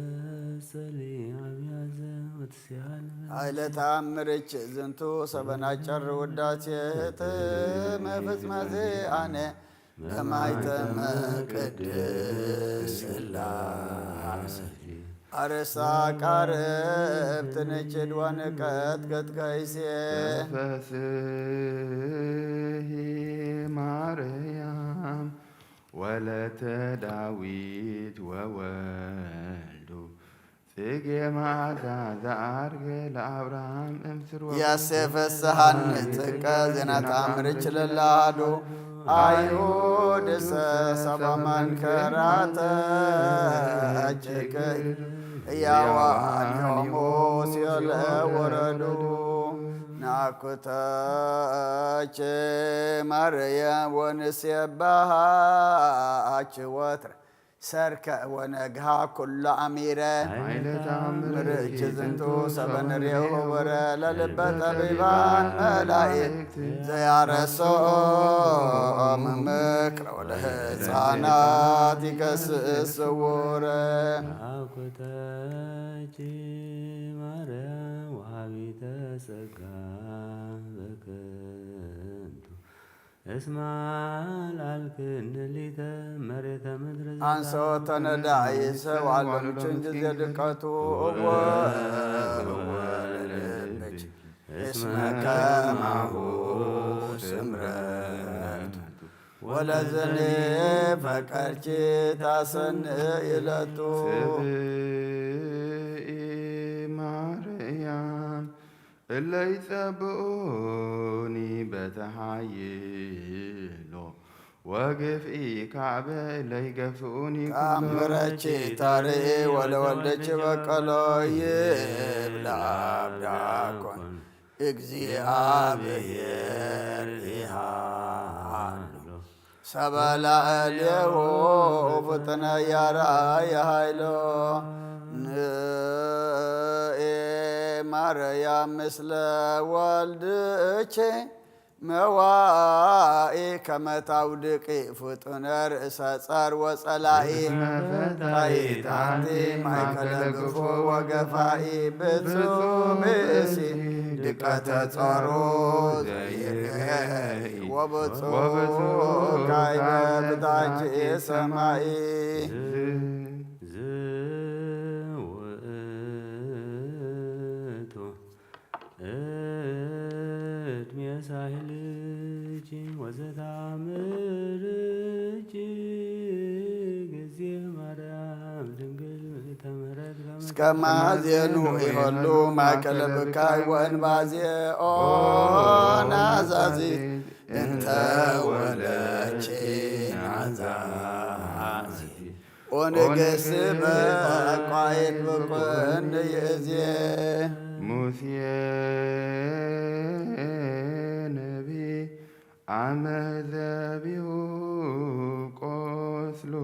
ዘትትቀጸሊ ኣብያዘ ወትስያል ኃይለ ተአምርች ዝንቱ ሰበናጨር ውዳሴ ህትመ ፍጽመ ዜአነ በማይተመ ቅድስ ሥላሴ። አርእስታ ቃርብ ትንችድ ወንቀት ቅጥቀይሴ። ተፈስሂ ማርያም ወለተ ዳዊት ወወልዱ ጽጌ ማዛ ዘአርገ ለአብርሃም እምስር ወ ያሴ ፈስሃኒ ጥቀ ዜና ተአምርች ለላዱ አይሁድ ሰ ሰባ መንከራተ እጅግ እያዋንዮሙ ሲኦል ወረዱ። ናኩተች ማርያም ወንሴባሃች ወትረ ሰርክ ወነግሃ ኩሎ አሚረ። ኃይለ ተአምር ምርጭ ዝንቱ ሰበንሬሁ ወረ ለልበ ጠቢባን መላእክት ዘያረሶ ምምክረ ወለህፃናት ይከስእ ስውረ። አኩተች ማርያም ወሃቢተ ጸጋ በከንቱ እስማ ለአልክን ሊተ መሬተ ምድር አንሶ ተነዳይ ሰው አለምችን ጊዜ ድቀቱ እወ እወ ለልብች እስመ ከማሁ ስምረቱ ወለዝኒ ፈቀርኪ ታሰን ይለቱ። ስብኢ ማርያም እለ ይጸብኡኒ በተሃይሎ ወግፍኢ ካዕበ እለ ይገፍኡኒ ኩሎ። ተአምረኪ ታርኢ ወለወልደኪ በቀሎ ይብል አብ ዳኮን እግዚአብሔር ይሃሎ። ሰበ ላዕሌሁ ፍጥነ ያርአየ ኃይሎ። ንኢ ማርያም ምስለ ወልድኪ መዋኢ ከመ ታውድቂ ፍጡነ ርእሰ ጸር ወጸላኢ። እስመ ፈታይት አንቲ ማእከለ ግፉ ወገፋኢ። ብፁዕ ብእሲ ድቀተ ጾሩ ዘይርኤ ወብፁዕ ካይበ ብታች ሰማይ። ዝውእቱ እድሜ ሳህልኪ ወዘታምርኪ ጊዜ ማርያም ድንግል ምልዕተ ምሕረት ከመ እስከ ማዜኑ ይኸሉ ማእከለ ብካይ ወእንባዜ ኦ ናዛዚ እንተ ወለቺ ናዛዚ ኦንገስ በቋየት ብኩን ይእዜ። ሙሴ ነቢ አመ ዘቢሁ ቆስሉ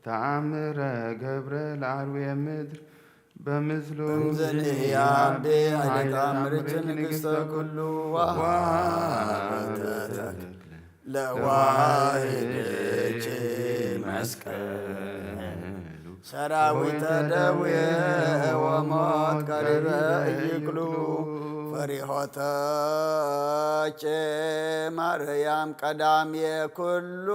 ተአምረ ገብረ ለአርዌ ምድር በምስሉ እምዝኒ ያቢ ኃይለ ተአምርኪ ንግሥተ ኩሉ ወሃበተ ተክለ ለዋህድኪ መስቀሉ። ሰራዊተ ደዌ ወሞት ቀሪበ ይክሉ። ፈሪሆተኪ ማርያም ቀዳሜ ኩሉ።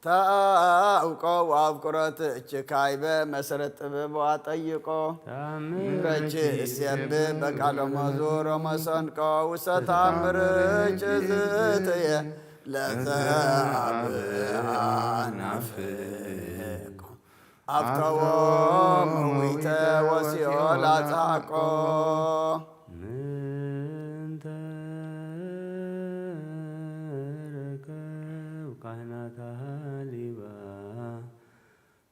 ተአውቆ ወአፍቅሮትኪ ካይበ መሰረት ጥበብ ወአጠይቆ። ተአምረኪ እሴብ በቃለ መዝሙር ወመሰንቆ ውስተ ተአምርኪ ዝትየ ለዘአብ አናፍቆ። አፍተዎ መዊተ ወሲኦል አጻቆ። ምንተ ረከብ ካህናት ሃሊባ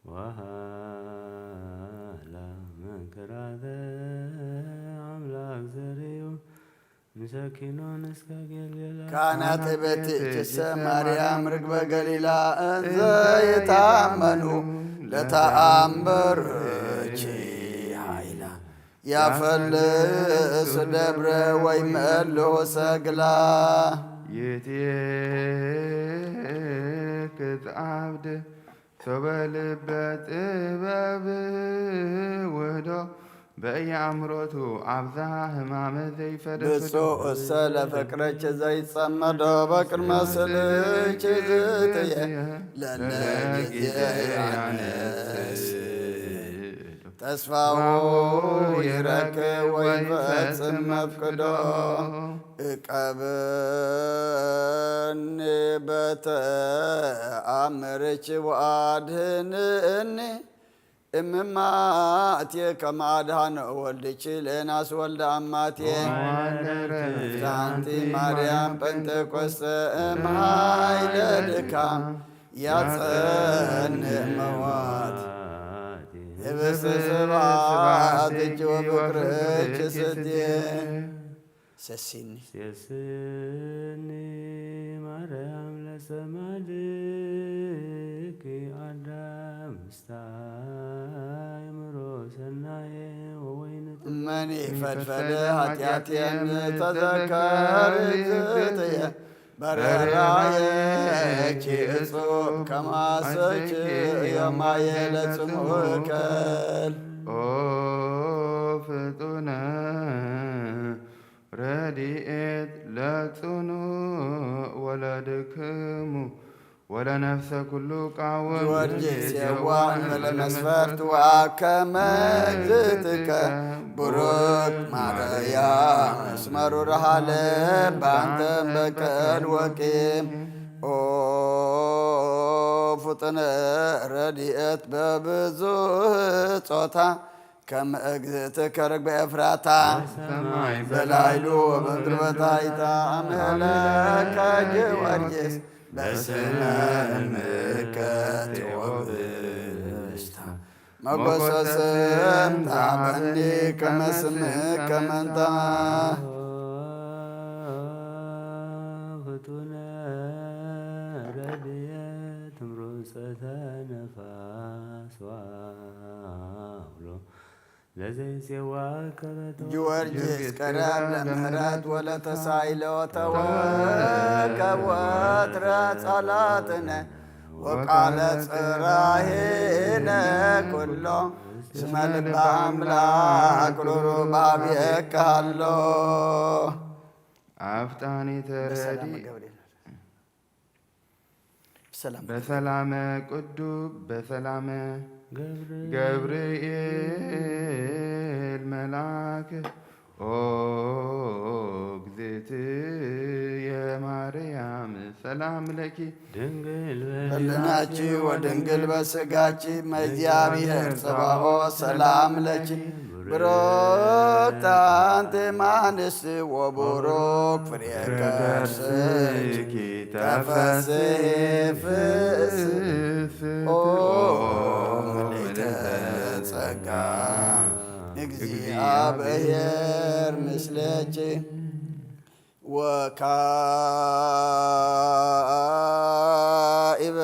ወሃላ መንክራተ አምላክ ዘርኡ ምሰኪኖን እስከ ጌልጌላ። ካህናት ቤትኪሰ ማርያም ርግበ ገሊላ እንዘ ይታመኑ ለተአምርኪ ኃይላ። ያፈልስ ደብረ ወይመልኡ ሰግላ። ይትክት አብድ ሶበ ልበ ጥበብ ውህዶ በእየ ኣምሮቱ ኣብዝሃ ህማመ ዘይፈደፍዶ። ብፁዕ እሰ ለፍቅረኪ ዘይጸመዶ በቅድመ ስእልኪ ዝትየ ለለ ጊዜ ያነስ ተስፋው ይረክብ ወይፈጽም መፍቅዶ። እቀብኒ በተኣምርኪ ወአድህንኒ እምማቴ ከመ አድኃነ ወልድኪ ለዮናስ ወልደ አማቴ። ወለደት ፍትሐንቲ ማርያም ጴንጠቆስጠ እምኃይለ ድካም ያጸንዕ መዋት። ህብስት ስብሐትኪ ወፍቅርኪ ስቴ። ሰሲኒ። ሴስኒ ማርያም ለሰማልኪ አዳም ምስታ አእምሮ ሰናየ ወወይን መኒ ፈድፈደ ኃጢአቴን ተዘከር እግዝእትየ። በረራየኪ እጹብ ከማሰኪ የማየ ለጽሙከል። ኦ ፍጡነ ረድኤት ለጽኑዕ ወለድክሙ ወለነፍሰ ኩሉ ቃወም። ጊዮርጊስ የዋህ እንበለ መስፈርት ወአከመ እግዝእትከ ቡሩክ ማርያም እስመ ሩርሃ ልብ አንተ በቀል ወቂም። ኦ ፍጡነ ረድኤት በብዙ ጾታ ከም እግዝእትከ ርግበ ኤፍራታ በሰማይ በላይሉ ወበምድር በታይታ አምሄለከ ጊዮርጊስ በስመ እምከ ቴዎብስታ መጎሰስም ታበኒ ከመ ስምከ መንታ። ፍጡነ ረድኤት ምሩፀተ ነፋስ ዋውሎ ለዘይጼዋ ከበቶ። ጊዮርጊስ ቅረብ ለምህረት ወለተሳይሎ ተወከብ ወትረ ጸሎትነ ወቃለ ጽራሄነ ኩሎ እስመ ልበ አምላክ ሩሩ ባብየካሎ። አፍጣኒተ በሰላም ረድኤት ገብርኤል። በሰላም በሰላመ ቅዱብ በሰላመ ገብርኤል። ገብርኤል መልአክ ኦ እግዝእትየ ማርያም ሰላም ለኪ። ድንግል በህሊናኪ ወድንግል በስጋኪ እመ እግዚአብሔር ጸባኦት ሰላም ለኪ። ብሩክት አንቲ እም አንስት ወቡሩክ ፍሬ ከርስኪ ተፈስሒ ፍስሕት ኦ ምልዕተ ጸጋ እግዚአብሔር ምስሌኪ። ወካኢበ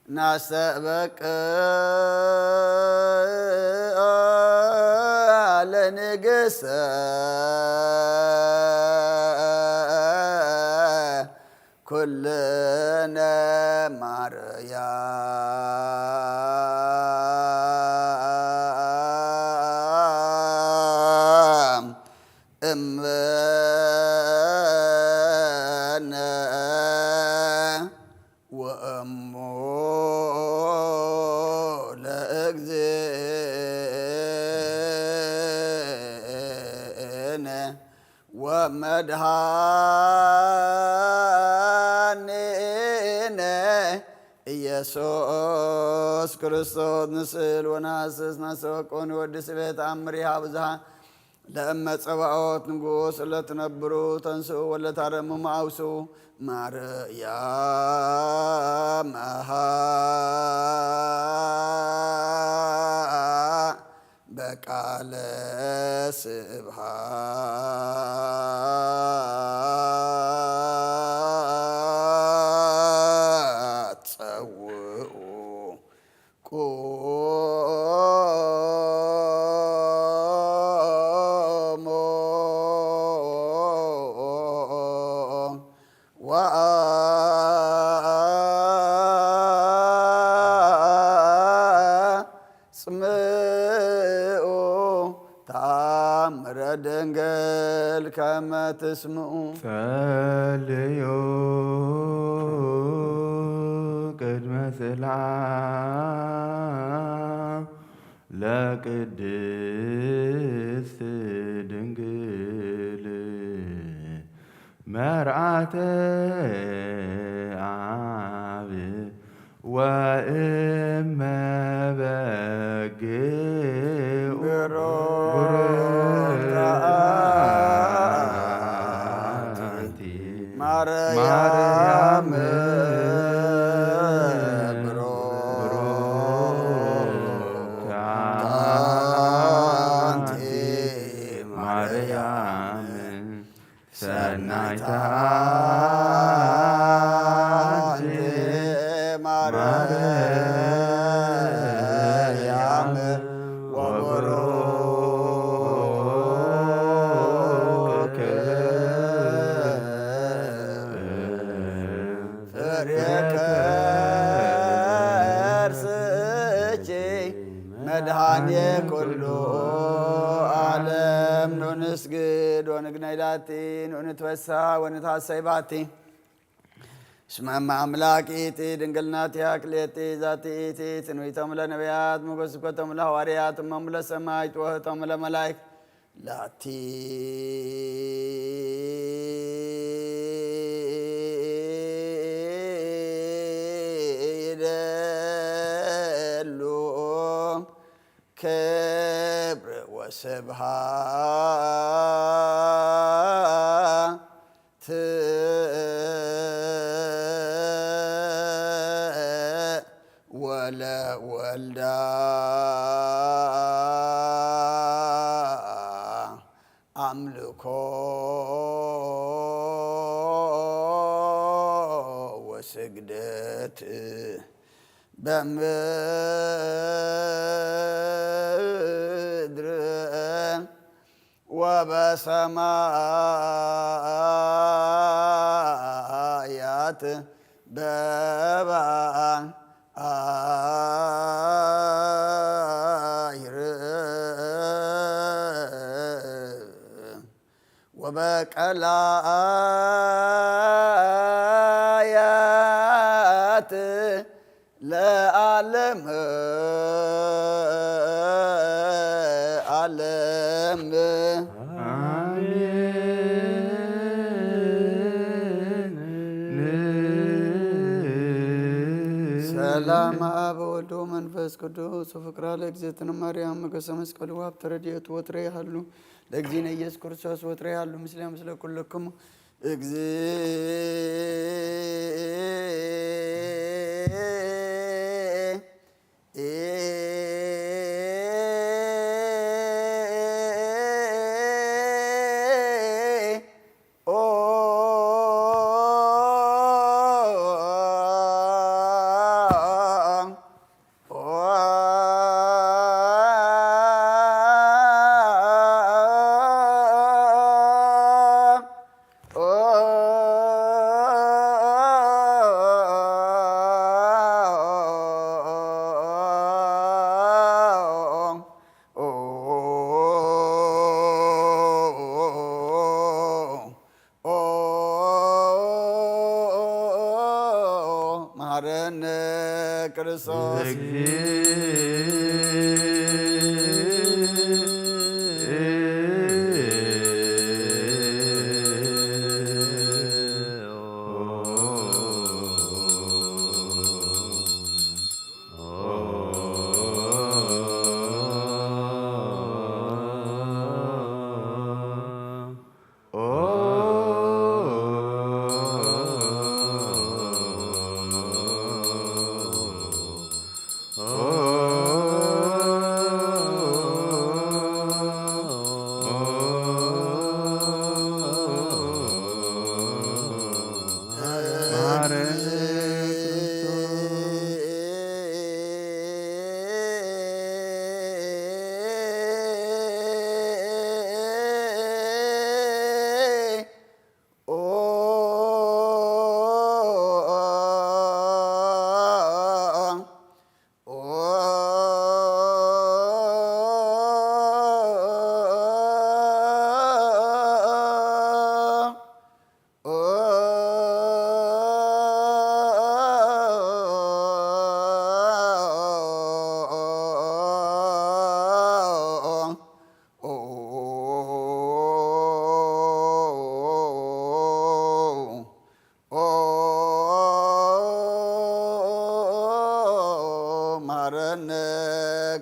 ናስተበቅ ለንግሥተ ኩልነ ማርያም እምነ ወእሙ ለእግዚእነ ወመድኃኒነ ኢየሱስ ክርስቶስ። ንስእል ወነሐስስ ነሰወቆን ወድስ ቤት አምር ይሃብዝሃ ለእመ ጸባኦት ንጉስ ለትነብሩ ተንስኡ ወለታረምሙ አውስኡ ማርያም አሃ በቃለ ስብሃት ጸውኡ ቁሙ ወአ ከመ ትስምዑ። ጸልዩ ቅድመ ስላ ለቅድስት ድንግል መርዓተ አብ ወእመ በግ ብሩክ አንቲ ማርያም ብሩክ አንቲ ማርያም ሰናይታ አንቲ ማርያም ወቡሩክ ፍሬ ከርስኪ መድኃኔ ኩሉ ዓለም። ኑ ንስግድ ወንግነይ ላቲ፣ ኑ ንትወሳ ወንትሐሰይ ባቲ። እስመ እመ አምላክ ይእቲ ድንግል ናቲሃ ክልኤቲ ዛቲ ይእቲ ትንቢቶም ለነቢያት ሞገስ ስብከቶም ለሐዋርያት እሞሙ ለሰማዕት ወህቶም ለመላእክት ላቲ ይደሉ ክብር ወስብሐት ወለወልዳ አምልኮ ወስግደት በምድር ወበሰማያት በባሕር ወበቀላያት ለዓለመ ዓለም። አሜን። ሰላም አብ ወወልድ ወመንፈስ ቅዱስ ወፍቅራ ለእግዝእትነ ማርያም ሞገሰ መስቀሉ ሀብተ ረድኤቱ ወትረ ይሃሉ ለእግዚእነ ኢየሱስ ክርስቶስ ወትረ ይሃሉ ምስለ ምስለ ኩልክሙ። እግዚእ መሐረነ ክርስቶስ። መሐረነ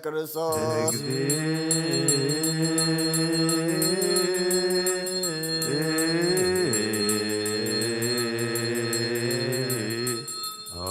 ክርስቶስ። ኦ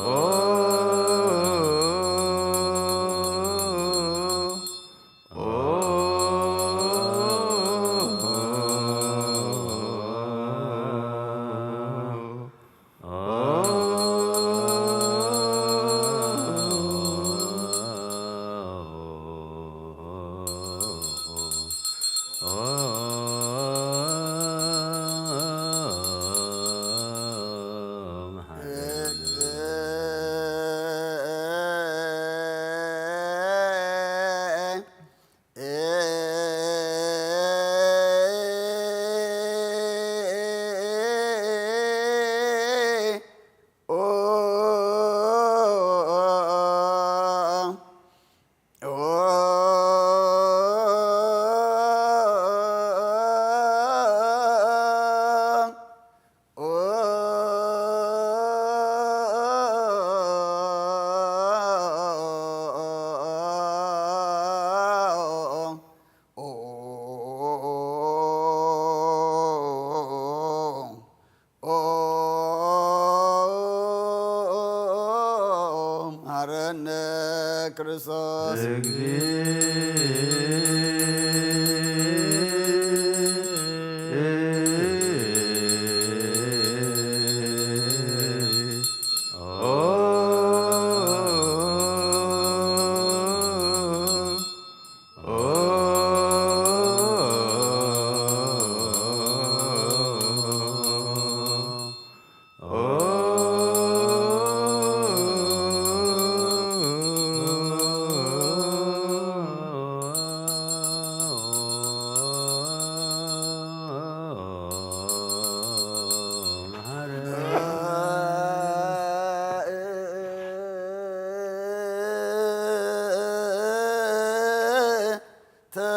መሐረነ ክርስቶስ።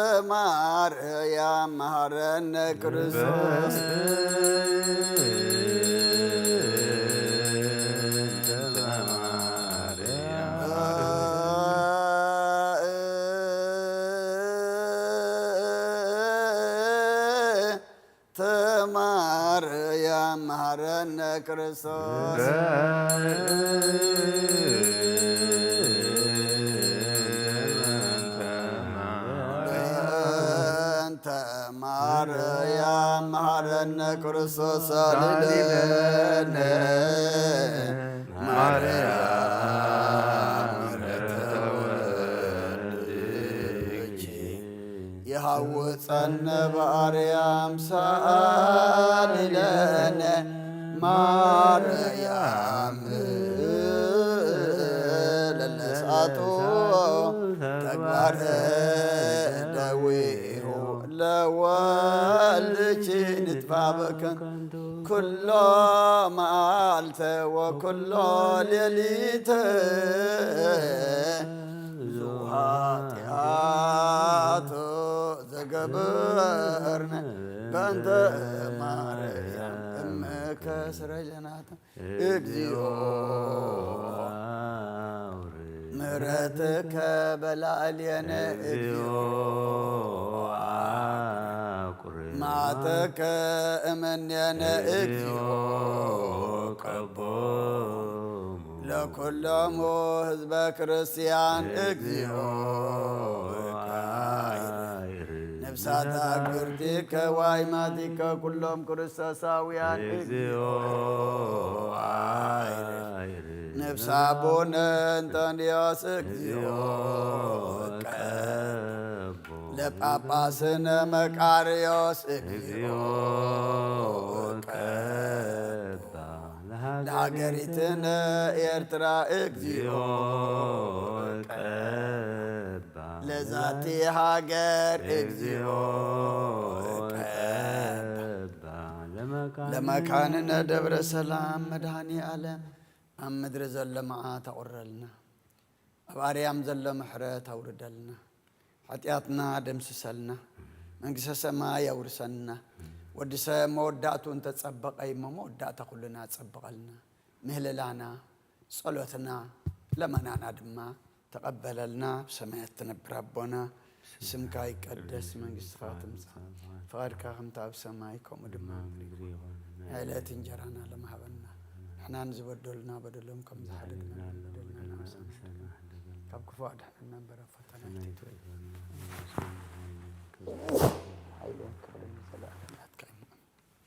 ተማርያም መሐረነ ክርስቶስ። ተማርያም መሐረነ ክርስቶስ። በእንተ ማርያም መሐረነ ክርስቶስ ሳልለነ። ማርያም ተወልድኪ የሐውፀነ በአርያም ሳሊ ለነ ማርያም። ለለሳቱ ተግባረ ደዊሁ ለወልድኪ ንጥፋ በከንቱ ኩሎ መዓልተ ወኩሎ ሌሊተ ብዙ ኃጢአት ዘገብርነ በእንተ ማርያም እምከ ስረይ ለናተ። እግዚኦ ምሕረትከ በላዕሌነ። እግዚኦ መዓተከ እምኔነ። እግዚኦ ቀቦሙ ለኩሎሙ ህዝበ ክርስቲያን። እግዚኦ ካይር ነፍሳት አግብርቲከ ዋይማቲከ ኩሎም ክርስቶሳውያን። እግዚኦ አይር ነፍሳ አቡነ እንጠንዮስ። እግዚኦ ቀቦ ለጳጳስነ መቃርዮስ። እግዚኦ ቀባ ለሀገሪትነ ኤርትራ። እግዚኦ ቀባ ለዛቲ ሀገር። እግዚኦ ቀባ ለመካንነ ደብረ ሰላም። መድኃኔ ዓለም ኣብ ምድሪ ዘሎ መዓት ኣቑረልና፣ ኣብ ኣርያም ዘሎ ምሕረት ኣውርደልና፣ ሓጢኣትና ደምስሰልና፣ መንግስተ ሰማይ ኣውርሰና። ወዲ ሰብ መወዳእቱ እንተጸበቐ እሞ መወዳእታ ኩልና ጸብቐልና። ምህልላና፣ ጸሎትና፣ ለመናና ድማ ተቐበለልና። ብሰማያት ትነብር ኣቦና፣ ስምካ ይቀደስ፣ መንግስትኻ ትምጻእ፣ ፍቓድካ ከምቲ ኣብ ሰማይ ከምኡ ድማ ኣብ ምድሪ ይኹን። ናይ ዕለት እንጀራና ሎም ሃበና፣ ንሕና ንዝበደሉና በደሎም ከም ዝሓደግና ንበደልና ንሰማሕ፣ ካብ ክፉእ ኣድሕነና እምበር ኣብ ፈተና ኣይተእትወና። ሓይልን ክብርን ዘለኣለም ናትካ እዩ።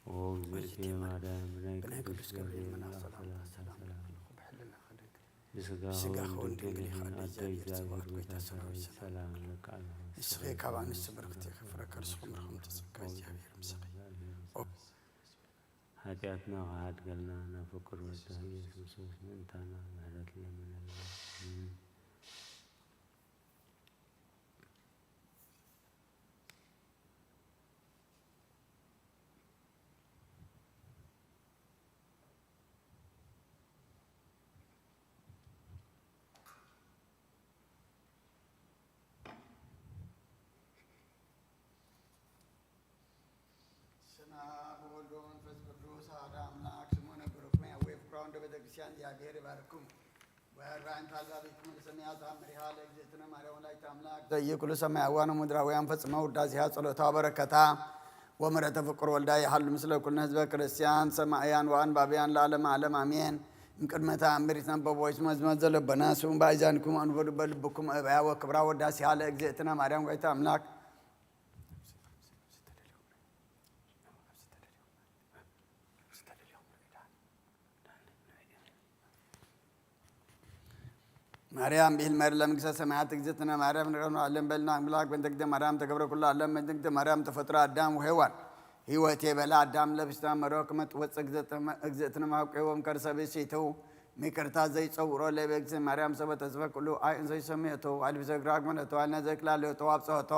ኦ እግዝእትየ ማርያም፣ ብናይ ቅዱስ ገብርኤል መልኣኽ ሰላምታ ሰላም ይብለኩ፣ ብሕልናኺ ድንግል፣ ብስጋኺ እውን ድንግል ኢኺ፣ ኣደ እግዚኣብሔር ጽባኦት ጎይታ ሰራዊት ሰላም ይብለኪ። ንስኺ ካብ ኣንስቲ ብርክቲ ኢኺ፣ ፍረ ከርስኺ ምርኹም ተጸጋ እግዚኣብሔር ምሳኺ። ኦ ሓጢኣትና ክሓድገልና ናብ ፍቁር ወድኺ ኢየሱስ ክርስቶስ ምእንታና ምሕረት ለምነልና። ስማ ብወልድ ወመንፈስ ቅዱስ ኣሐደ ኣምላክ ስሙ ነብርኩም ያዌ ፍቅራውን ዶ ቤተክርስቲያን እግዚኣብሔር ይባርኩም። ወርባዕን ታልባቢኩም ለሰማያት ኣምሪሃ ለእግዝእትነ ማርያም ወላዲተ ኣምላክ ዘይኩሉ ሰማያውያን ወምድራውያን ፈጽመ ውዳሴሃ ጸሎታ በረከታ ወምሕረተ ፍቁር ወልዳ ይሃሉ ምስለ ኩልነ ህዝበ ክርስቲያን ሰማእያን ወኣንባብያን ለዓለመ ዓለም ኣሜን። እምቅድመ ተኣምር ይትነበብ ወይትመዝመዝ ዘለቦና ስሙ ባይዛንኩም ኣንበዱ በልብኩም እበያ ወክብራ ወዳሴሃ ለእግዝእትነ ማርያም ወላዲተ ኣምላክ። ማርያም ብሂል መር ለመንግስተ ሰማያት እግዝእትነ ማርያም ንረኑ ዓለም በልና ኣምላክ በእንተ እግዝእትነ ማርያም ተገብረ ኩሉ ዓለም በእንተ እግዝእትነ ማርያም ተፈጥሮ ኣዳም ወሔዋን ህይወት የበላ ኣዳም ለብስና መሮ ክመጥ ወፅ እግዝእትነ ማብቀዎም ከርሰ ብእሲቱ ሚቅርታ ዘይጸውሮ ለበ እግዝእትነ ማርያም ሰበ ተስፈ ኩሉ ኣይ እንሰይ ሰሚዮቶ ኣልብሰ ግራግ መለቶ ኣልነ ዘክላለዮቶ ኣብጸሆቶ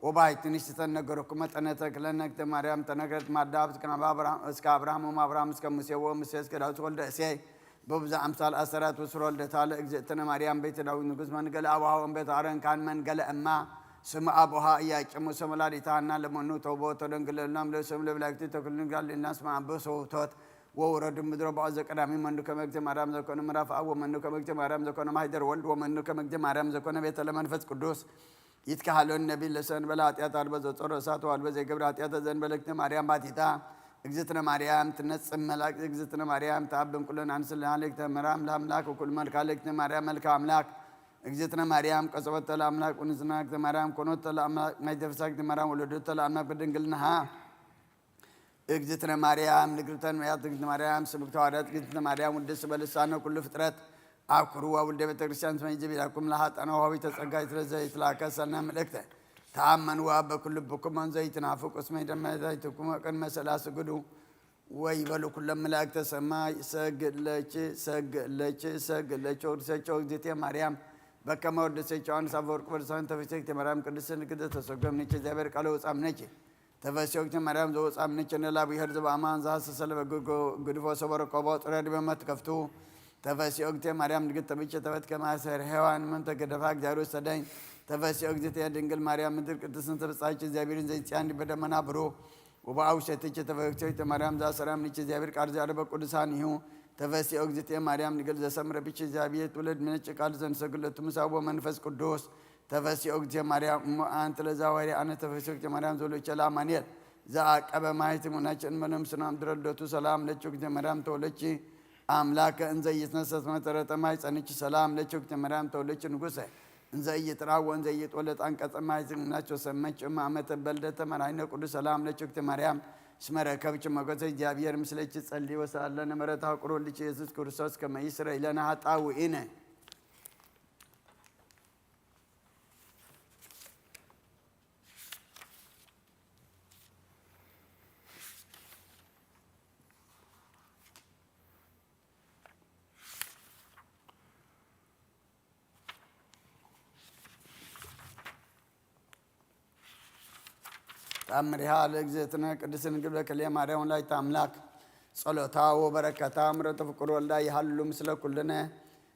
ወባይት ንሽተን ነገርኩ መጠነ ተክለነ እግዝእትነ ማርያም ተነግረት ማዳ እስከ አብርሃም እስከ አብርሃም ወማብርሃም እስከ ሙሴ ወሙሴ እስከ ዳዊት ወልደ እሴይ በብዙ አምሳል አሰራት ወስሮ ልደታ ለእግዝእትነ ማርያም ቤተ ዳዊት ንጉስ መንገለ አቡሃ ወንበተ አረን ካን መንገለ እማ ስም አቡሃ እያጨሙ ሰመላዲታ እና ለመኑ ተውቦ ተደንግለልናም ለስም ለብላክቲ ተክልንጋል እናስማ በሰውቶት ወውረዱ ምድረ ባዖ ዘቀዳሚ መኑ ከመ እግዝእትነ ማርያም ዘኮነ ምዕራፍ አብ ወመኑ ከመ እግዝእትነ ማርያም ዘኮነ ማህደር ወልድ ወመኑ ከመ እግዝእትነ ማርያም ዘኮነ ቤተ ለመንፈስ ቅዱስ ይትከሃለኒ ነቢል ለሰንበለ ኃጢአት አልቦ ዘጾሮ እሳት አልቦ ዘይገብር ኃጢአት ዘንበለ እግዝእትነ ማርያም ባቲታ እግዝእትነ ማርያም ትነጽም መላእክት እግዝእትነ ማርያም ተአብን ኩለን አንስል ሃለክተ መራም ለአምላክ ወኩል መልካ ለእግዝእትነ ማርያም መልካ አምላክ እግዝእትነ ማርያም ቀጸወተ ለአምላክ ቁንዝና እግዝእትነ ማርያም ኮኖተ ለአምላክ ማይደፍሳ እግዝእትነ ማርያም ወለዶተ ለአምላክ በድንግልናሃ እግዝእትነ ማርያም ንግርተን መያት እግዝእትነ ማርያም ስብክተ ሐዋርያት እግዝእትነ ማርያም ውድስ በልሳነ ኩሉ ፍጥረት አኩርዋ ውልደ ቤተ ክርስቲያን ስመይ ጀቢላኩም ለሃጣና ዋዊ ተጸጋይ ስለዘ ይትላከ ሰነ ምልእክተ ተአመንዋ በኩሉ ብኩሞን ዘይትናፍቁ ስመይ ደመ ዘይትኩሞ ቅድመ ሰላ ስግዱ ወይ በሉ ኩሎም መላእክተ ሰማይ ሰግድ ለኪ ሰግድ ለኪ ሰግድ ለኪ ወድሰቸው እግዝእትየ ማርያም በከመ ወድሰቸው ዮሐንስ አፈወርቅ በልሳን ተፈሰክተ ማርያም ቅድስት ንግደ ተሰጎም ነኪ እግዚአብሔር ቃለ ወጻም ነኪ ተፈሲኦግቴ ማርያም ዘወፃ ምንቸነ ላብሔር ዝበአማን ዛሰሰለ በግድፎ ሰበረ ቆቦ ጥረ ድበ መትከፍቱ ተፈሲኦግቴ ማርያም ድግት ተብቼ ተበት ከማሰር ሔዋን መን ተገደፋ እግዚአብሔር ሰደኝ ተፈሲኦግቴ ድንግል ማርያም ምድር ቅድስን ተብጻች እግዚአብሔርን ዘይጽያን በደመና ብሩ ወበአውሸትቼ ተፈክቶይተ ማርያም ዛሰራ ምንቸ እግዚአብሔር ቃል ዛደበ ቅዱሳን ይሁ ተፈሲኦግቴ ማርያም ድንግል ዘሰምረ ብቼ እግዚአብሔር ትውልድ ምነጭ ቃል ዘንሰግለቱ ምሳቦ መንፈስ ቅዱስ ተፈሲኦ እግዝእትየ ማርያም እሞ አንቲ ለዛዋሪ አነ ተፈሲኦ እግዝእትየ ማርያም ዘሎቸ ለአማኑኤል ዘአቀበ ማይት ሙናቸ እንመነ ምስናም ድረልደቱ ሰላም ለቹ እግዝእትየ ማርያም ተወለቺ አምላከ እንዘ ይትነሰት መተረተ ማይ ጸንች ሰላም ለቹ እግዝእትየ ማርያም ተወለች ንጉሰ እንዘ ይጥራ ወእንዘ ይጦለጥ አንቀጸ ማይ ዝግናቸው ሰመች እማ አመተ በልደተ መራይነ ቅዱስ ሰላም ለቹ እግዝእትየ ማርያም ስመረ ከብች መጎተ እግዚአብሔር ምስለች ጸሊ ወሰአለነ መረታ ቁሮልች ኢየሱስ ክርስቶስ ከመይስረ ይለነ ሀጣው ኢነ ተአምሪሃ ለእግዝእትነ ቅድስት ድንግል በክልኤ ማርያም ወላዲተ አምላክ ጸሎታ ወበረከታ ምረተ ፍቁር ወልዳ ይሃሉ ምስለ ኩልነ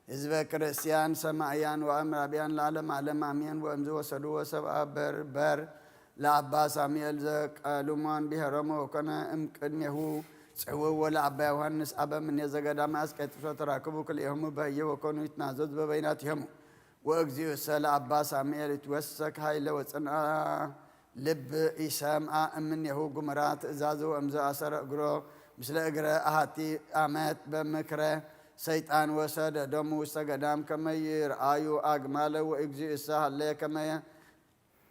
ህዝበ ክርስቲያን ሰማእያን ወአምራብያን ለዓለም ዓለም አሜን። ወእምዝ ወሰዱ ወሰብአ በር በር ለአባ ሳሙኤል ዘቀሉሞን ብሔሮሙ ወኮነ እምቅድሜሁ ጽውእ ወለአባ ዮሐንስ አበ ምኔ ዘገዳመ አስቄጥስ ወተራክቡ ክልኤሆሙ በህየ ወኮኑ ይትናዘዙ በበይናቲሆሙ ወእግዚኡሰ ለአባ ሳሙኤል ይትወሰክ ኃይለ ወጽንአ ልብ ኢሰምአ እምኔሁ ግሙራ ትእዛዙ እምዘ አሰረ እግሮ ምስለ እግረ አሐቲ አመት በምክረ ሰይጣን ወሰደዶሙ ውስተ ገዳም ከመ ይርአዩ አግማለ ወእግዚኡሰ ሀለ ከመ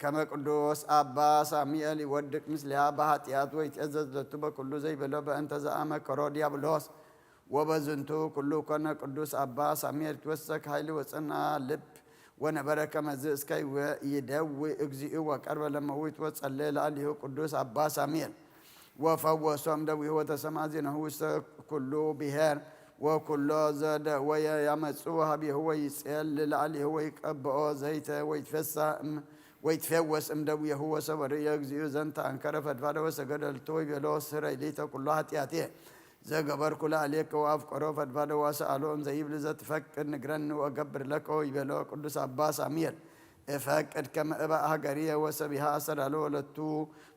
ከመ ቅዱስ አባ ሳሙኤል ይወድቅ ምስሊሃ በኃጢአት ወይትእዘዝ ለቱ በኩሉ ዘይበሎ በእንተ ዘአመከሮ ዲያብሎስ። ወበዝንቱ ኩሉ ኮነ ቅዱስ አባ ሳሙኤል ይትወሰክ ኃይል ወጽና ልብ ወነበረ ከመዝ እስከ ይደዊ እግዚኡ ወቀርበ ለመዊት ወጸለ ለአሊሁ ቅዱስ አባ ሳሙኤል ወፈወሶም ደዊሁ ወተሰማ ዜናሁ ውስተ ኩሉ ብሔር ወኩሎ ዘደወየ ያመጽኡ ሀቢሁ ወይጼል ለአሊሁ ወይቀብኦ ዘይተ ወይትፈሳ እም- ወይትፌወስ እምደብየሁ ወሰበ ርእየ እግዚኡ ዘንተ አንከረ ፈድፋደ ወሰገደ ልቶ ይቤሎ ስረይ ሊተ ኩሎ ኃጢአትየ ዘገበርኩ ለአሌከ ወአፍቀሮ ፈድፋደ ወሰአሎ እንዘ ይብል ዘትፈቅድ ንግረኒ ወገብር ለከ ይቤሎ ቅዱስ አባ ሳሙኤል እፈቅድ ከመ እባእ ሀገርየ ወሰቢሃ አሰዳሎ ወለቱ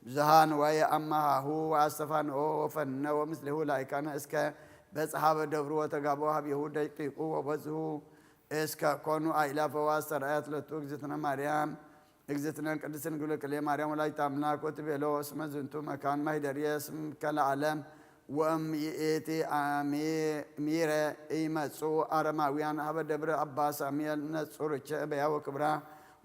ብዙሃን ዋየ አማሃሁ ወአስተፋንኦ ወፈነ ወምስሌሁ ላይካነ እስከ በጽሐ በደብሩ ወተጋብኦ ሀቢሁ ደቂቁ ወበዝሁ እስከ ኮኑ አእላፈ ወአስተርአየት ለቱ እግዝእትነ ማርያም እግዝእትነ ቅድስት ድንግል ክልኤ ማርያም ወላዲተ አምላክ ወትቤሎ እስመ ዝንቱ መካን ማይደርየ ስምከ ለዓለም ወእም ይእቲ አሚረ ኢመጹ አረማውያን ሀበ ደብረ አባ ሳሙኤል ነጹርቸ በያ ወክብራ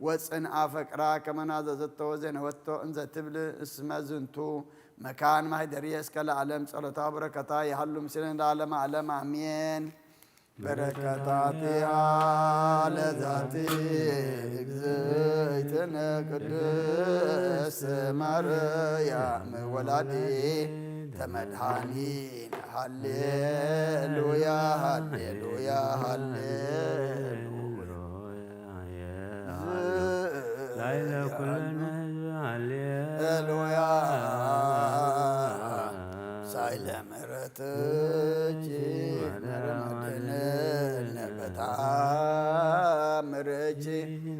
ወጽንአ ፈቅራ ከመ ናዘዘቶ ወዜነወቶ እንዘ ትብል እስመ ዝንቱ መካን ማህደርየ እስከ ለዓለም ጸሎታ በረከታ ይሃሉ ምስሌነ ለዓለመ ዓለም አሜን። በረከታቲሃ ለዛቲ እግዝእትነ ቅድስት ማርያም ወላዲተ መድኃኒነ ሃሌሉያ ሃሌሉያ ሃሌሉያ። ላይለ ኩልነ ህዝብ ሃሌ ሃሌሉያ። ሳይለ ምሕረትኪ መረመድንነ በተአምርኪ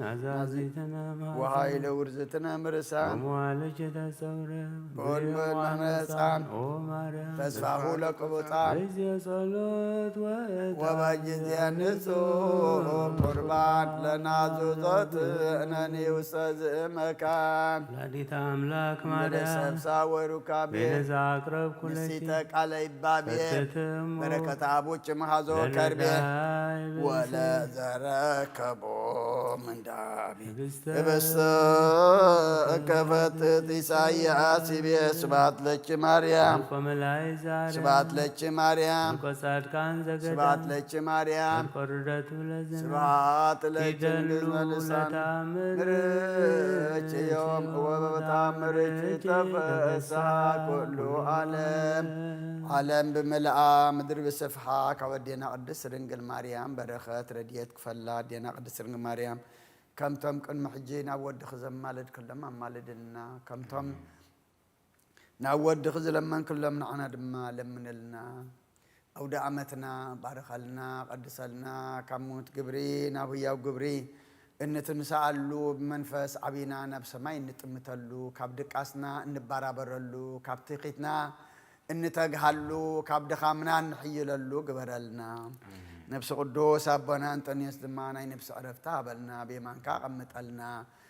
ናዛዚትነ ወኃይለ ውርዝትነ ምርሳን ወመዋልኪ ተሰውረ በወልወል መመጻን ኦ ማርያም ተስፋሁ ለቅቡጻን በጊዜ ጸሎት ወዕጣን ወበጊዜ ንጹሕ ቁርባን ለናዙዞት እነኒ ውስተ ዝእመካን ወላዲተ አምላክ ማርያም ሰብሳ ወሩካቤ ቤዛ አቅረብኩ ለኪ ንሲተ ቃለ ይባቤ ፈትትም በረከት አቡች መሃዞ ከርቤ ለነዳይ ብእሲ ወለዘረከቦ ምንዳቤ ህብስተ ህብስተ ከፈትት ኢሳይያስ ይቤ ስብሐት ለኪ ማርያም። ወመላእክት ዛሬ ስብሐት ለኪ ማርያም። ወጻድቃን ዘገዳም ስብሐት ለኪ ማርያም። ወርደቱ ለዝና ስብሐት ለኪ ይደሉ ድንግል በልሳን ለተአምር ምርኪ ዮም ወበተአምርኪ ተፈሳ ኩሉ ዓለም። ዓለም ብምልኣ ምድሪ ብስፍሓ ካብ ኣዴና ቅድስት ድንግል ማርያም በረኸት ረድኤት ክፈላ ኣዴና ቅድስት ድንግል ማርያም ከምቶም ቅድሚ ሕጂ ናብ ወድኺ ዘማለድክሎም ኣማልድልና። ከምቶም ናብ ወድኺ ዝለመንክሎም ንዓና ድማ ለምንልና። ኣውደ ዓመትና ባርኸልና፣ ቀድሰልና፣ ካብ ምዉት ግብሪ ናብ ህያው ግብሪ እንትንስኣሉ፣ ብመንፈስ ዓቢና ናብ ሰማይ እንጥምተሉ፣ ካብ ድቃስና እንበራበረሉ፣ ካብ ትኺትና እንተግሃሉ፣ ካብ ድኻምና እንሕይለሉ ግበረልና። ነብሲ ቅዱስ ኣቦና እንጠንዮስ ድማ ናይ ነብሲ ዕረፍቲ ሃበልና፣ ብየማንካ ኣቐምጠልና።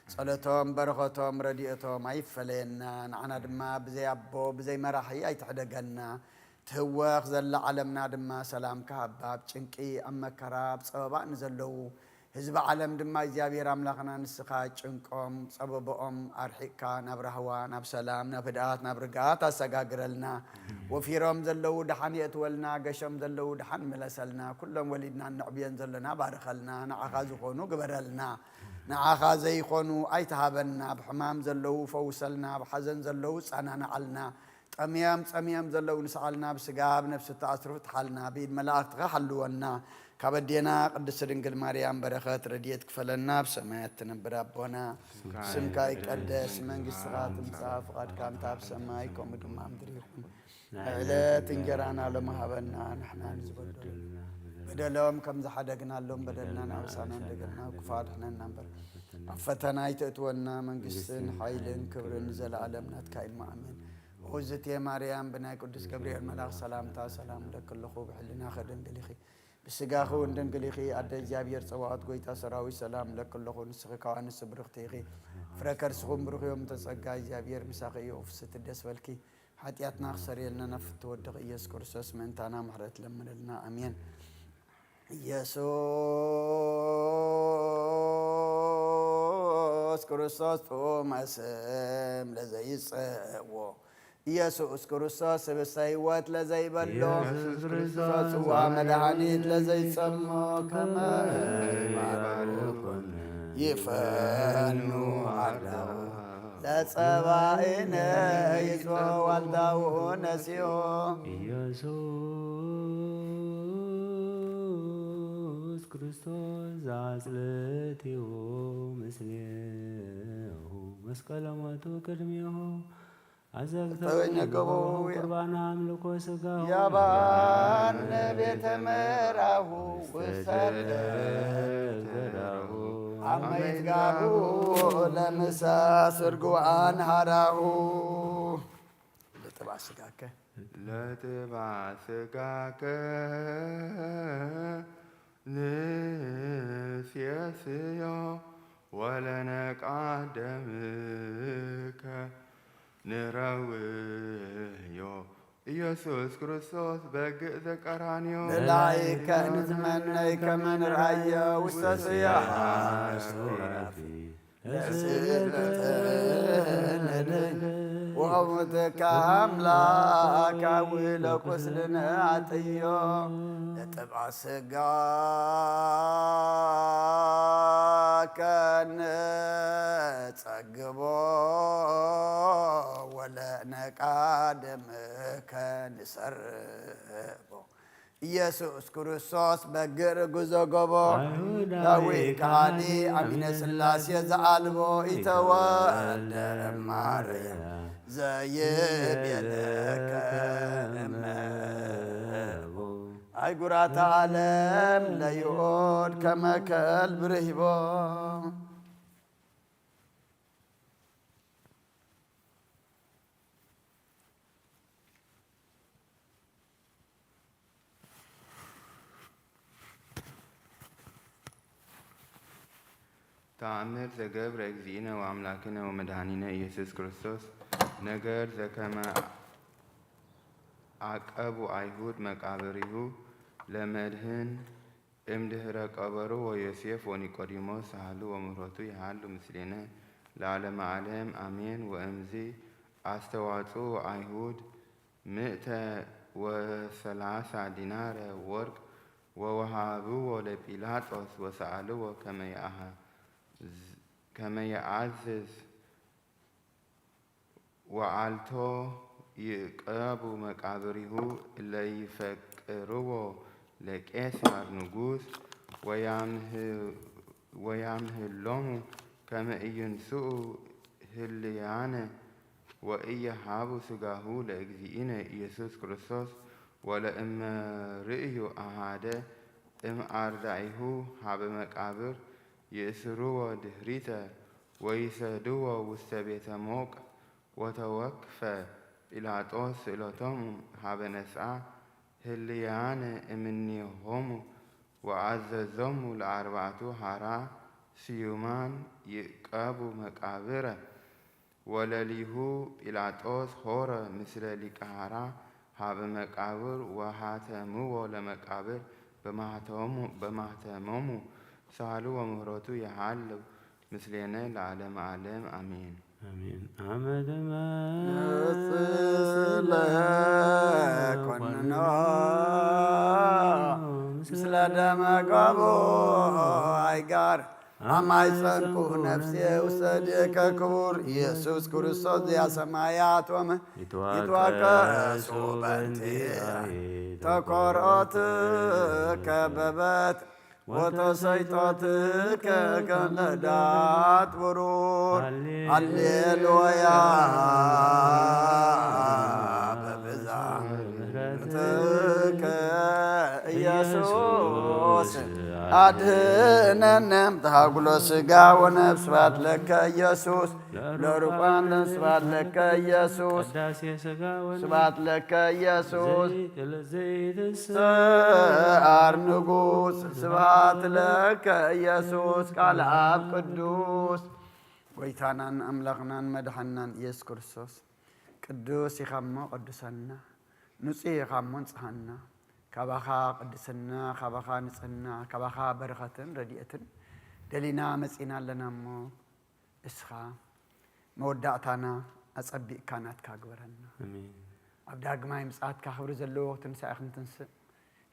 ጸሎቶም፣ በረኸቶም፣ ረድኤቶም ኣይፈለየና። ንዓና ድማ ብዘይ ኣቦ፣ ብዘይ መራሒ ኣይትሕደገና። ትህወኽ ዘላ ዓለምና ድማ ሰላምካ ሃባ። ኣብ ጭንቂ፣ ኣብ መከራ፣ ኣብ ጸበባ ንዘለዉ ህዝቢ ዓለም ድማ እግዚኣብሔር ኣምላኽና ንስኻ ጭንቆም፣ ጸበብኦም ኣርሒቕካ ናብ ራህዋ፣ ናብ ሰላም፣ ናብ ህድኣት፣ ናብ ርግኣት ኣሰጋግረልና። ወፊሮም ዘለዉ ደሓን የእትወልና፣ ገሾም ዘለዉ ደሓን ምለሰልና። ኩሎም ወሊድና እነዕብዮን ዘለና ባርኸልና፣ ንዓኻ ዝኾኑ ግበረልና። ንዓኻ ዘይኾኑ ኣይትሃበና። ኣብ ሕማም ዘለዉ ፈውሰልና፣ ኣብ ሓዘን ዘለዉ ጸናንዓልና። ጠምዮም ጸሚኦም ዘለዉ ንስዓልና፣ ኣብ ስጋ ኣብ ነፍሲ ተኣስሩ ፍትሓልና፣ ብኢድ መላእኽትኻ ሓልወና። ካብ ኣዴና ቅድስቲ ድንግል ማርያም በረኸት ረድኤት ክፈለና። ኣብ ሰማያት ትነብር ኣቦና፣ ስምካ ይቀደስ፣ መንግስትኻ ትምጻእ፣ ፍቓድካ እንተ ኣብ ሰማይ ከምኡ ድማ ኣብ ምድሪ ይኹን። ዕለት እንጀራና ሎሚ ሃበና፣ ንሕና ንዝበደሉ በደሎም ከም ዝሓደግናሎም በደልና ናብሳና እንደገና ክፉ ኣድሕነና እምበር ኣብ ፈተና ኣይተእትወና፣ መንግስትን ሓይልን ክብርን ንዘለዓለም ናትካ እዩ። ኣሜን። ውእዝእቲ ማርያም ብናይ ቅዱስ ገብርኤል መልኣኽ ሰላምታ ሰላም እብለኪ ኣለኹ፣ ብሕልናኺ ድንግል ኢኺ፣ ብስጋኺ እውን ድንግል ኢኺ፣ ኣደ እግዚኣብሔር ጸባኦት፣ ጎይታ ሰራዊት ሰላም እብለኪ ኣለኹ። ንስኺ ካብ ኣንስቲ ብርኽቲ ኢኺ፣ ፍረ ከርስኹም ብሩኽ እዮም። እተ ጸጋ እግዚኣብሔር ምሳኺ እዩ። ፍስቲ ደስ በልኪ፣ ሓጢኣትና ክሰርየልና ናብ ፍትወድኺ ኢየሱስ ክርስቶስ ምእንታና ምሕረት ለምንልና። ኣሜን። ኢየሱስ ክርስቶስ ጥዑመ ስም ለዘይጸዎ፣ ኢየሱስ ክርስቶስ ህብስተ ሕይወት ለዘይበሎ፣ ኢየሱስ ክርስቶስ ጽዋ መድኃኒት ለዘይጸሞ፣ ከመ ይባርኩን ይፈኑ ኣርዳኡ፣ ለጸባኢነ ይጽዋ ዋልታኡ ነሲኦ። ኢየሱስ ክርስቶስ ዘአጽልእትዎ ምስሌሁ መስቀለ ሞቱ ቅድሜሁ አዘግተው ተወኘገቦ ቁርባነ አምልኮ ሥጋሁ ያባን ቤተ መራሁ ውሰተ ገራሁ አመይት ጋቡ ለምሳ ስርጉ አንሃራሁ። ለጥባ ስጋከ ለጥባ ስጋከ ንሴስዮ ወለነቃደምከ ንረውዮ ኢየሱስ ክርስቶስ በግእ ዘቀራንዮ። ንላይከ ንትመነይ ከመ ንርኣዮ ውስተ ስያፍ ሱራፊ ለስእለትንድን ወሙትከ አምላካዊ ለቁስልን አጥዮ ለጥባ ስጋ ከንጸግቦ ወለነቃድምከ ንሰርቦ። ኢየሱስ ክርስቶስ በግዕ ርጉዞ ጎቦ፣ ዳዊት ከሃዲ ኣሚነ ሥላሴ ዘኣልቦ ኢተወልደ እማርያም ዘይቤለከ እመቦ። ኣይጉራት ዓለም ለይኦድ ከመ ከልብ ርሂቦ። ተኣምር ዘገብረ እግዚእነ ወአምላክነ ወመድኃኒነ ኢየሱስ ክርስቶስ ነገር ዘከመ አቀቡ አይሁድ መቃብሪሁ ለመድህን እምድህረ ቀበርዎ ዮሴፍ ወኒቆዲሞስ ሳህሉ ወምህረቱ ይሃሉ ምስሌነ ለዓለመ ዓለም አሜን። ወእምዚ አስተዋጽኡ አይሁድ ምእተ ወሰላሳ ዲናረ ወርቅ ወወሃብዎ ለጲላጦስ ወሰአልዎ ከመ የአህ-፣ ከመ የአዝዝ ወዓልቶ ይዕቀቡ መቃብሪሁ እለ ይፈቅርዎ ለቄሳር ንጉስ ወያምህ-፣ ወያምህሎሙ ከመ ኢይንስኡ ህልያነ ወኢየሃቡ ሥጋሁ ለእግዚእነ ኢየሱስ ክርስቶስ ወለእመ ርእዩ አሃደ እምአርዳኢሁ ሀበ መቃብር ይእስርዎ ድህሪተ ወይሰድዎ ውስተ ቤተ ሞቅ። ወተወክፈ ጲላጦስ ስእለቶሙ ሀበ ነስአ ህልያነ እምኔሆሙ ወአዘዞሙ ለአርባዕቱ ሐራ ስዩማን ይዕቀቡ መቃብረ። ወለሊሁ ጲላጦስ ሖረ ምስለ ሊቀ ሐራ ሀበ መቃብር ወሃተምዎ ለመቃብር በማህተሙ-፣ በማህተሞሙ ሳህሉ ወምህረቱ ይሃሉ ምስሌነ ለዓለመ ዓለም አሜን። አሜን። አመ ትመጽእ ለኮንኖ ምስለ ደመ ገቦ አይጋር አማይ ጸንኩ ነፍሴ ውሰድከ ክቡር ኢየሱስ ክርስቶስ ዚአ ሰማያት ወመ ይትዋቀሱ በንቲ ተኮሮት ከበበት ወተሰይጦትከ ከለዳት ብሩር። ሃሌሉያ። በብዛ ምሕረትከ ኢየሱስ አድህነነ ተሃጉሎ ስጋ ወነፍስ። ስብሐት ለከ ኢየሱስ። ለሩቃን ስብሐት ለከ ኢየሱስ። ቅዳሴ ስጋ ወነፍስ። ስብሐት ለከ ኢየሱስ። ዘይትስ- ስዓር ንጉስ። ስብሐት ለከ ኢየሱስ። ቃል አብ ቅዱስ። ጎይታናን ኣምላኽናን መድሓንናን ኢየሱስ ክርስቶስ፣ ቅዱስ ኢኻ እሞ ቅዱሰና፣ ንጹህ ኢኻ እሞ ንጽሃና። ካባኻ ቅድስና፣ ካባኻ ንጽህና፣ ካባኻ በረኸትን ረድኤትን ደሊና መጺና ኣለና እሞ፣ እስኻ መወዳእታና ኣጸቢቕካ ናትካ ግበረና። ኣሜን። ኣብ ዳግማይ ምጽኣትካ ክብሪ ዘለዎ ትንሳኤ ክንትንስእ፣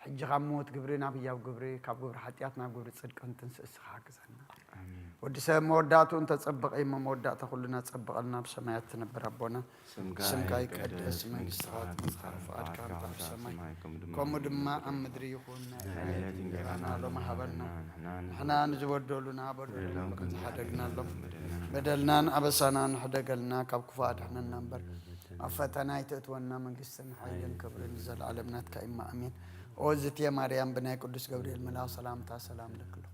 ሕጂ ካብ ሞት ግብሪ ናብ ህያው ግብሪ፣ ካብ ግብሪ ሓጢኣት ናብ ግብሪ ጽድቂ ክንትንስእ እስኻ ሓግዘና። ኣሜን። ወዲ ሰብ መወዳእትኡ እንተጸበቐ እሞ መወዳእታ ኩልና ጸብቐልና። ብሰማያት ትነብር ኣቦና፣ ስምካ ስምካ ይቀደስ፣ ይቀደስ፣ መንግስትኻ መንግስትኻ ትምጻእ፣ ትምጻእ፣ ፍቓድካ ፍቓድካ ኣብ ኣብ ሰማይ ሰማይ ከም ድማ ከም ኣብ ድማ ምድሪ ይኹን። ናይ ናይ ዕለት ዕለት እንጀራና እንጀራና ሎሚ ሎሚ ሃበና። ሃበና። ንሕና ንሕና ንዝበደሉና በደሎም በደሎም ከም ከም ዝሓደግናሎም ዝሓደግናሎም በደልናን ኣበሳናን ሕደገልና፣ ካብ ክፉእ ኣድሕነና እምበር፣ ኣብ ፈተና ኣይተእትወና። መንግስትን ሓይልን ክብርን ንዘለዓለም ናትካ እማ፣ ኣሜን። ኦ ዝትየ ማርያም፣ ብናይ ቅዱስ ገብርኤል መልኣኽ ሰላምታ ሰላም እልኪ ኣለኹ።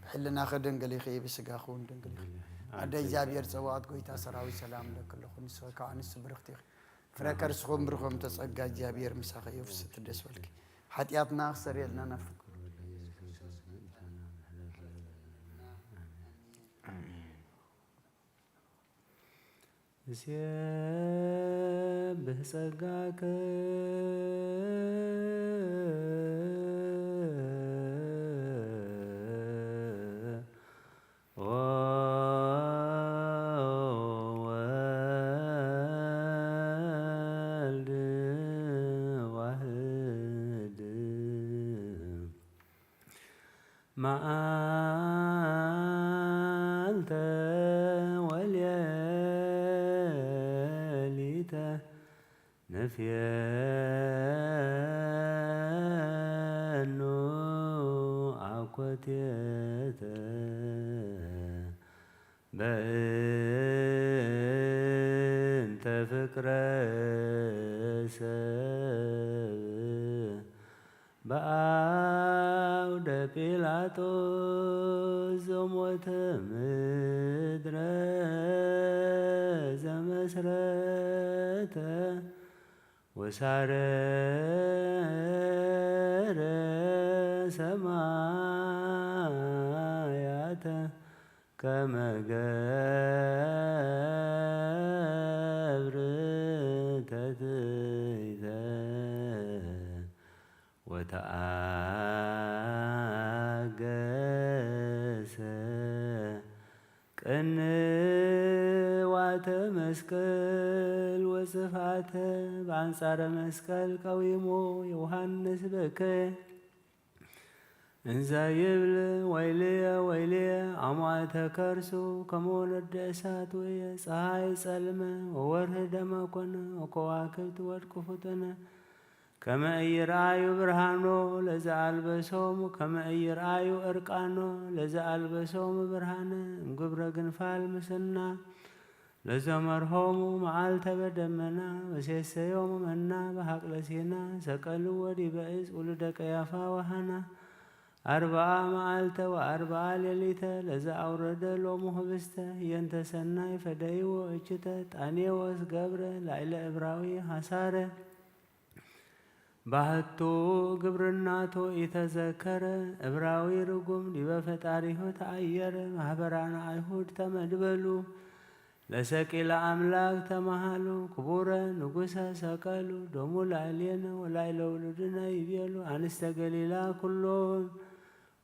ብሕልናኺ ድንግል ኢኺ፣ ብስጋኺ እውን ድንግል ኢኺ። ኣደ እግዚኣብሔር ጸባኦት፣ ጎይታ ሰራዊት፣ ሰላም እልኪ ኣለኹ። ንስኺ ከኣ ኣንስቲ ብርኽቲ ኢኺ። ፍረ ከርስኹም ብሩኽ እም ተጸጋ፣ እግዚኣብሔር ምሳኺ እዩ። ፍስሕቲ ደስ በልኪ፣ ሓጢኣትና ክሰርየልና ናብ ፍቅር ኣሜን። ንሴብህ ጸጋከ ወወልድ ዋህድ መዓልተ ወሌሊተ ንፍየኑ ኣኮቴተ በእንተ ፍቅረ ሰብ በአውደ ጲላጦስ ዘሞተ ምድረ ዘመስረተ ወሳረረ ሰማያተ ከመ ገብር ተትይተ ወተአገሰ ቅንዋተ መስቀል ወጽፍዓተ በአንጻረ መስቀል ቀዊሞ ዮሐንስ በከ እንዘ ይብል ወይልየ ወይልየ አሟተ ከርሱ ከመ ወነደ እሳት ውእየ። ፀሐይ ጸልመ ወወርህ ደመ ኮነ ወከዋክብት ወድቁ ፍጡነ ከመ ኢይርአዩ ብርሃኖ ለዘአልበሶሙ ከመ ኢይርአዩ እርቃኖ ለዘአልበሶሙ ብርሃነ እምግብረ ግንፋል ምስና ለዘመርሆሙ መዓልተ በደመና ወሴሰዮሙ መና በሐቅለ ሲና ሰቀልዎ ዲበ እፅ ውሉደ ቀያፋ ወሃና አርብዓ መዓልተ ወአርብዓ ሌሊተ ለዘአውረደ ሎሙ ህብስተ ህየንተ ሰናይ ፈደይዎ እችተ ጣኔዎስ ገብረ ላዕለ እብራዊ ሐሳረ ባህቱ ግብርናቶ ኢተዘከረ እብራዊ ርጉም ዲበ ፈጣሪሁ ተአየረ ማህበራነ አይሁድ ተመድበሉ ለሰቂለ አምላክ ተመሃሉ ክቡረ ንጉሰ ሰቀሉ ደሙ ላዕሌነ ወላዕለ ውሉድነ ይቤሉ አንስተ ገሊላ ኩሎም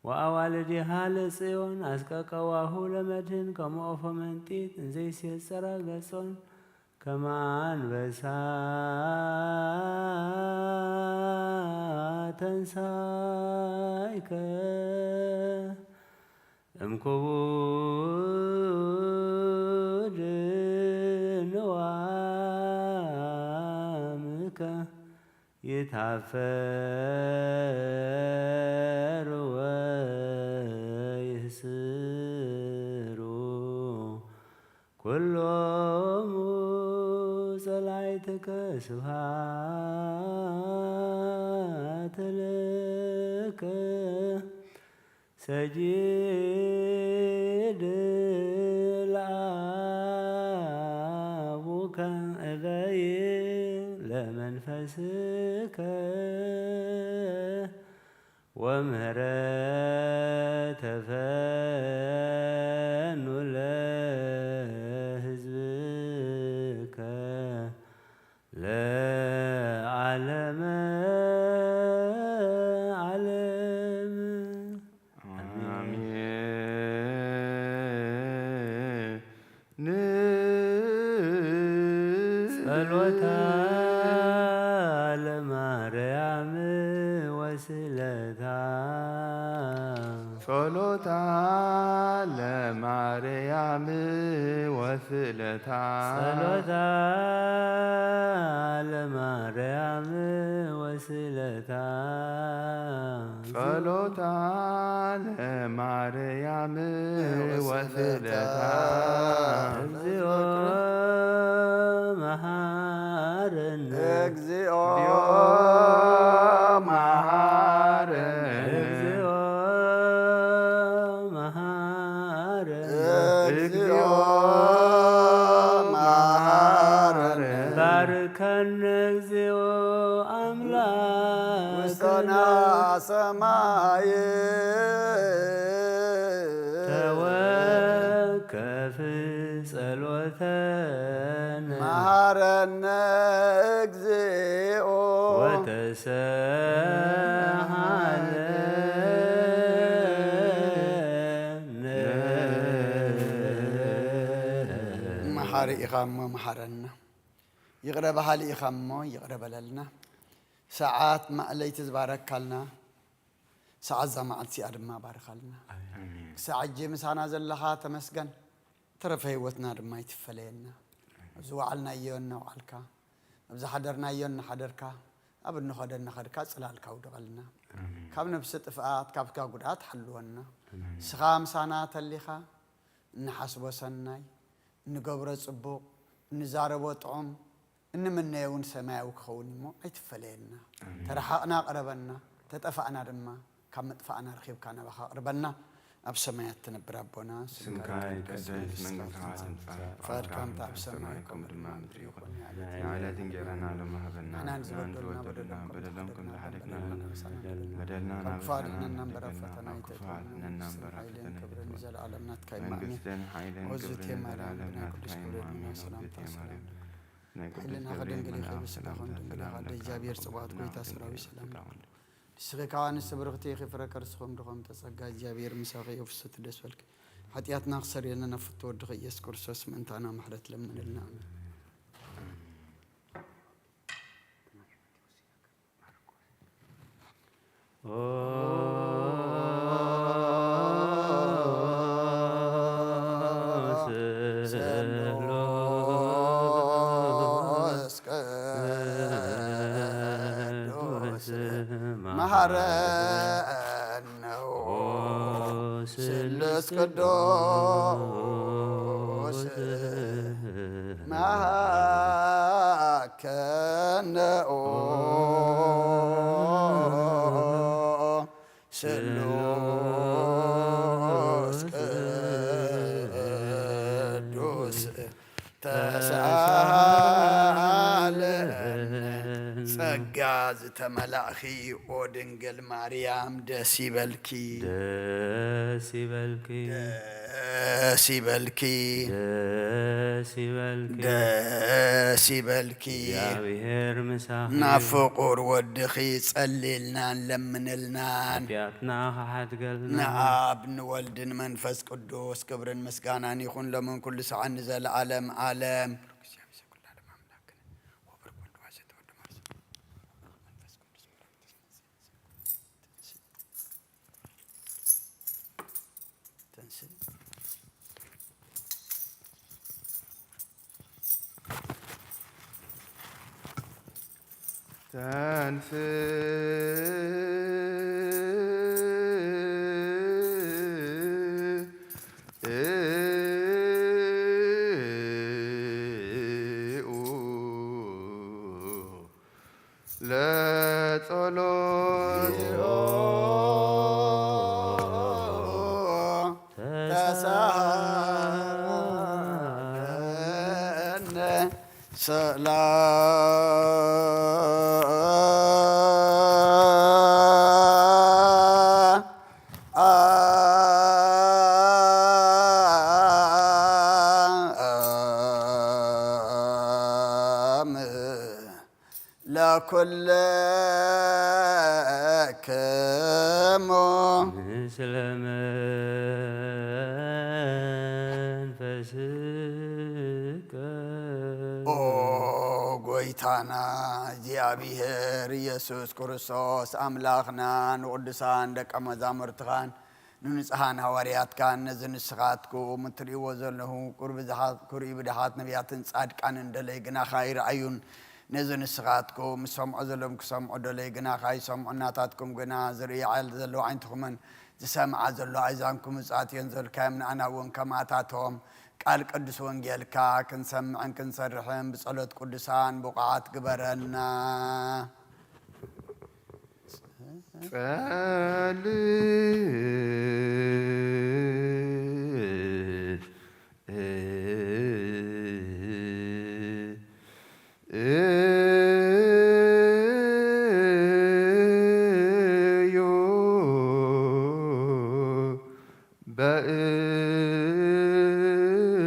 ወአዋልዲሃ ለጽዮን አስቀቀዋሁ ለመድህን ከመ ኦፎ መንጢት እንዘይሴጽራ ገጾን ከመ አንበሳ ተንሳይከ እምክቡድ ንዋምከ ይትሃፈር ወይህስሩ ኩሎሙ ጸላይትከ ስብሃት ለከ ሰጊድ ለአቡከ እበይ ለመንፈስከ ወምህረተ ፈኑ ለህዝብከ ለዓለመ ዓለም። አሜን። ጸሎታ ለማርያም ወስለታ። ጸሎታ ለማርያም ወስለታ። ጸሎታ ለማርያም ወስለታ። ጸሎታ ለማርያም ወስለታ። እግዚኦ መሐረነ። እግዚኦ መሐረነ። እግዚኦ መሐረነ። እግዚኦ መሐረነ። ባርከነ እግዚኦ አምላክ ውስተ ሰማይ። ተወከፍ ጸሎተነ። መሐረነ እግዚኦ። ወተሰሃለነ። መሓሪ ኢኻ እሞ መሓረና። ይቕረ በሃሊ ኢኻ እሞ ይቕረ በለልና። ሰዓት ማእለይቲ ዝባረካልና፣ ሰዓት እዛ መዓልቲ እዚኣ ድማ ባርኻልና። ኣሜን። ክሳዕ ሕጂ ምሳና ዘለኻ ተመስገን። ተረፈ ህይወትና ድማ ይትፈለየና። ኣብዚ ወዓልናዮ እናውዓልካ፣ ኣብዚ ሓደርናዮ እናሓደርካ፣ ኣብ እንኸዶ እናኸድካ ጽላልካ ውደቐልና። ኣሜን። ካብ ነብሲ ጥፍኣት፣ ካብ ስጋ ጉድኣት ሓልወና። ኣሜን። ንስኻ ምሳና ተሊኻ፣ እንሓስቦ ሰናይ፣ እንገብሮ ጽቡቕ፣ እንዛረቦ ጥዑም፣ እንምነዮ እውን ሰማያዊ ክኸውን እሞ ኣይትፈለየና። ኣሜን። ተረሓቕና ቅረበና፣ ተጠፋእና ድማ ካብ ምጥፋእና ረኺብካ ናባኻ ኣቕርበና። ኣብ ሰማያት ትነብር ኣቦና፣ ስምካ ይትቀደስ፣ መንግስትኻ ትምጻእ፣ ፍቓድካ ትምጻእ፣ ፍቓድካ ከም ትምጻእ ኣብ ሰማይ ከምኡ ድማ ኣብ ምድሪ ይኹን። ንዕለት እንጀራና ሎሚ ሃበና፣ ንሕና ንሕና ንዝበደሉና ንዝበደሉና በደሎም ከም በደሎም ከም ዝሓደግና ዝሓደግና በደልና ካብ ናብ ክፉ ኣድሕነና እምበር ኣብ ፈተና ኣይተእትወና፣ መንግስትን ሓይልን ክብርን ንዘለኣለም ናትካ እዩ። ኣሜን። መንግስትን ሓይልን መንግስትን ክብርን ሓይልን ንዘለኣለም ናትካ እዩ። ኣሜን። ሰላምታ ሰላም። ናይ ቅዱስ ሕልና ገብርኤል ከደንግል መልኣኽ ይኽእል ሰላምታ ምስለኹም ሰላም ድንግል እልካ፣ ኣደ እግዚኣብሔር ኣንተ ጽባኦት እምነት ጎይታ ሰራዊት ሰላም። ንስኺ ከኣ ንስብርኽቲ ኢኺ፣ ፍረ ከርስኹም ድኾም ተጸጋ እግዚኣብሔር ምሳኺ እዩ። ፍስቲ ደስ በልኪ። ሓጢኣትና ክሰርየልና ናብ ፍቱ ወድኺ ኢየሱስ ክርስቶስ ምእንታና ምሕረት ለምንልና። ኣሜን። ስሉስ ቅዱስ መሐረነ ስሉስ ቅዱስ መሐረነ ስሉስ ቅዱስ ተሳሃለነ። ጸጋ ዝተመላእኺ ኦ ድንግል ማርያም ደስ ይበልኪ። ደስ ይበልኪ። ደስ ይበልኪ። ደስ ይበልኪ። ደስ ይበልኪ። እግዚኣብሔር ምሳኺ። ናብ ፍቁር ወድኺ ጸልይልናን ለምንልናን። ሓጢኣትና ክሓድገልና። ንኣብ ንወልድን መንፈስ ቅዱስ ክብርን ምስጋናን ይኹን ሎምን ኩሉ ሰዓን ንዘለዓለም ዓለም። ተንሥኡ ለጸሎት። ኣም ለኩልክሙ ምስለ መንፈስከ። ኦ ጎይታና እግዚኣብሔር ኢየሱስ ክርስቶስ ኣምላኽና ንቅዱሳን ደቀ መዛሙርትኻን ንንጹሃን ሃዋርያትካን ነዚ ንስኻትኩም እትርእይዎ ዘለኹም ክብሪ ብዝሓት-፣ ክብሪ ብድሓት ነቢያትን ጻድቃንን ደለይ ግናኻ ኣይረኣዩን። ነዚ ንስኻትኩም ዝሰምዑ ዘለኹም ክሰምዑ ደለይ ግናኻ ኣይሰምዑን። ናታትኩም ግና ዝርእያ ዘለዋ ኣዒንትኹምን ዝሰምዓ ዘለዋ ኣእዛንኩም ብፁዓት እየን ዘልካዮም። ንኣና እውን ከማታቶም ቃል ቅዱስ ወንጌልካ ክንሰምዕን ክንሰርሕን ብጸሎት ቅዱሳን ብቑዓት ግበረና። ጸልእ እዩ።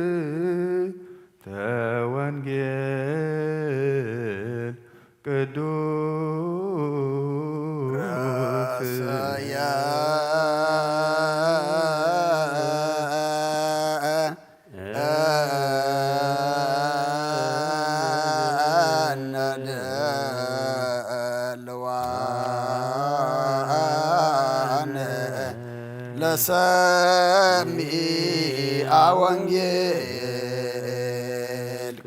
በእንተ ወንጌል ቅዱስ ረሰየ ለሰሚዐ ወንጌል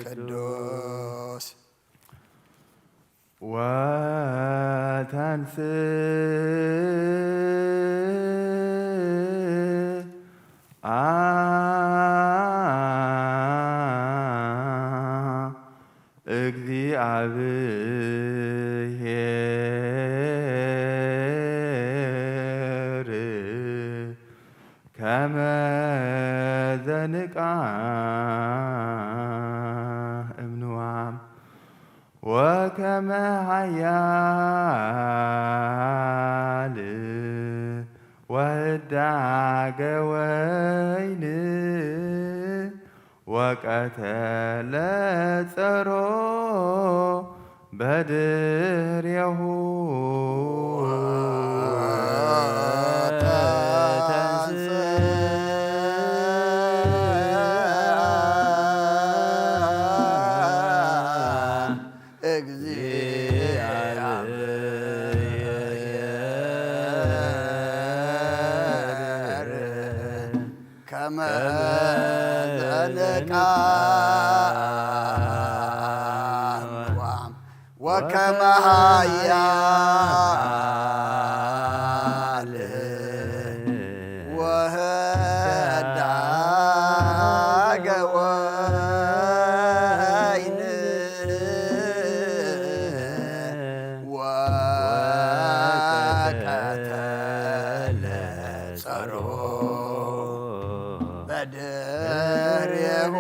ቅዱስ። ወተንሥአ እግዚአብሔር ከመ ዘንቃ እምንዋም ወከመ ኃያል ወህዳገ ወይን ወቀተለ ጸሮ በድሬሁ። እግዚአብሔር ከመ ዘንቃ ወም ወከመ ኃያል ወህዳገ ወይን ወቀተለ ጸሮ በድሬሁ።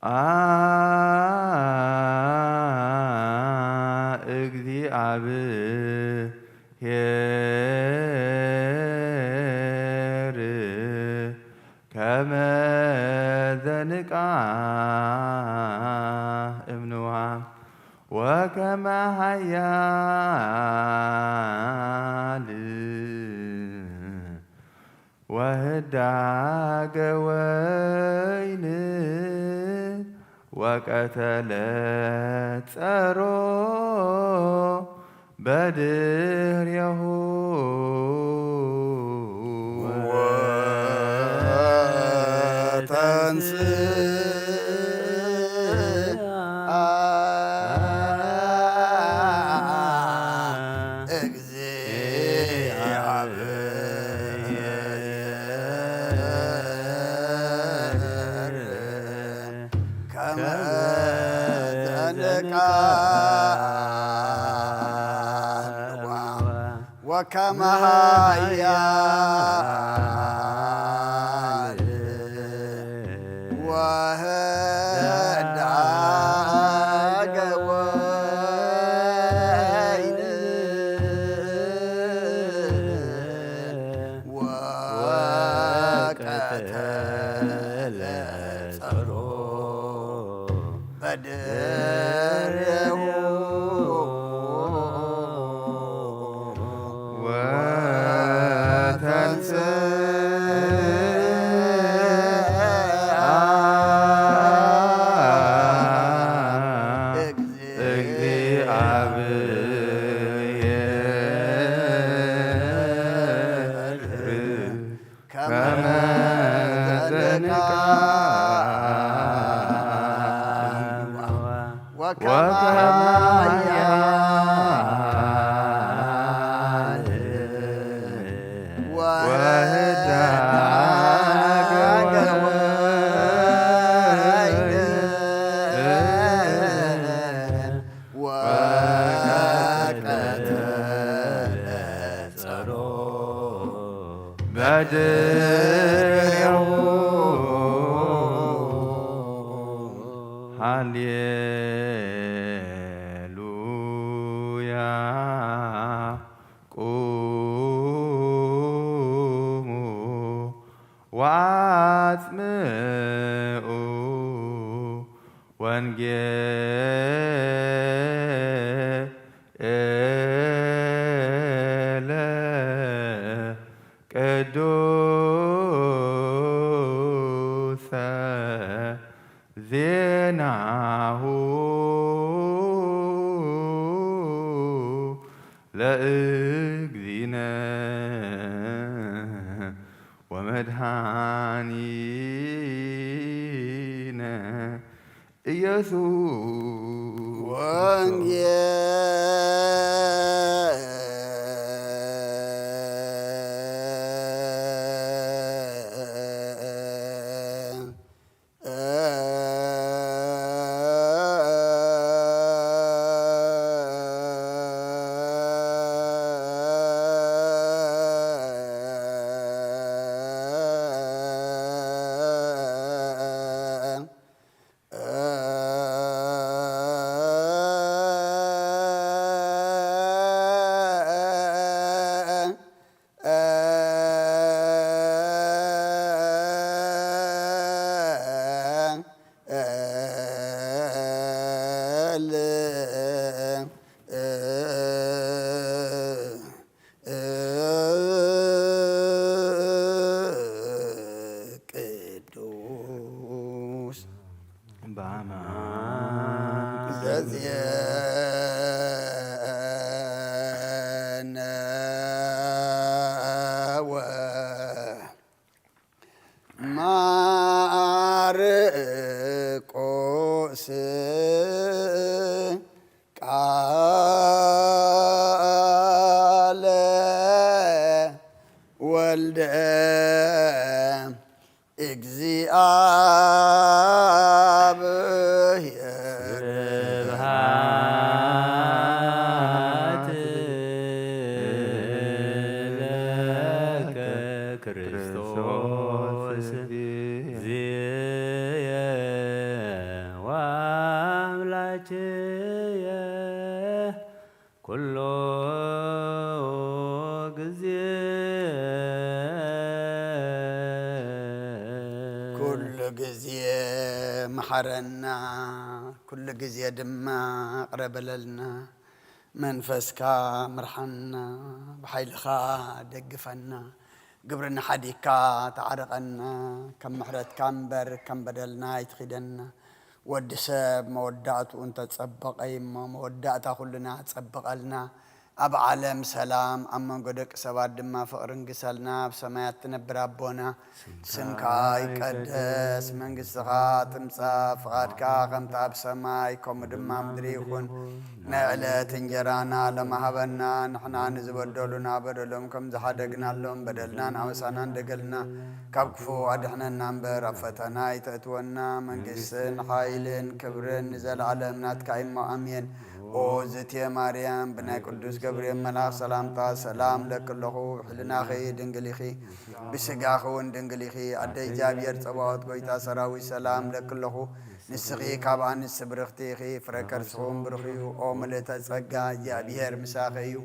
ወተንሥአ እግዚአብሔር ከመ ዘንቃ እምንዋ ወከመ ኃያል ወህዳገ ወይን ወቀተለ ጸሮ በድሬሁ። ወተንሥአ እግዚአብሔር ከመ ዘንቃ ወከመ ኃያል ወህዳገ ወይን ወቀተለ ጸሮ በድሬሁ ወተንሥአ እግዚአብሔር ከመ ዘንቃ ወከመ ያል ወህዳገ ወይን ወቀተለ ጸሮ በድሬሁ። ሃሌሉያ። ቁሙ ወአጽምዑ ወንጌለ ቅዱሰ ዜናሁ ለእግዚእነ ወመድኃኒነ ኢየሱስ። ወንጌል ቅዱስ በአማን ዘዜነወ ማርቆስ ቃለ ወልደ እግዚአብሔር። ስብሐት ለከ ክርስቶስ ዚየ ወአምላክየ ኩሎ ጊዜ። ኩሉ ጊዜ መሓረና፣ ኩሉ ጊዜ ድማ ይቕረ በለልና። መንፈስካ ምርሓና፣ ብሓይልኻ ደግፈና፣ ግብርና ሓዲግካ ተዓርቐና፣ ከም ምሕረትካ እምበር ከም በደልና ኣይትኺደና። ወዲ ሰብ መወዳእትኡ እንተጸበቐ እሞ መወዳእታ ኩልና ጸብቐልና። ኣብ ዓለም ሰላም፣ ኣብ መንጎ ደቂ ሰባት ድማ ፍቕሪ ንግሰልና። ኣብ ሰማያት ትነብር ኣቦና፣ ስምካ ይቀደስ፣ መንግስትኻ ትምጻእ፣ ፍቓድካ ከምቲ ኣብ ሰማይ ከምኡ ድማ ኣብ ምድሪ ይኹን። ናይ ዕለት እንጀራና ሎሚ ሃበና፣ ንሕና ንዝበደሉና በደሎም ከም ዝሓደግናሎም በደልናን ኣበሳናን ደገልና ካብ ክፉ ኣድሕነና እምበር ኣብ ፈተና ኣይተእትወና። መንግስትን ሓይልን ክብርን ንዘለዓለም ናትካ እሞ ኣሜን። ኦ ዝትየ ማርያም ብናይ ቅዱስ ገብርኤል መልኣኽ ሰላምታ ሰላም እብለኪ ኣለኹ። ብሕልናኺ ድንግል ኢኺ፣ ብስጋኺ እውን ድንግል ኢኺ። ኣደ እግዚኣብሔር ጸባኦት፣ ጎይታ ሰራዊት፣ ሰላም እብለኪ ኣለኹ። ንስኺ ካብ ኣንስቲ ብርኽቲ ኢኺ፣ ፍረ ከርስኺ እውን ብሩኽ እዩ። ኦ ምልእተ ጸጋ፣ እግዚኣብሔር ምሳኺ እዩ።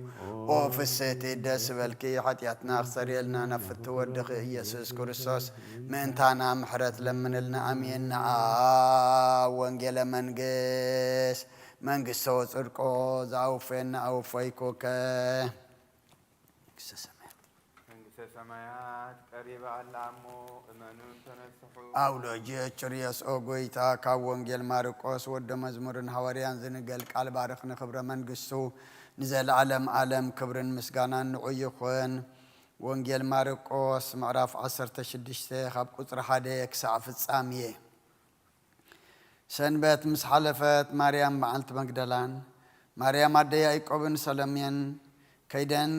ኦ ፍስሕቲ፣ ደስ ይበልኪ፣ ሓጢኣትና ክሰርየልና ናብ ፍትው ወድኺ ኢየሱስ ክርስቶስ ምእንታና ምሕረት ለምንልና። ኣሜን። ንዓ ወንጌለ መንግስት መንግስቶ ጽድቆ ዝኣውፈየና ኣውፈይኩከ። መንግስተ ሰማያት መንግስተ ሰማያት ቀሪባ ኣላ እሞ እመኑን ተነስሑ። ኣውሎጅዮ ችርዮስ ኦ ጎይታ፣ ካብ ወንጌል ማርቆስ ወደ መዝሙርን ሃዋርያን ዝንገል ቃል ባርኽ ንክብረ መንግስቱ ንዘለዓለም ዓለም ክብርን ምስጋናን ንዑ ይኹን። ወንጌል ማርቆስ ምዕራፍ ዓሰርተ ሽዱሽተ ካብ ቁጽሪ ሓደ ክሳዕ ፍጻሜ። ሰንበት ምስ ሓለፈት ማርያም በዓልቲ መግደላን ማርያም ኣደ ያዕቆብን ሰሎሜን ከይደን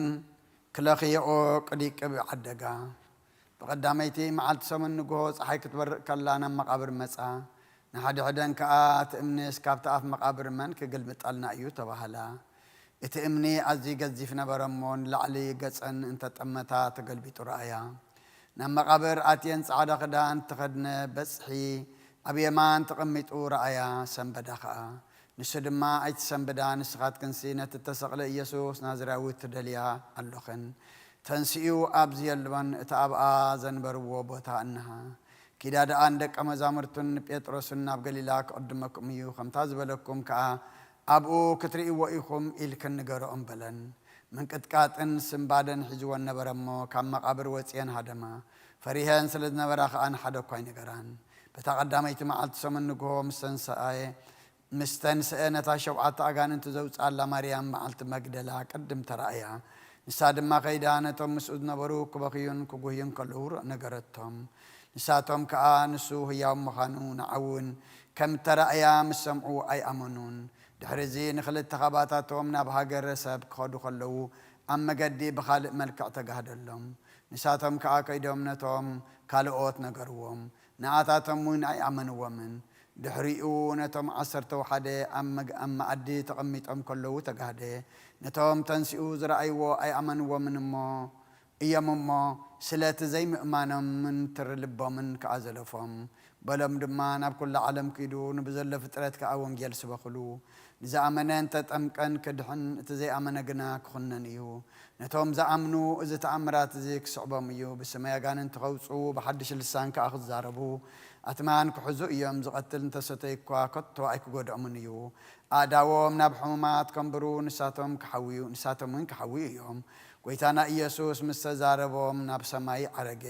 ክለኽየኦ ቅዲቅብ ዓደጋ። ብቐዳመይቲ መዓልቲ ሰሙን ንግሆ ጸሓይ ክትበርቕ ከላ ናብ መቓብር መጻ። ንሓድሕደን ከኣ እቲ እምንስ ካብቲ ኣፍ መቓብር መን ክግልብጠልና እዩ ተባህላ። እቲ እምኒ ኣዝዩ ገዚፍ ነበረ እሞ ንላዕሊ ገጸን እንተጠመታ ተገልቢጡ ረኣያ። ናብ መቓብር ኣትየን ጻዕዳ ክዳን እተኸድነ በጽሒ ኣብ የማን ተቐሚጡ ረኣያ፣ ሰንበዳ ኸኣ። ንሱ ድማ ኣይትሰንብዳ፣ ንስኻትክንሲ ነቲ እተሰቕለ ኢየሱስ ናዝራዊ ትደልያ ኣሎኽን። ተንሲኡ ኣብዚ የሎን፣ እቲ ኣብኣ ዘንበርዎ ቦታ እንሃ። ኪዳ ደኣ ንደቀ መዛሙርቱን ንጴጥሮስን ናብ ገሊላ ክቕድመኩም እዩ፣ ከምታ ዝበለኩም ከኣ ኣብኡ ክትርእይዎ ኢኹም ኢልክን ንገርኦም በለን። ምንቅጥቃጥን ስንባደን ሒዝወን ነበረ እሞ፣ ካብ መቓብር ወጺኤን ሃደማ። ፈሪሀን ስለ ዝነበራ ከኣ ንሓደ እኳ ኣይነገራን። በታ ቀዳመይቲ መዓልቲ ሰሙን ንግሆ ምስ ተንሰኣየ፣ ምስ ተንስአ ነታ ሸውዓተ ኣጋንንቲ ዘውጽኣላ ማርያም በዓልቲ መግደላ ቅድም ተራእያ። ንሳ ድማ ከይዳ ነቶም ምስኡ ዝነበሩ ክበኽዩን ክጉህዩን ከለዉ ነገረቶም። ንሳቶም ከኣ ንሱ ህያው ምዃኑ ንዓ እውን ከም እተራእያ ምስ ሰምዑ ኣይኣመኑን። ድሕሪ እዚ ንኽልተ ኻባታቶም ናብ ሃገረ ሰብ ክኸዱ ከለዉ ኣብ መገዲ ብኻልእ መልክዕ ተጋህደሎም። ንሳቶም ከኣ ከይዶም ነቶም ካልኦት ነገርዎም። ንኣታቶም እውን ኣይኣመንዎምን። ድሕሪኡ ነቶም ዓሰርተው ሓደ ኣብ መግ-፣ ኣብ መኣዲ ተቐሚጦም ከለዉ ተጋህደ። ነቶም ተንሲኡ ዝረኣይዎ ኣይኣመንዎምን እሞ፣ እዮም እሞ፣ ስለ እቲ ዘይምእማኖምን ትሪ ልቦምን ከኣ ዘለፎም። በሎም ድማ፣ ናብ ኩላ ዓለም ኪዱ፣ ንብዘሎ ፍጥረት ከኣ ወንጌል ስበኹሉ። ንዝኣመነ እንተጠምቀን ክድሕን፣ እቲ ዘይኣመነ ግና ክኹነን እዩ። ነቶም ዝኣምኑ እዚ ተኣምራት እዚ ክስዕቦም እዩ። ብስመይ ኣጋንንቲ ከውጽኡ፣ ብሓድሽ ልሳን ከኣ ክዛረቡ፣ ኣትማን ክሕዙ እዮም። ዝቐትል እንተሰተዩ እኳ ከቶ ኣይክጎድኦምን እዩ። ኣእዳዎም ናብ ሕሙማት ከንብሩ፣ ንሳቶም ክሓውዩ፣ ንሳቶም እውን ክሓውዩ እዮም። ጎይታና ኢየሱስ ምስ ተዛረቦም ናብ ሰማይ ዓረገ፣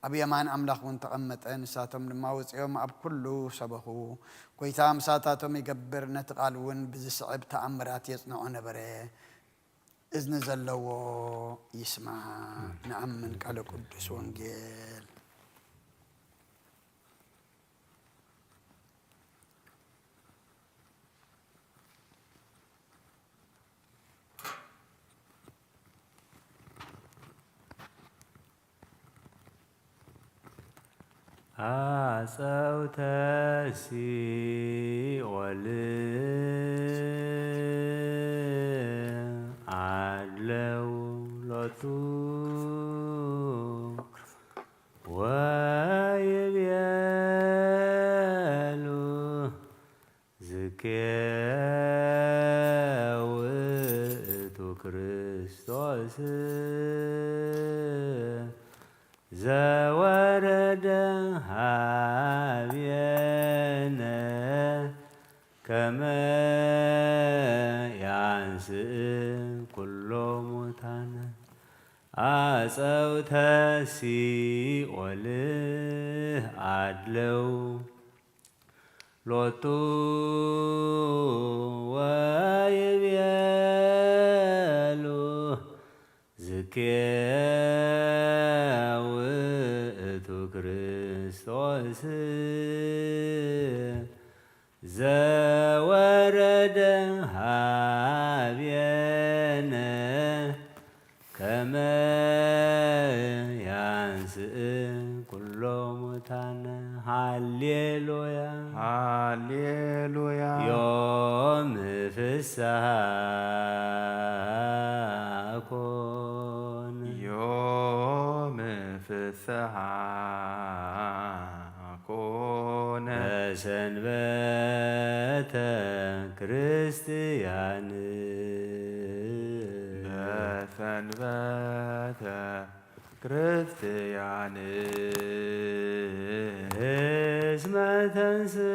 ኣብ የማን ኣምላኽ እውን ተቐመጠ። ንሳቶም ድማ ወጺኦም ኣብ ኩሉ ሰበኹ። ጎይታ ምሳታቶም ይገብር፣ ነቲ ቃል እውን ብዝስዕብ ተኣምራት የጽንዖ ነበረ። እዝኒ ዘለዎ ይስማዕ። ንኣምን ቃለ ቅዱስ ወንጌል። ዓጸውተ ሲኦል ዓድለው ሎቱ ወይቤሉ ዝኬ ውእቱ ክርስቶስ ዘወረደ ሀቤነ ከመ ያንስእ ኩሎ ሙታነ። አፀውተ ሲኦል አድለው ሎቱ ወይቤሉ ዝኬ ውእቱ ክርስቶስ ዘወረደ ሀቤነ ከመ ያንስእ ኩሎ ሙታነ። ሃሌሉያ ሃሌሉያ። ዮም ፍስሐ ንስሓ ኮነ። በሰንበተ ክርስቲያን። በሰንበተ ክርስቲያን። እስመ ተንስአ።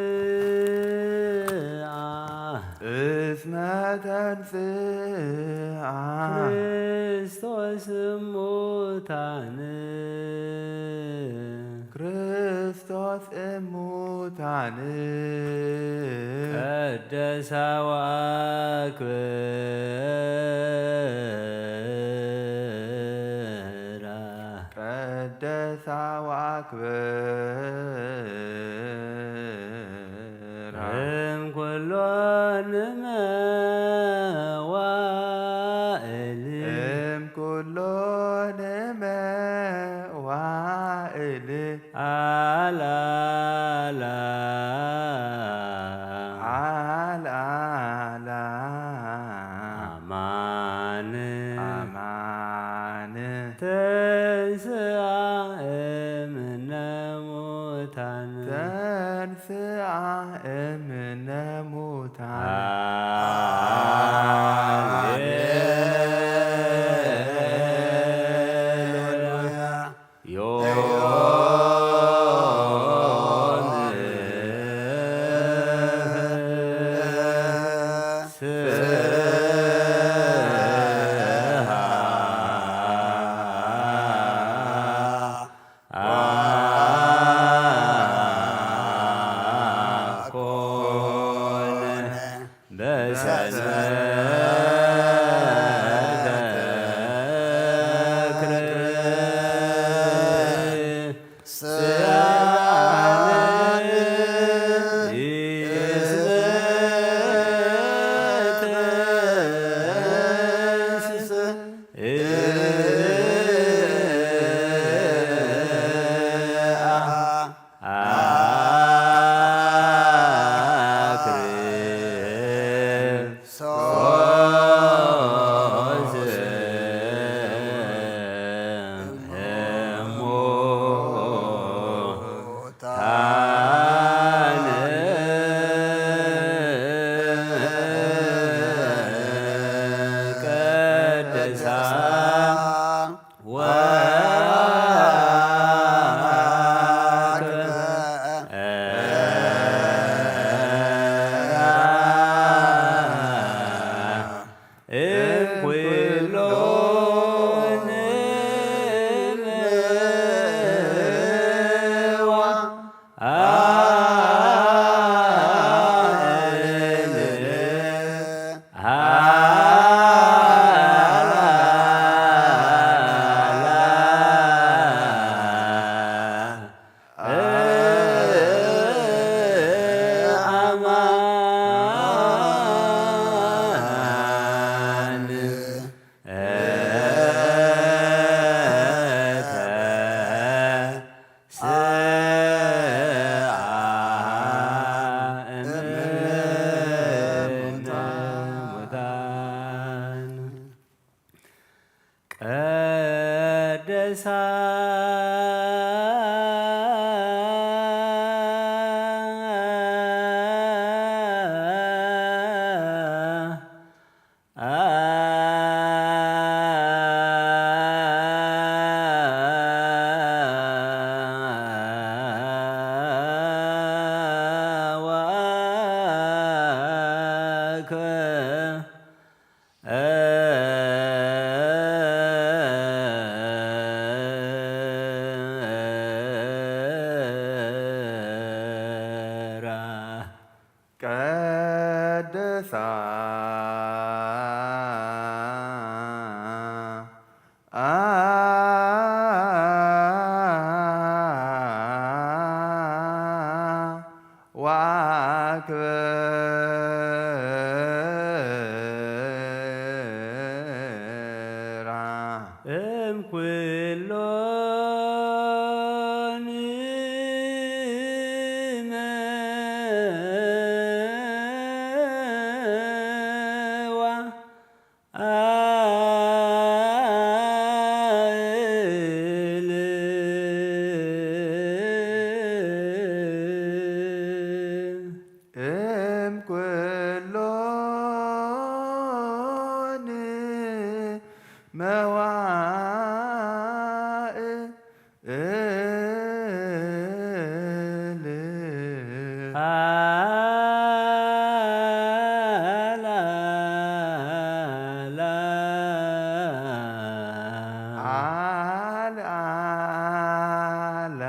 እስመ ተንስአ። ክርስቶስ እሙታን። ክርስቶስ እሙታን። ቀደሳ ወአክብራ። ቀደሳ ወአክብራ። እምኩሎን መዋእል። እምኩሎን መዋእል። አልዓላ። አልዓላ። አማን። አማን። ተንሥአ እምነ ሙታን። ተንሥአ እምነ ሙታን። ሃሌሉያ። ዮም ስብሐ ኮነ። በሰንበተ ክርስቲያን። ቀደሳ ቀደሳ ወአክብራ። እምኩሎን መዋ አልዓላ አልዓላ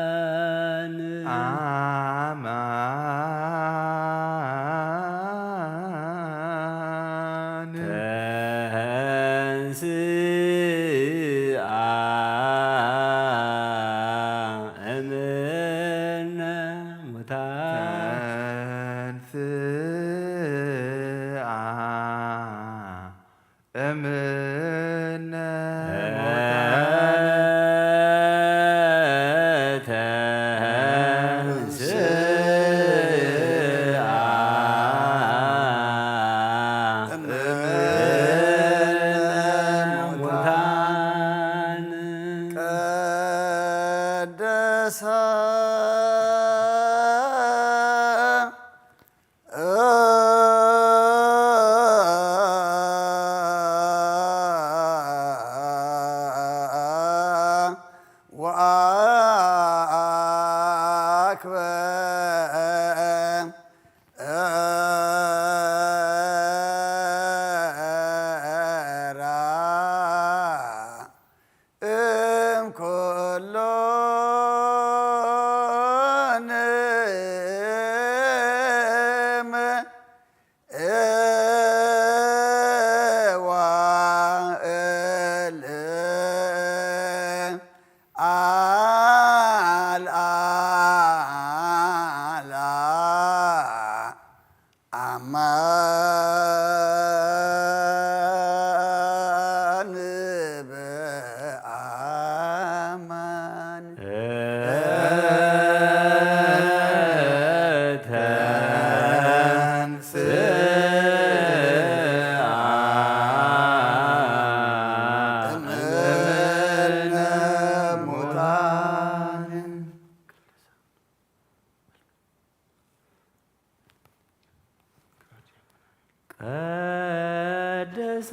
አማን አማን ተንስአ እምነ ሙታን ተንስአ እምነ ሙታን ተንስአ እምነ ሙታን ቀደሳ ወአክበ እምኩሎን መዋእል አልዓላ አማን በአማን ተንስአ እምነ ሙታን ቀደሳ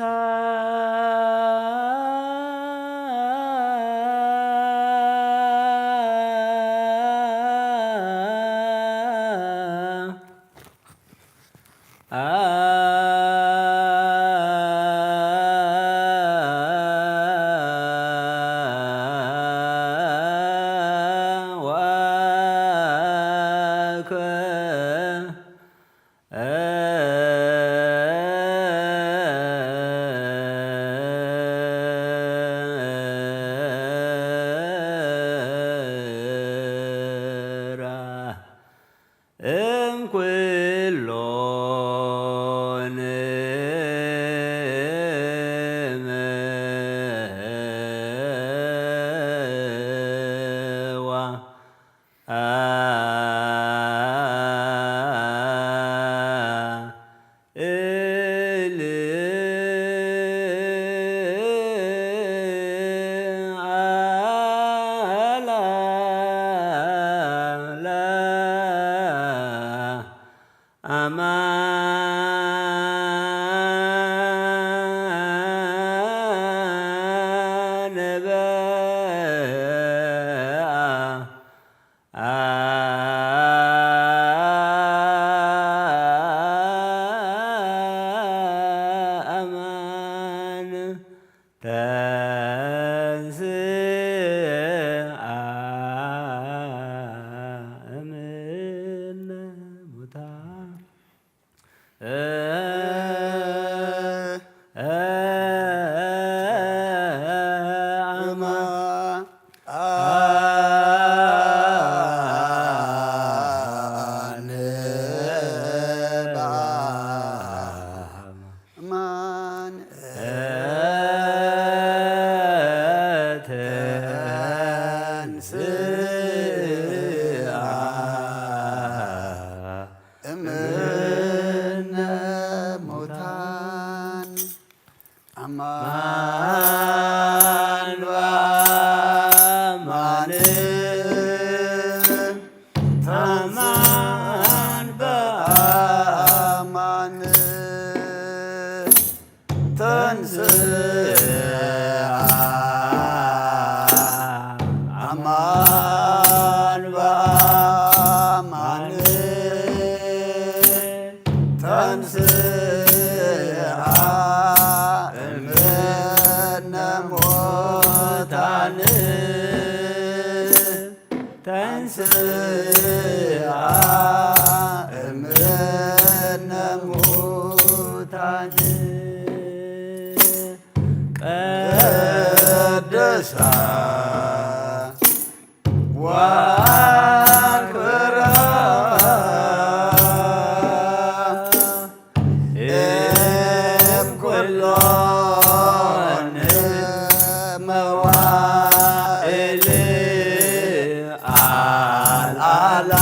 ወአክበ እምኩሎን አማን በአ አማን ተንስአ እምነ ሙታን። እምነ ሙታን አማን በአማን አማን በአ ተንሥአ እምነ ሙታን፣ ተንሥአ እምነ ሙታን፣ ቀደሳ ወአክብራ እምኩሎን መዋዕል አልዓላ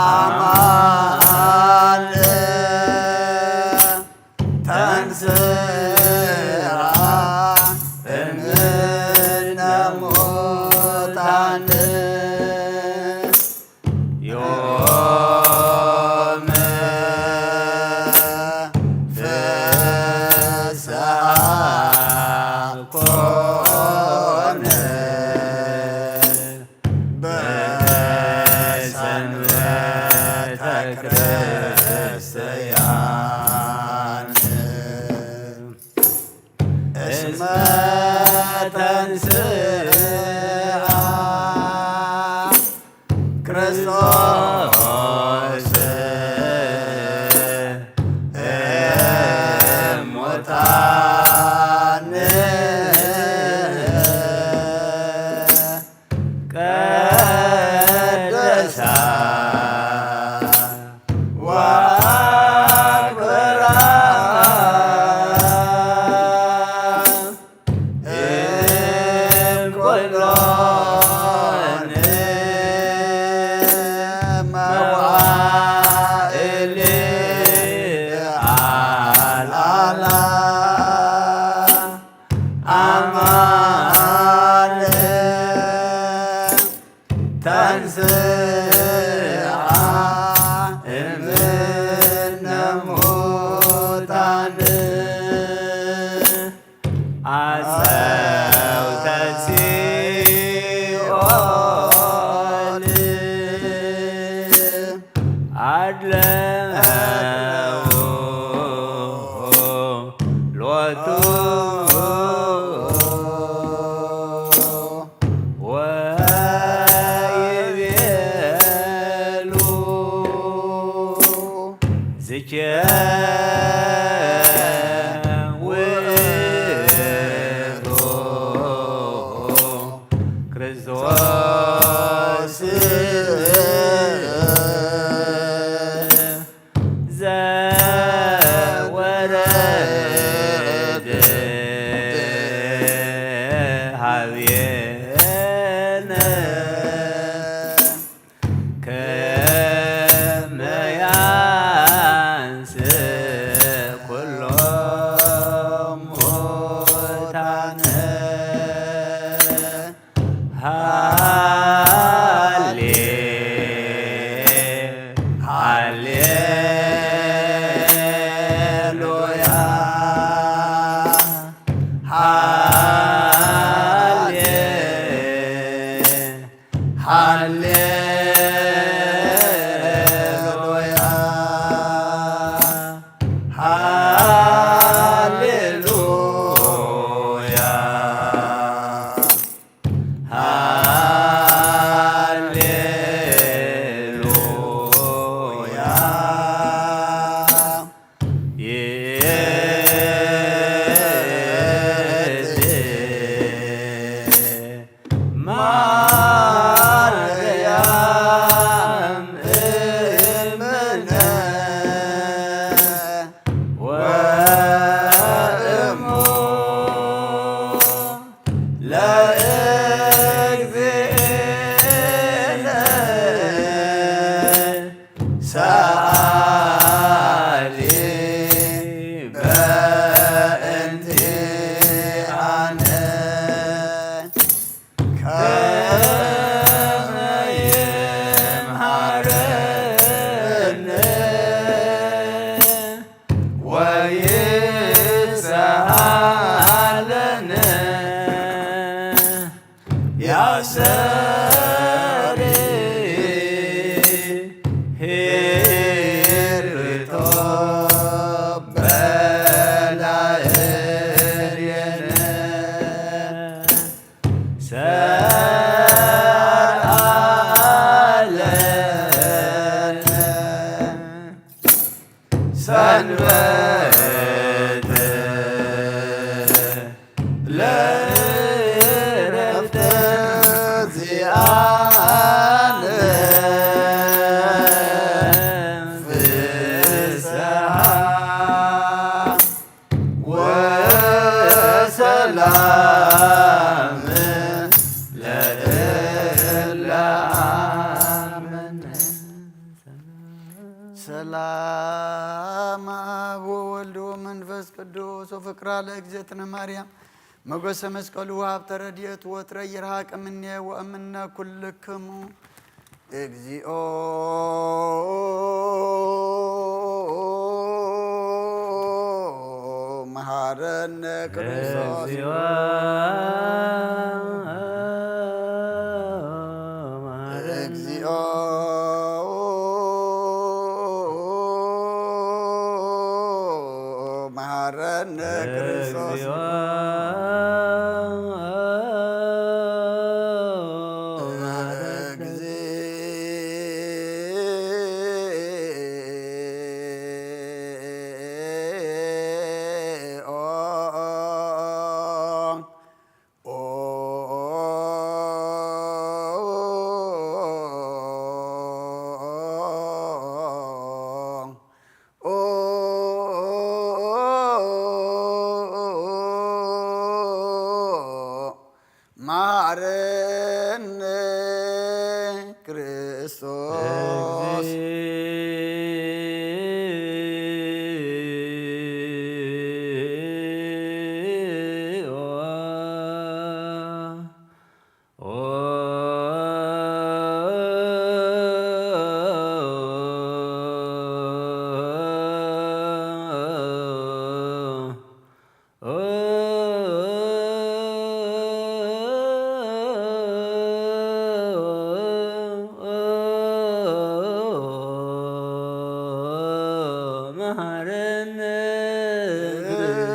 አማን ተንሥአ እምነ ሙታን ዮም ፍስሐ ኮነ በሰንበተ ክርስቲያን እስመ ተንሥአ ክርስቶስ እሙታን ቀደሳ ወአክብራ እምኩሎን መዋዕል አልዓላ አማን ተንሥአ እምነ ሙታን አጸውተ ሲኦል አድለው ሎቱ ወይቤሉ ዝኬ ውእቱ ክርስቶስ ዘወረደ ሀቤነ ከመ ያንስ ኩሎ ሙታነ ሃሌ ሃሌሉያ ሃሌ ሃሌሉያ ሃሌሉያ ሃሌሉያ ይእቲ ማርያም እምነ ወእሙ ለእግዚእነ ሰአሊ በእንቲአነ ከመ ይምሃረነ ወይስሃለነ ያሰሪ ለእረፍተ ዚኣነ ፍስሓ ወሰላም ለእለ አመነ። ሰላም አብ ወወልድ ወመንፈስ ቅዱስ ወፍቅራ ለእግዝእትነ ማርያም ሞገሰ መስቀሉ ወሀብተ ረድኤቱ ወትረ ይርሃቅ እምኔ ወእምነ ኩልክሙ። እግዚኦ መሐረነ ክርስቶስ። እግዚኦ መሐረነ። እግዚኦ መሐረነ ክርስቶስ። እግዚኦ መሐረነ። እግዚኦ መሐረነ ክርስቶስ። እግዚኦ መሐረነ።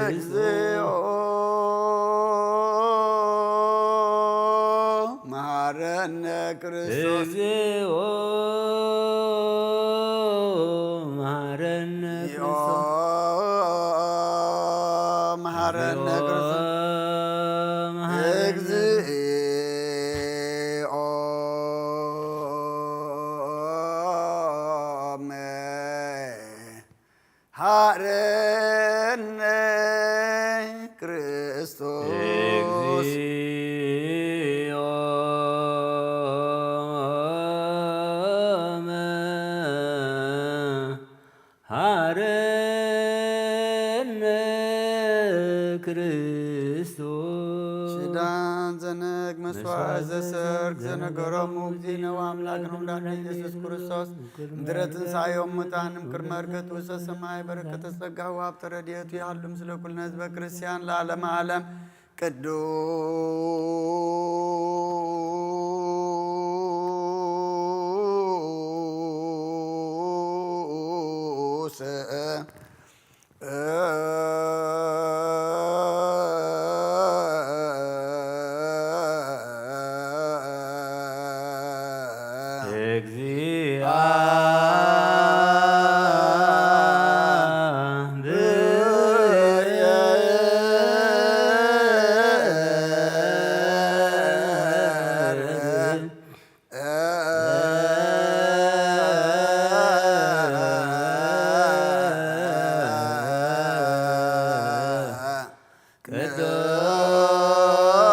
እግዚኦ መሐረነ ክርስቶስ። እግዚኦ መሐረነ ክርስቶስ። መሐረነ ክርስቶስ። መሐረነ። እግዚኦ መሐረነ ክርስቶስ። እግዚኦ መሐረነ ክርስቶስ። ኪዳን ዘነግ መስዋዕት ዘሰርግ ዘነገሮሙ እግዚእነ ወአምላክነ ወመድኃኒነ ኢየሱስ ክርስቶስ። ምድረ ትንሣኤ ሙታን እምክር መርገት ውስተ ሰማይ በረከተ ጸጋ ወሀብተ ረድኤቱ ይሃሉ ምስለ ኩልነ ህዝበ ክርስቲያን ለዓለመ ዓለም። ቅዱስ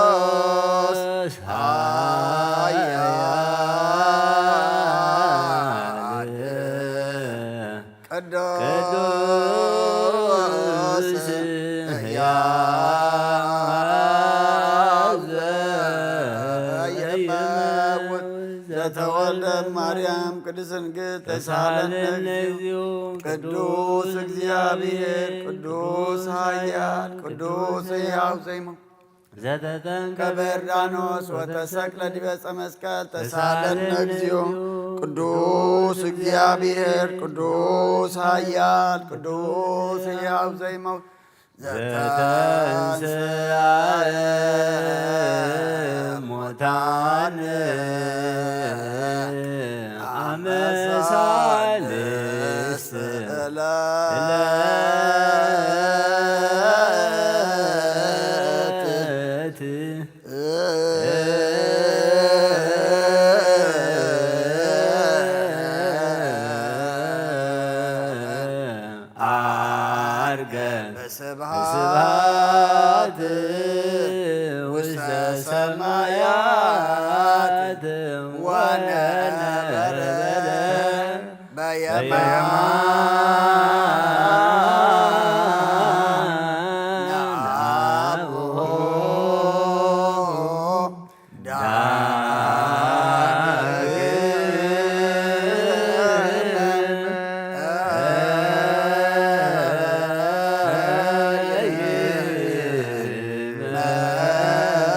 ቅዱስ ኃያል ቅዱስ ቅዱስ ሕያው ሕያው ዘኢይመውት ዘተወልደ ማርያም ቅድስት ድንግል ተሳለነ ተሳለነ እግዚኦ። እግዚኦ። ቅዱስ እግዚአብሔር ቅዱስ ኃያል ቅዱስ ሕያው ዘይሞ ዘተጠምቀ በዮርዳኖስ ወተሰቅለ ዲበ ዕፀ መስቀል ተሳለነ እግዚኦ። ቅዱስ እግዚአብሔር ቅዱስ ኃያል ቅዱስ ሕያው ዘይመውት ዘተንሥአ እሙታን አመ ሳልስት ዕለት ስብሐት ውስተ ሰማያት ወነበረ በየማነ አቡሁ ዳግም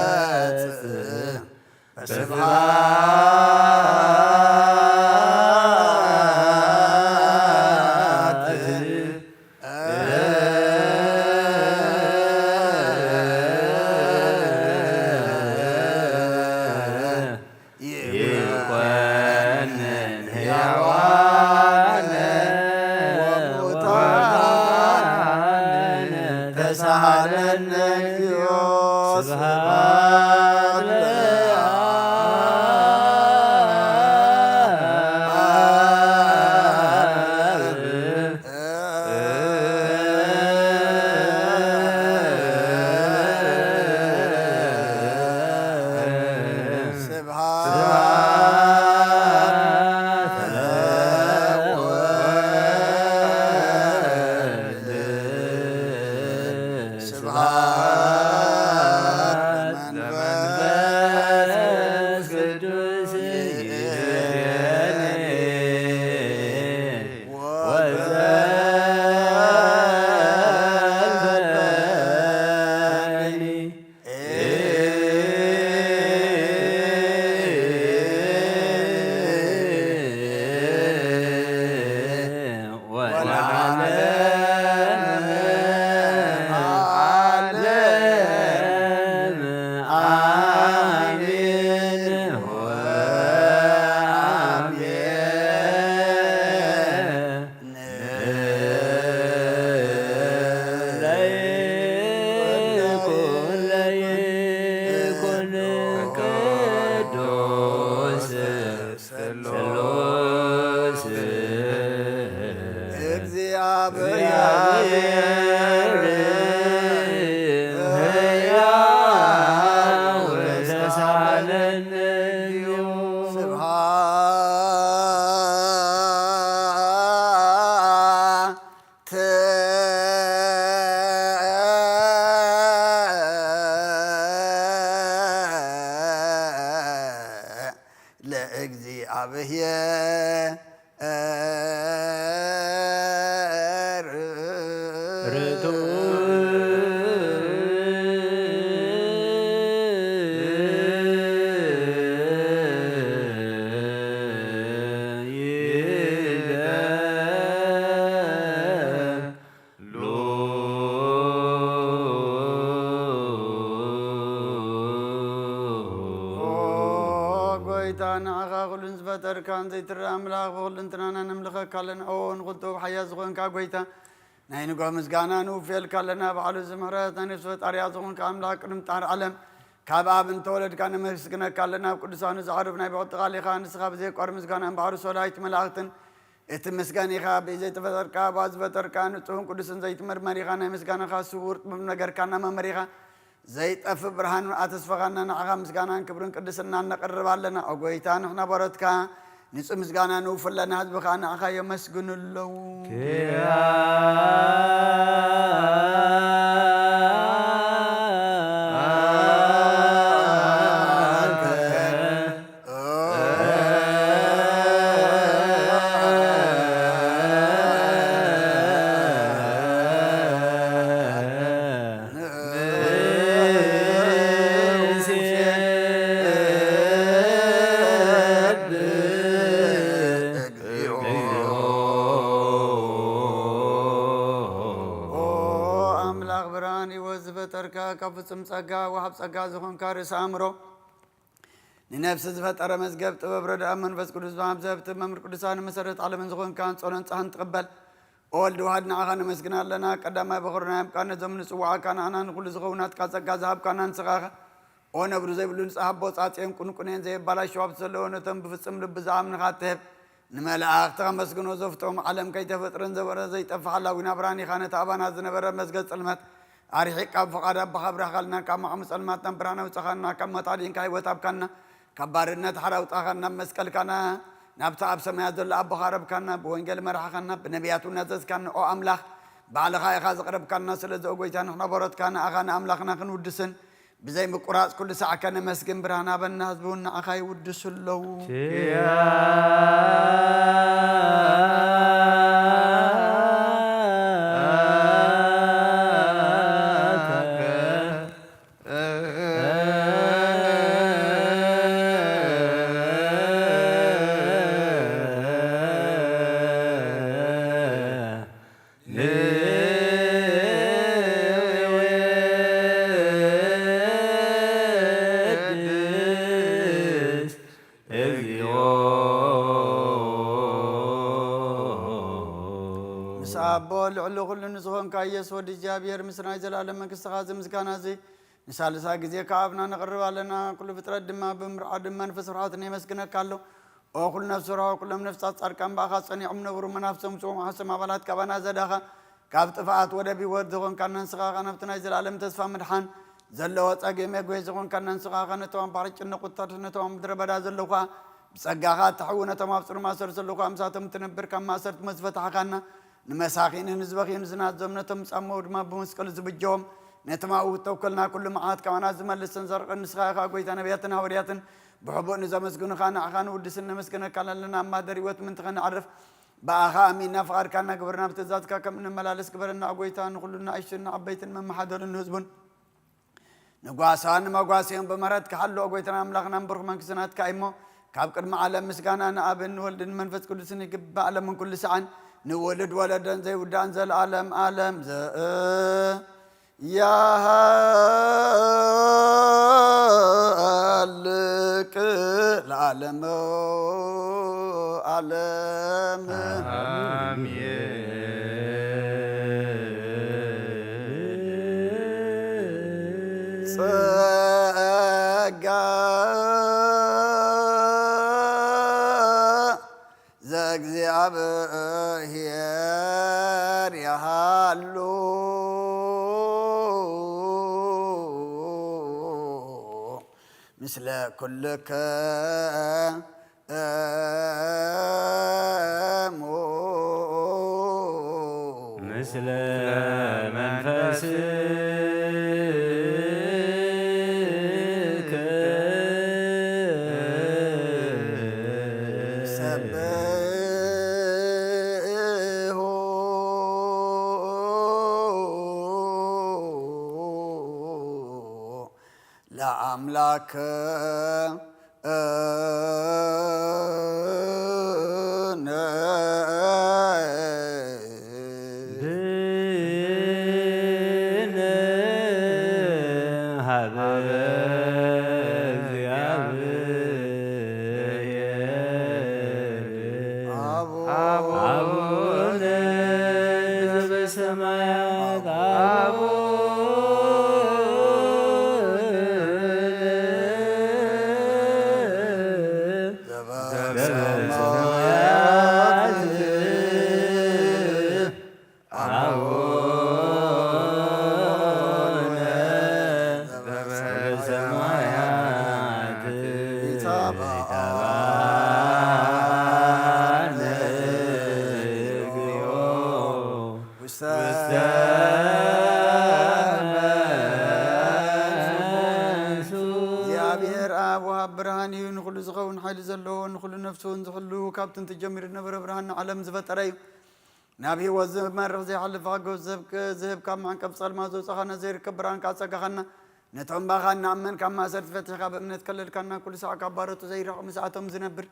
ይመጽእ በስብሐት ይኮንን ሕያዋን ወሙታን ተሳሃለነ እግዚኦ። ስብሐት ለአብ። ስብሐት ለወልድ። ስብሐት ለመንፈስ ቅዱስ። ወዘልፈኒ ለይኩን ለይኩን ቅዱስ ስሉስ እግዚአብሔር ሕያው ተሳለነ። ስብሐት ለእግዚአብሔር። ኦ ጎይታ፣ ንዓኻ ኩሉን ዝፈጠርካን ዘይትረኣ ኣምላኽ፣ ብኹልንትናና ነምልኸካ ኣለና። ኦ ንኹልቶ ሓያል ዝኾንካ ጎይታ፣ ናይ ንግሆ ምስጋና ንውፍየልካ ኣለና። ባዕሉ እዚ ምሕረት ናይ ነፍሲ ፈጣሪያ ዝኾንካ ኣምላኽ፣ ቅድሚ ምጣር ዓለም ካብ ኣብ እንተወለድካ ነመስግነካ ኣለና። ኣብ ቅዱሳኑ ዘዕርፍ ናይ ብሕቲ ቃል ኢኻ። ንስኻ ብዘየቋርጽ ምስጋና እምበኣር ሰላይት መላእኽትን እቲ ምስጋና ኢኻ። ብዘይተፈጠርካ፣ ብኣ ዝፈጠርካ፣ ንጹህን ቅዱስን ዘይትመርመር ኢኻ። ናይ ምስጋናኻ ስውር ጥበብ ነገርካና መመር ኢኻ። ዘይጠፍእ ብርሃን ኣተስፈኻና። ንዓኻ ምስጋናን ክብርን ቅድስናን ነቕርብ ኣለና። ኦ ጎይታ፣ ንሕና በረትካ ንጹህ ምስጋና ንውፍለና ህዝብኻ ንዓኻ የመስግኑ ኣለዉ። ኦ ኣምላኽ ብርሃን ህይወት ዝፈጠርካ፣ ካብ ፍጹም ጸጋ ወሃብ ጸጋ ዝኾንካ ርእሲ ኣእምሮ፣ ንነፍሲ ዝፈጠረ መዝገብ ጥበብ ረድኣ መንፈስ ቅዱስ ብሃብ ዘህብቲ መምህር ቅዱሳን መሰረት ዓለምን ዝኾንካ ጾሎን ጸሓን ትቕበል። ኦ ወልድ ዋሕድ ንዓኻ ነመስግና ኣለና። ቀዳማይ በኹርና የምቃ ነዞም ንጽዋዓካ ንዓና ንኹሉ ዝኸውን ናትካ ጸጋ ዝሃብካና ንስኻ ኢኻ። ኦ ነብሩ ዘይብሉ ንጽሃ ኣቦ ጻጽየን ቁንቁኔን ዘየባላሽዋ ሃብቲ ዘለዎ ነቶም ብፍጹም ልቢ ዝኣምንኻ ትህብ። ንመላእኽቲ ከመስግኖ ዘፍቶም ዓለም ከይተፈጥረን ዘበረ ዘይጠፍእ ሓላዊና ብርሃን ኢኻ። ነቲ ኣባና ዝነበረ መዝገብ ጸልማት ኣርሒቕካ ብፍቓድ ኣቦኻ ኣብራህካልና። ካብ መቓሙ ጸልማትና ብርሃን ኣውጻኻና፣ ካብ ሞት ኣድንካ ህይወት ኣብካና፣ ካብ ባርነት ሓራ ኣውጻኻና፣ መስቀልካና ናብቲ ኣብ ሰማያት ዘሎ ኣቦኻ ኣረብካና፣ ብወንጌል መራሕኻና፣ ብነቢያት እውን ኣዘዝካና። ኦ ኣምላኽ፣ ባዕልኻ ኢኻ ዘቕረብካና። ስለዚ ኦ ጎይታ ንሕና በሮትካ ንኣኻ ንኣምላኽና ክንውድስን ብዘይ ምቁራጽ ኩሉ ሳዕ ከነመስግን ብርሃን ሃበና። ህዝቢ እውን ንኣኻ ይውድሱ ኣለዉ። ምስ ኣቦ ልዕሊ ኩሉ ንዝኾንካ ኢየሱስ ወዲ እግዚኣብሔር፣ ምስ ናይ ዘላለም መንግስትኻ እዚ ምስጋና እዚ ንሳልሳይ ግዜ ካብ ኣብና ነቕርብ ኣለና። ኩሉ ፍጥረት ድማ ብምርዓድ መንፈስ ፍርሃትን የመስግነካ ኣሎ። ኦ ኩሉ ነፍሲ ርሆ፣ ኩሎም ነፍሳት ጻድቃን ብኣኻ ጸኒዖም ነበሩ። መናፍሶም ጽውም ሓሶም ኣባላት ካባና ዘዳኻ፣ ካብ ጥፍኣት ወደብ ህይወት ዝኾንካና ንስኻ ኸኣ ናብቲ ናይ ዘላለም ተስፋ ምድሓን ዘለዎ ጸገ መግቢ ዝኾንካና ንስኻ ኸኣ ነቶም ኣብ ባሕሪ ጭንቕ ወታደር ነቶም ኣብ ምድረ በዳ ዘለዉ ኸኣ ብጸጋኻ ትሕዊ፣ ነቶም ኣብ ጽሩይ ማእሰርቲ ዘለዉ ኸኣ ምሳቶም ትነብር፣ ካብ ማእሰርቲ ሞት ዝፈታሕካና፣ ንመሳኺንን ንዝበኽዩን ዝናዞም፣ ነቶም ዝጻመዉ ድማ ብመስቀሉ ዝብጀዎም፣ ነቲ ማእዊ ተውከልና ኩሉ መዓት ካባና ዝመልስን ዘርቕን ንስኻ ኢኻ። ጎይታ ነቢያትን ሃዋርያትን ብሕቡእ ንዘመስግኑኻ ንዓኻ ንውድስን ነመስግነካ ኣለና። ኣብ ማደር ህይወት ምእንቲ ኸነዕርፍ ብኣኻ ኣሚንና ፍቓድካ እናገበርና ብትእዛዝካ ከም እንመላለስ ግበረና። ጎይታ ንኹሉ ንኣሽቱን ንዓበይትን መመሓደርን ንህዝቡን ንጓሳን ንመጓሰዮን ብምሕረትካ ሓልዎ። ጎይታና ኣምላኽና ብሩኽ መንግስቲ ናትካ እዩ እሞ፣ ካብ ቅድሚ ዓለም ምስጋና ንኣብን ንወልድን ንመንፈስ ቅዱስን ይግባእ፣ ዓለምን ኩሉ ሰዓን ንውሉድ ወለዶን ዘይውዳእን ዘለዓለም ዓለም ዘያሃልቅ ለዓለመ ዓለም። ኣሜን። ጸጋ ዘእግዚኣብሔር ይሃሉ ምስለ ኩልክሙ። ምስለ መንፈስከ ሰብሑ ለአምላክ እግዚኣብሔር ኣብ ወሃብ ብርሃን እዩ። ንኹሉ ዝኸውን ሓይሊ ዘለዎ፣ ንኹሉ ነፍሱ እውን ዝሕሉ፣ ካብ ጥንቲ ጀሚሩ ዝነበረ ብርሃን ንዓለም ዝፈጠረ እዩ። ናብ ህይወት ዝመርሕ ዘይሓልፍ ኣጎ ዝህብ ካብ መዕንቀፍ ጸልማ ዘውጻኻና ዘይርከብ ብርሃን ከኣ ጸጋኻና ነቶም ባኻ እናኣመን ካብ ማእሰርቲ ፈቲሕካ ብእምነት ከለልካና ኩሉ ሳዕ ካብ ባሮቱ ዘይርሕቕ ምስኣቶም ዝነብር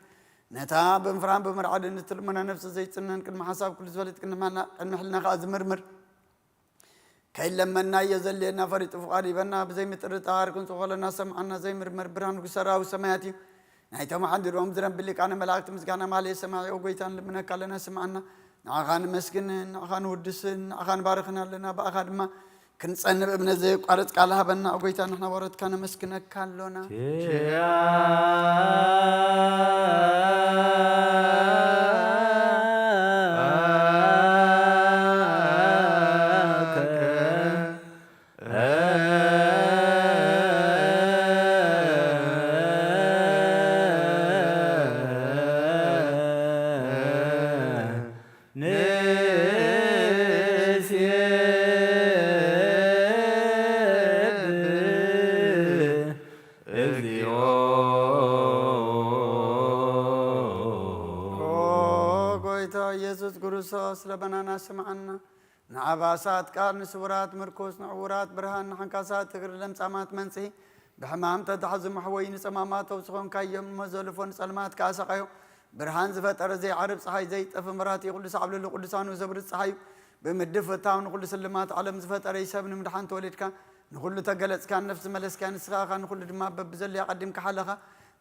ነታ ብምፍራን ብምርዓድን እትልመና ነፍሲ ዘይጽነን ቅድሚ ሓሳብ ኩሉ ዝፈልጥ ቅድሚ ሕልና ከኣ ዝምርምር ከይለመናዮ ዘድልየና ፈሪጡ ፍቓድ ይበና። ብዘይ ምጥርጣር ክንጽኾ ለና ሰምዓና ዘይምርመር ብርሃን ንጉሰ ሰራዊት ሰማያት እዩ። ናይቶም ሓዲሮም ዝረብል ሊቃነ መላእክት ምስጋና ማህሌ ሰማዒ ኦ ጎይታ ንልምነካ ኣለና ስምዓና። ንዓኻ ንመስግን፣ ንዓኻ ንውድስን፣ ንዓኻ ንባርኽን ኣለና። ብኣኻ ድማ ክንጸንብ እምነት ዘየቋርጽ ቃል ሃበና ኦ ጎይታ ንሕና ባሮትካ ነመስግነካ ኣሎና። ኪያ ንሴብህ እግዚኦ። ኦ ጎይታ ኢየሱስ ክርስቶስ፣ ለመናና ስምዓና። ንዓባሳት ቃል፣ ንስውራት ምርኩስ፣ ንዕውራት ብርሃን፣ ንሓንካሳት እግሪ፣ ለምጻማት መንጽሂ፣ ብሕማም ተታሕዙ መሕወዪ፣ ንጸማማት ፈውሲ ኾንካዮም፣ ንመዘልፎ ንጸልማት ከኣ ሰቓዮ። ብርሃን ዝፈጠረ ዘይዓርብ ጸሓይ፣ ዘይጠፊ መብራህቲ፣ ኩሉ ሳዕ ኣብ ልዕሊ ቅዱሳኑ ዘብርህ ጸሓይ እዩ። ብምድፍታው ንኹሉ ስልማት ዓለም ዝፈጠረ እዩ። ሰብ ንምድሓን ተወሊድካ፣ ንኹሉ ተገለጽካ፣ ነፍሲ መለስካ፣ ንስኻ ኢኻ ንኹሉ ድማ በብዘለዮ ኣቐዲምካ ሓለኻ።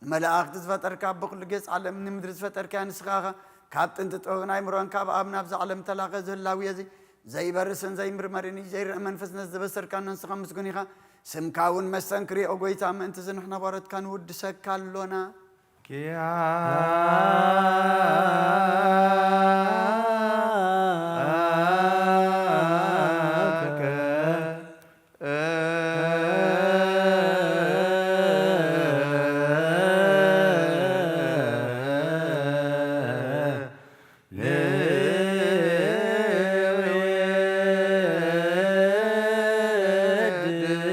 ንመላእኽቲ ዝፈጠርካ፣ ብኹሉ ጌጽ ዓለም ንምድሪ ዝፈጠርካያ ንስኻ ኢኻ። ካብ ጥንቲ ጥበብን ኣእምሮን ካብ ኣብ ናብዛ ዓለም ተላኸ። እዚ ህላዌ እዚ ዘይበርስን ዘይምርመርን እዩ። ዘይረአ መንፈስ ነዚ ዘበሰርካና ንስኻ ምስጉን ኢኻ። ስምካ እውን መስተንክር እዩ። ኦ ጎይታ፣ ምእንቲ እዚ ንሕና ባሮትካ ንውድሰካ ኣሎና። ኪያከ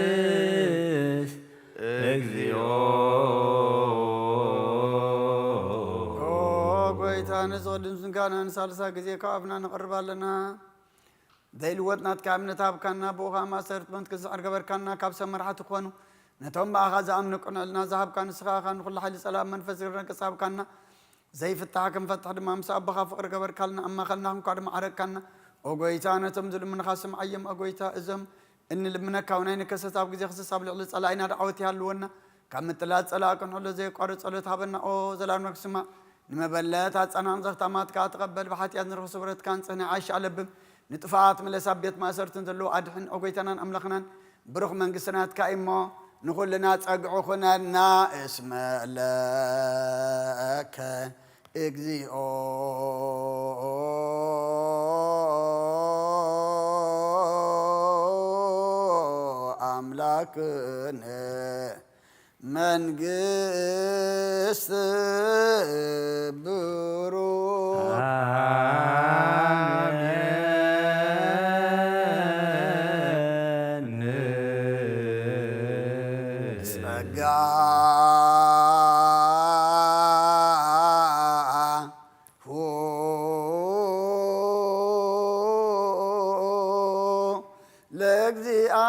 ንወድስ እግዚኦ። ኦ ጎይታ፣ ነዚ ቅዱስ ምስጋና ንሳልሳ ግዜ ካብ ኣፍና ነቕርብ ኣለና። ዘይልወጥ ናትካ እምነት ሃብካና፣ ብኡ ኸኣ ማእሰርቲ ሞት ክንስዕር ገበርካና። ካብ ሰብ መራሕቲ ክኾኑ፣ ነቶም ብኣኻ ዝኣምኑ ቅንዕልና ዝሃብካ ንስኻ ኢኻ። ንኹሉ ሓይሊ ጸላእ መንፈስ ዝረገጽ ሃብካና። ዘይፍታሕ ክንፈትሕ ድማ ምስ ኣቦኻ ፍቕሪ ገበርካልና፣ ኣብ ማእኸልና ክንኳ ድማ ዓረግካና። ኦ ጎይታ፣ ነቶም ዝልምኑኻ ስምዓዮም። ኦ ጎይታ፣ እዞም እንልምነካ እውን ኣይንከሰስ። ኣብ ግዜ ክሰስ ኣብ ልዕሊ ጸላኢና ደዓወት ይሃልወና። ካብ ምጥላጥ ጸላኢ ክንሕሎ ዘየቋርጽ ጸሎት ሃበና። ኦ ዘላለም ስማዕ። ንመበለት ኣጸናን ዘኽታማት ከኣ ተቐበል። ብሓጢኣት ንርኽሲ ብረትካ ንጽህ ናይ ዓሻ ለብም። ንጥፋኣት ምለስ፣ ኣብ ቤት ማእሰርትን ዘለዉ ኣድሕን። ኦ ጎይታናን ኣምላኽናን፣ ብሩኽ መንግስቲ ናትካ እዩ እሞ፣ ንኹልና ጸግዒ ኩነና። እስመ ለከ እግዚኦ ኣምላክነ መንግስት ብሩክ። አሜን። ጸጋ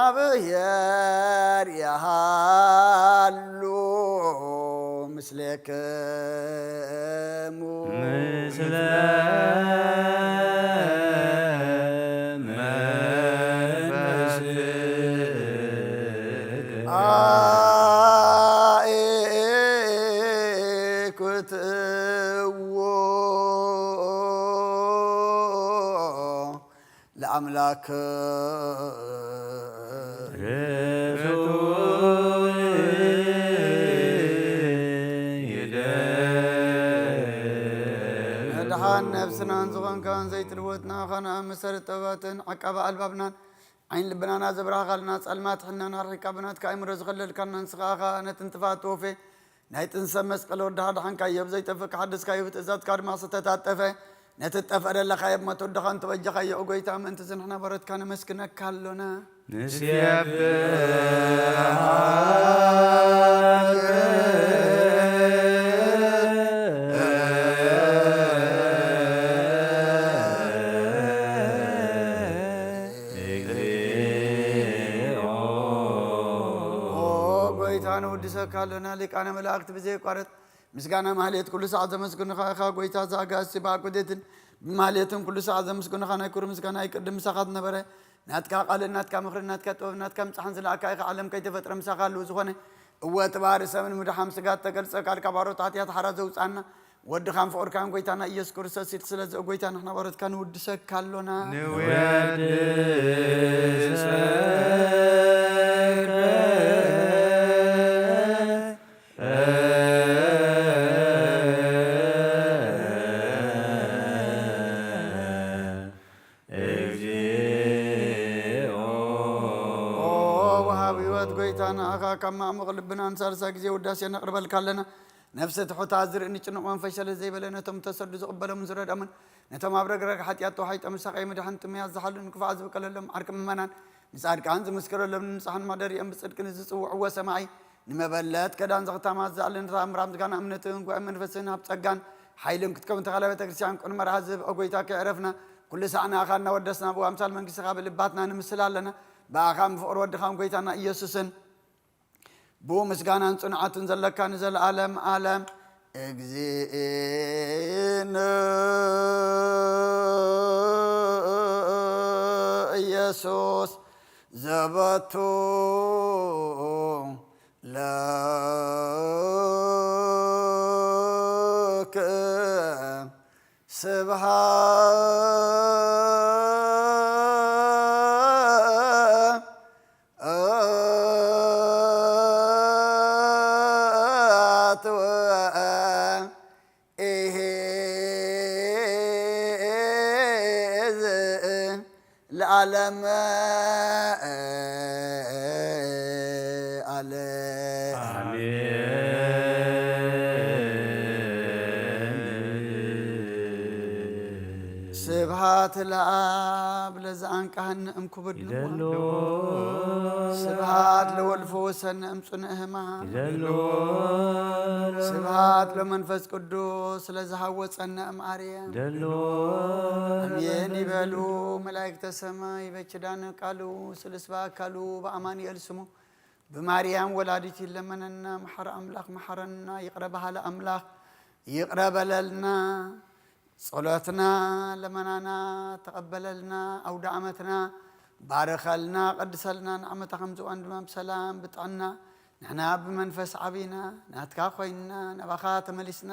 ለእግዚኣብሔር የሃሉ ምስሌክሙ። ምስለ መንፈስከ። አኤኩትዎ ለአምላክ ርቱዕ ይደል። መድሓን ነፍስናን ዝኾንካን ዘይትልወጥ ንኣኻን ኣብ መሰረት ጥበባትን ዓቃቢ ኣልባብናን ዓይን ልብናና ዘብራህኻልና፣ ጸልማት ሕልናና ኣርሒቕካ ብናትካ ኣእምሮ ዝኸለልካና ንስኻ ኢኻ። ነቲ ንጥፋት ትወፌ ናይ ጥንሰ መስቀል ወድኻ ኣድሓንካዮ፣ ብዘይጠፍእ ከሓደስካዮ፣ ብትእዛዝካ ድማ ዝተታጠፈ ነቲ ዝጠፍአ ደለኻዮ፣ ብሞት ወድኻ እንተበጀኻዮ። ኦ ጎይታ፣ ምእንቲ እዚ ንሕና ባሮትካ ነመስግነካ ኣሎና። ንሴብሐከ እግዚኦ። ኦ ጎይታ፣ ንውድሰካ ኣሎና። ሊቃነ መላእክት ብዘየቋርጥ ምስጋና ማህሌት ኩሉ ሰዓት ዘመስግኑኻ ኢኻ። ጎይታ ዘኣጋእዝቲ ብኣኮቴትን ብማህሌትን ኩሉ ሰዓት ዘመስግኑኻ፣ ናይ ክብሪ ምስጋና ይቅድም ምሳኻ ዝነበረ፣ ናትካ ቃልን ናትካ ምኽርን ናትካ ጥበብን ናትካ ምጽሓን ዝለኣካ ኢኻ። ዓለም ከይተፈጥረ ምሳኻ ህልው ዝኾነ፣ እወ እቲ ባህሪ ሰብን ምድሓን ስጋ እተገልጸ፣ ካልካ ባሮት ሓጢኣት ሓራ ዘውጽኣና፣ ወድኻን ፍቕርካን ጎይታና ኢየሱስ ክርስቶስ ኢልካ። ስለዚ ኦ ጎይታ ንሕና ባሮትካ ንውድሰካ ኣሎና። ንወድሰከ እግዚኦ። ኦ ወሃብ ህይወት ጎይታ፣ ንኣኻ ካብ ማዕሙቕ ልብና ንሳልሳይ ግዜ ውዳሴ ነቕርበልካ ኣለና። ነፍሲ ትሑታት ዝርእኒ ጭኑቕ መንፈስ ሸለል ዘይበለ፣ ነቶም ተሰዱ ዝቕበሎምን ዝረድኦምን፣ ነቶም ኣብ ረግረግ ሓጢኣት ተዋሒጦም ዝሳቐዩ ምድሓን ጥሙያት ዝሓሉ ንክፉኣት ዝበቀለሎም ዓርኪ ምእመናን፣ ንጻድቃን ዝምስክረሎም ንንጹሓን መሕደሪኦም ብጽድቂ ንዝጽውዕዎ ሰማዒ፣ ንመበለት ከዳን ዘኽታማት ዝኣለንታ ምራም ዝጋና እምነትን ጉባኤ መንፈስን ሃብ ጸጋን ሓይልን ክትከውን ተኻላ ቤተ ክርስቲያን ቅድሚ መርሃ ዝብኦ ጎይታ ከየዕረፍና ኩሉ ሳዕ ንኣኻ እናወደስና ብኣምሳል መንግስትኻ ብልባትና ንምስል ኣለና። ብኣኻን ብፍቕሪ ወድኻን ጎይታና ኢየሱስን ብኡ ምስጋናን ጽንዓትን ዘለካ ንዘለዓለም ዓለም። እግዚእነ ኢየሱስ ዘበቱ ለከ ስብሐት ወኢሕዝ ለዓለም ዓለም። ስብሐት ለአብ ለዘአንቀሐነ እምኩብድ ንሞት። ስብሐት ለወልድ ፈወሰነ እምጽኑዕ ሕማም። ስብሐት ለመንፈስ ቅዱስ ለዘሐወጸነ እምአርያም። አሜን ይበሉ መላእክተ ሰማይ በኪዳነ ቃሉ ስሉስ በአካሉ በአማኑኤል ስሙ ብማርያም ወላዲት ይለመነና። መሐሪ ኣምላኽ መሐረና፣ ይቕረ በሃሊ ኣምላኽ ይቕረ በለልና። ጸሎትና ለመናና ተቐበለልና። ኣውደ ዓመትና ባርኸልና፣ ቀድሰልና። ንዓመታ ከም ዝዋን ድማ ብሰላም ብጥዕና ንሕና ብመንፈስ ዓቢና ናትካ ኮይንና ናባኻ ተመሊስና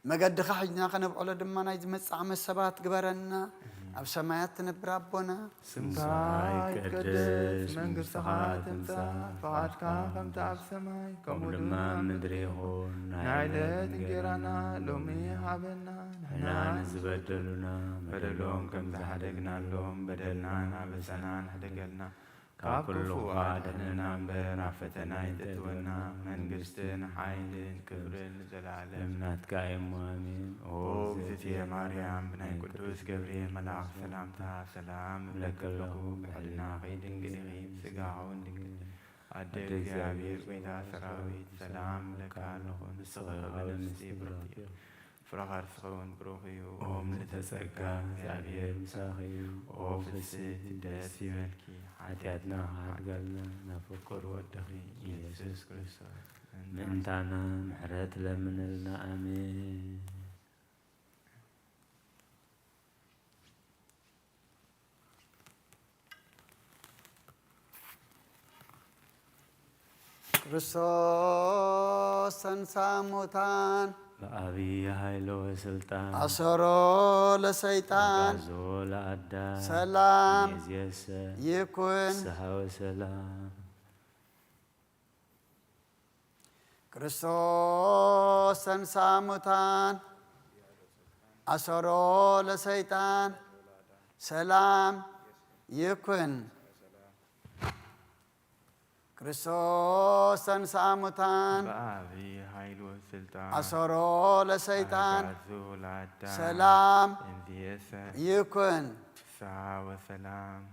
መገድኻ ሒዝና ከነብዕሎ ድማ ናይ ዝመጽእ ዓመት ሰባት ግበረና። ኣብ ሰማያት ትነብር ኣቦና ስምካ ይትቀደስ፣ መንግስትኻ ትምጻእ፣ ፍቓድካ ከምቲ ኣብ ሰማይ ከምኡ ድማ ኣብ ምድሪ ይኹን። ናይ ዕለት እንጀራና ሎሚ ሃበና። ንሕና ንዝበደሉና በደሎም ከም ዝሓደግናሎም በደልናን ኣበሳናን ሕደገልና። ካብ ኩሉ ክፉእ ኣድሕነና እምበር፣ ኣብ ፈተና ኣይተእትወና። መንግስትን ሓይልን ክብርን ንዘለዓለም ናትካ እዩ እሞ፣ ኣሜን። ኦ እግዝእትየ ማርያም፣ ብናይ ቅዱስ ገብርኤል መልኣኽ ሰላምታ ሰላም እብለኪ ኣለኹ። ብሕልናኺ ድንግል ኢኺ፣ ብስጋኺ እውን ድንግል ኢኺ። ኣደ እግዚኣብሔር፣ ጎይታ ሰራዊት፣ ሰላም እብለኪ ኣለኹ። ንስኺ ከበደ ምስቲ ብርኽቲ ኢኺ። ፍረ ከርስኺ እውን ብሩኽ እዩ። ኦም ልዕልተ ጸጋ፣ እግዚኣብሔር ምሳኺ እዩ። ኦ ፍስሕቲ፣ ደስ ይበልኪ፣ ሓጢኣትና ክሓድገልና ናብ ፍቁር ወድኺ ኢየሱስ ክርስቶስ ምእንታና ምሕረት ለምንልና። ኣሜን። ክርስቶስ ተንሳ ሙታን በአብይ ኃይል ወስልጣን አሰሮ ለሰይጣን አግዓዞ ለአዳም ሰላም ሚእዝየሰ ይኩን። ፍስሐ ወሰላም። ክርስቶስ ተንሳ ሙታን አሰሮ ለሰይጣን ሰላም ይኩን። ክርስቶስ ተንሳ ሙታን በአብይ ኃይል ወስልጣን አሰሮ ለሰይጣን አግዓዞ ለአዳም ሰላም እምይእዜሰ ይኩን። ፍስሐ ወሰላም።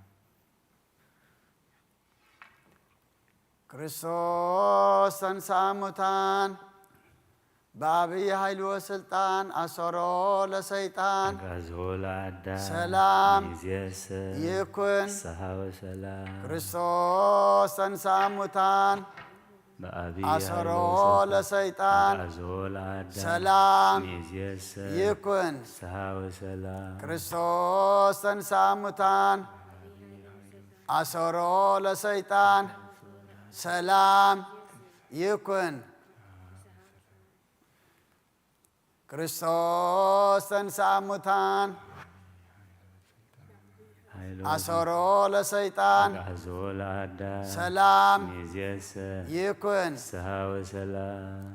ክርስቶስ ተንሳ ሙታን በአብይ ኃይል ወስልጣን አሰሮ ለሰይጣን አግዓዞ ለአዳም ሰላም እምይእዜሰ ይኩን። ፍስሐ ወሰላም። ክርስቶስ ተንሳ ሙታን በአብይ አሰሮ ኃይል ወስልጣን ለሰይጣን አግዓዞ ለአዳም ሰላም እምይእዜሰ ይኩን። ፍስሐ ወሰላም። ክርስቶስ ተንሳ ሙታን አሰሮ ለሰይጣን ሰላም ይኩን። ክርስቶስ ተንሳ ሙታን ኃይሎ አሰሮ ለሰይጣን አግዓዞ ለአዳም ሰላም እምይእዜሰ ይኩን። ፍስሐ ወሰላም።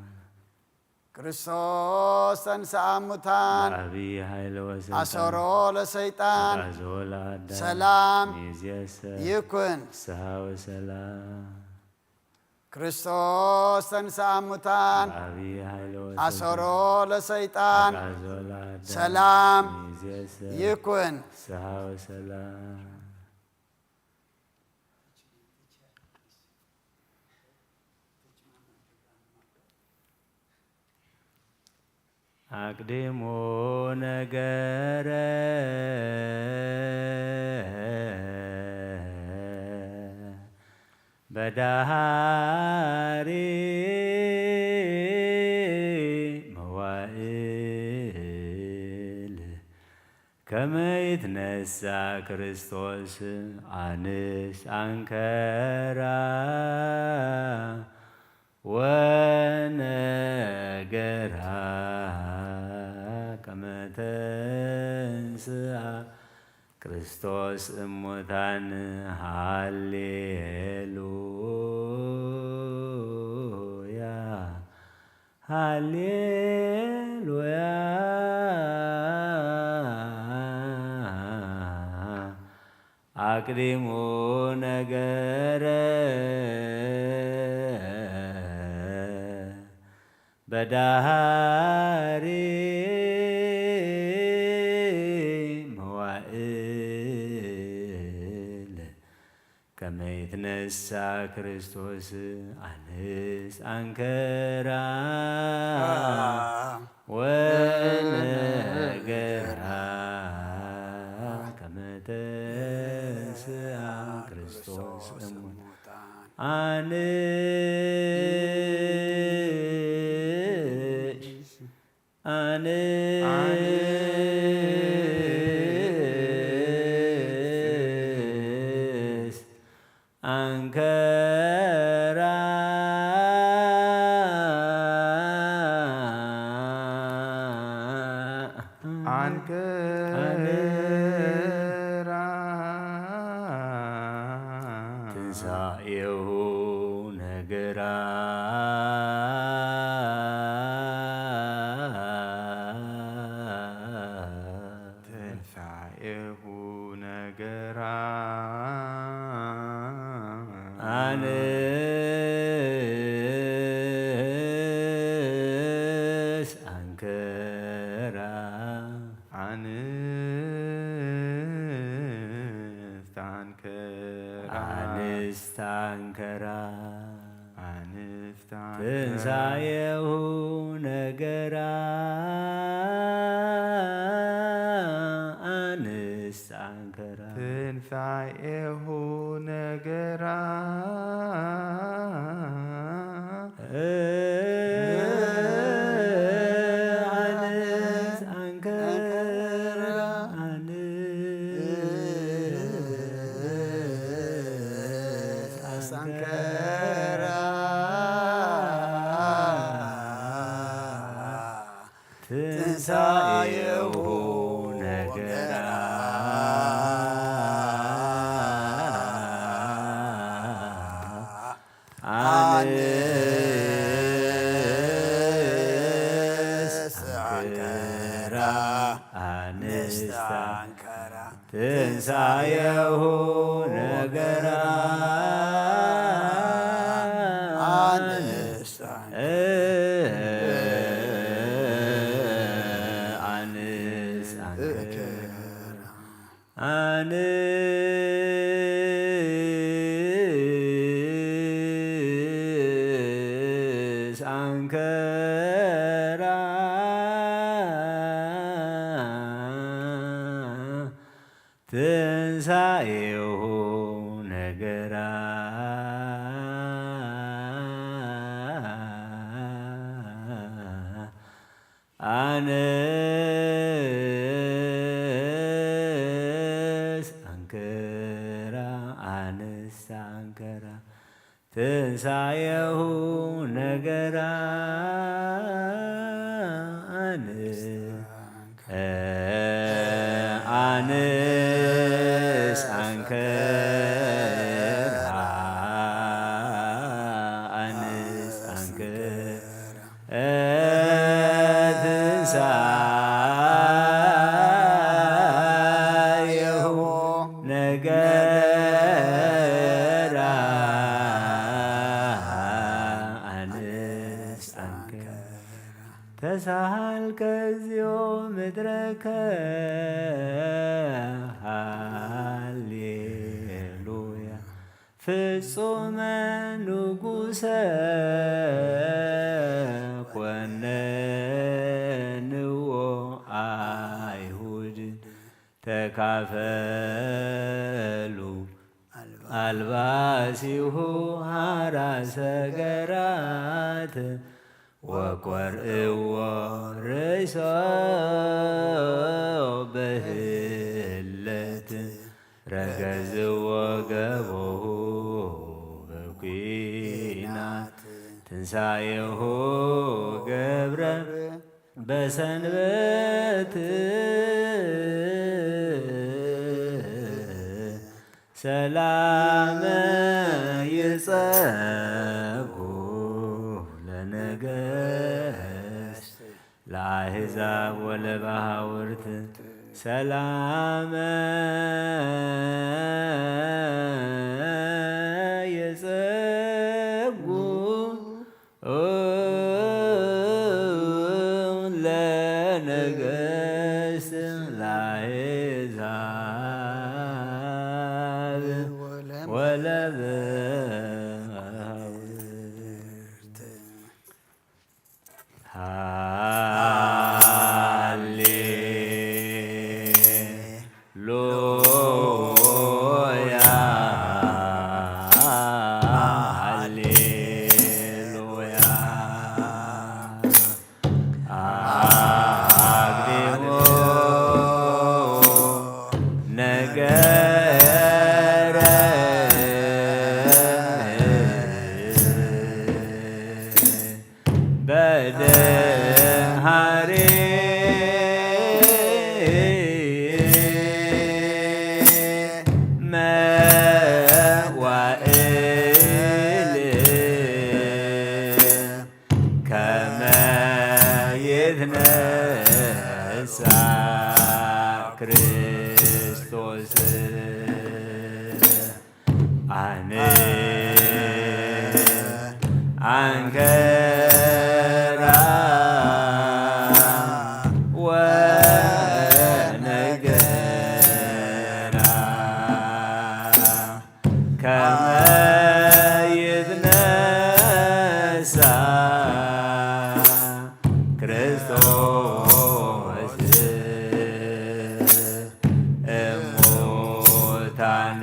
ክርስቶስ ተንሳ ሙታን በአብይ ኃይል ወስልጣን አሰሮ ለሰይጣን አግዓዞ ለአዳም ሰላም እምይእዜሰ ይኩን። ፍስሐ ወሰላም። ክርስቶስ ተንሥአ እሙታን፣ በዐቢይ ኃይል ወስልጣን፣ አሰሮ ለሰይጣን፣ አግዓዞ ለአዳም፣ ሰላም እምይእዜሰ ይኩን። ፍስሐ ወሰላም። አቅዲሙ ነገረ በዳሃሪ መዋእል ከመ ይትነሳ ክርስቶስ አንስ አንከራ ወነገራ ከመ ተንሥአ ክርስቶስ እሙታን። ሃሌሉያ፣ ሃሌሉያ። አቅዲሙ ነገረ በዳህሪ መዋእል ከመ ይትነሳ ክርስቶስ አንስ አንከራ ወነገራ ከመ ተንሥአ ክርስቶስ እሙታን። አንስ አንስ አንከራ አንከራ ትንሣኤሁ ነገራ። ትንሣኤሁ ነገራ። አንስ አንከራ። አንስት አንከራ። አንስት አንከራ። አንስት አንከራ። ትንሣኤሁ ነገራ። አንስት አንከራ። ትንሣኤሁ ነገራ። አንስ አንከራ። አንስ አንከራ። ትንሣኤሁ ነገራ። አንስ አንከራ። አንስ አንከራ። ትንሣኤሁ ነገራ። አንስ አንስ አንከራ። አንስ አንከራ። ትንሣኤሁ ነገራ። አንስ አንከራ። አንስ አንከራ። ትንሣኤሁ ነገራ። አንስ አንስ አንከራ። አንስ አንከራ። ትንሣኤሁ ነገራ። ሃሌሉያ። ፍጹመ ንጉሰ ኮነንዎ ኣይሁድ ተካፈሉ ኣልባሲሁ ሃራ ሰገራት ወቆርእዎ ርእሶ በህለት ረገዝዎ ገቦሁ በኩናት ትንሳኤሁ ገብረ በሰንበት ሰላመ ይጸጉ ለነገስ ለአሕዛብ ወለባሃውርት ሰላመ ይጸጉ ለነገስ ለአሕዛብ ወለባሃውርት። ሃሌሉያ፣ ሃሌሉያ። አቅዲሙ ነገረ በደሃሪ መዋእል ከመ ይትነሳ ክርስቶስ አነ አንከራ ወነገራ ከመ ይትነሳ ክርስቶስ እሙታን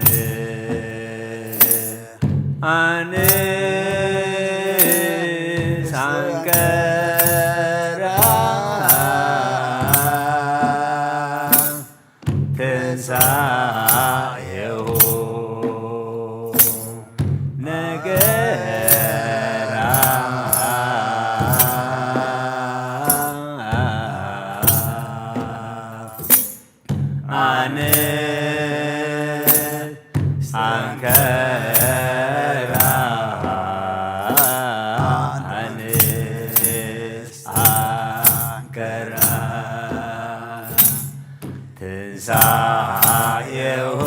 አንስ አንከራ ትንሳኤሁ ነገራ አንስ አንከራ አንስ አንከራ ትንሳኤሁ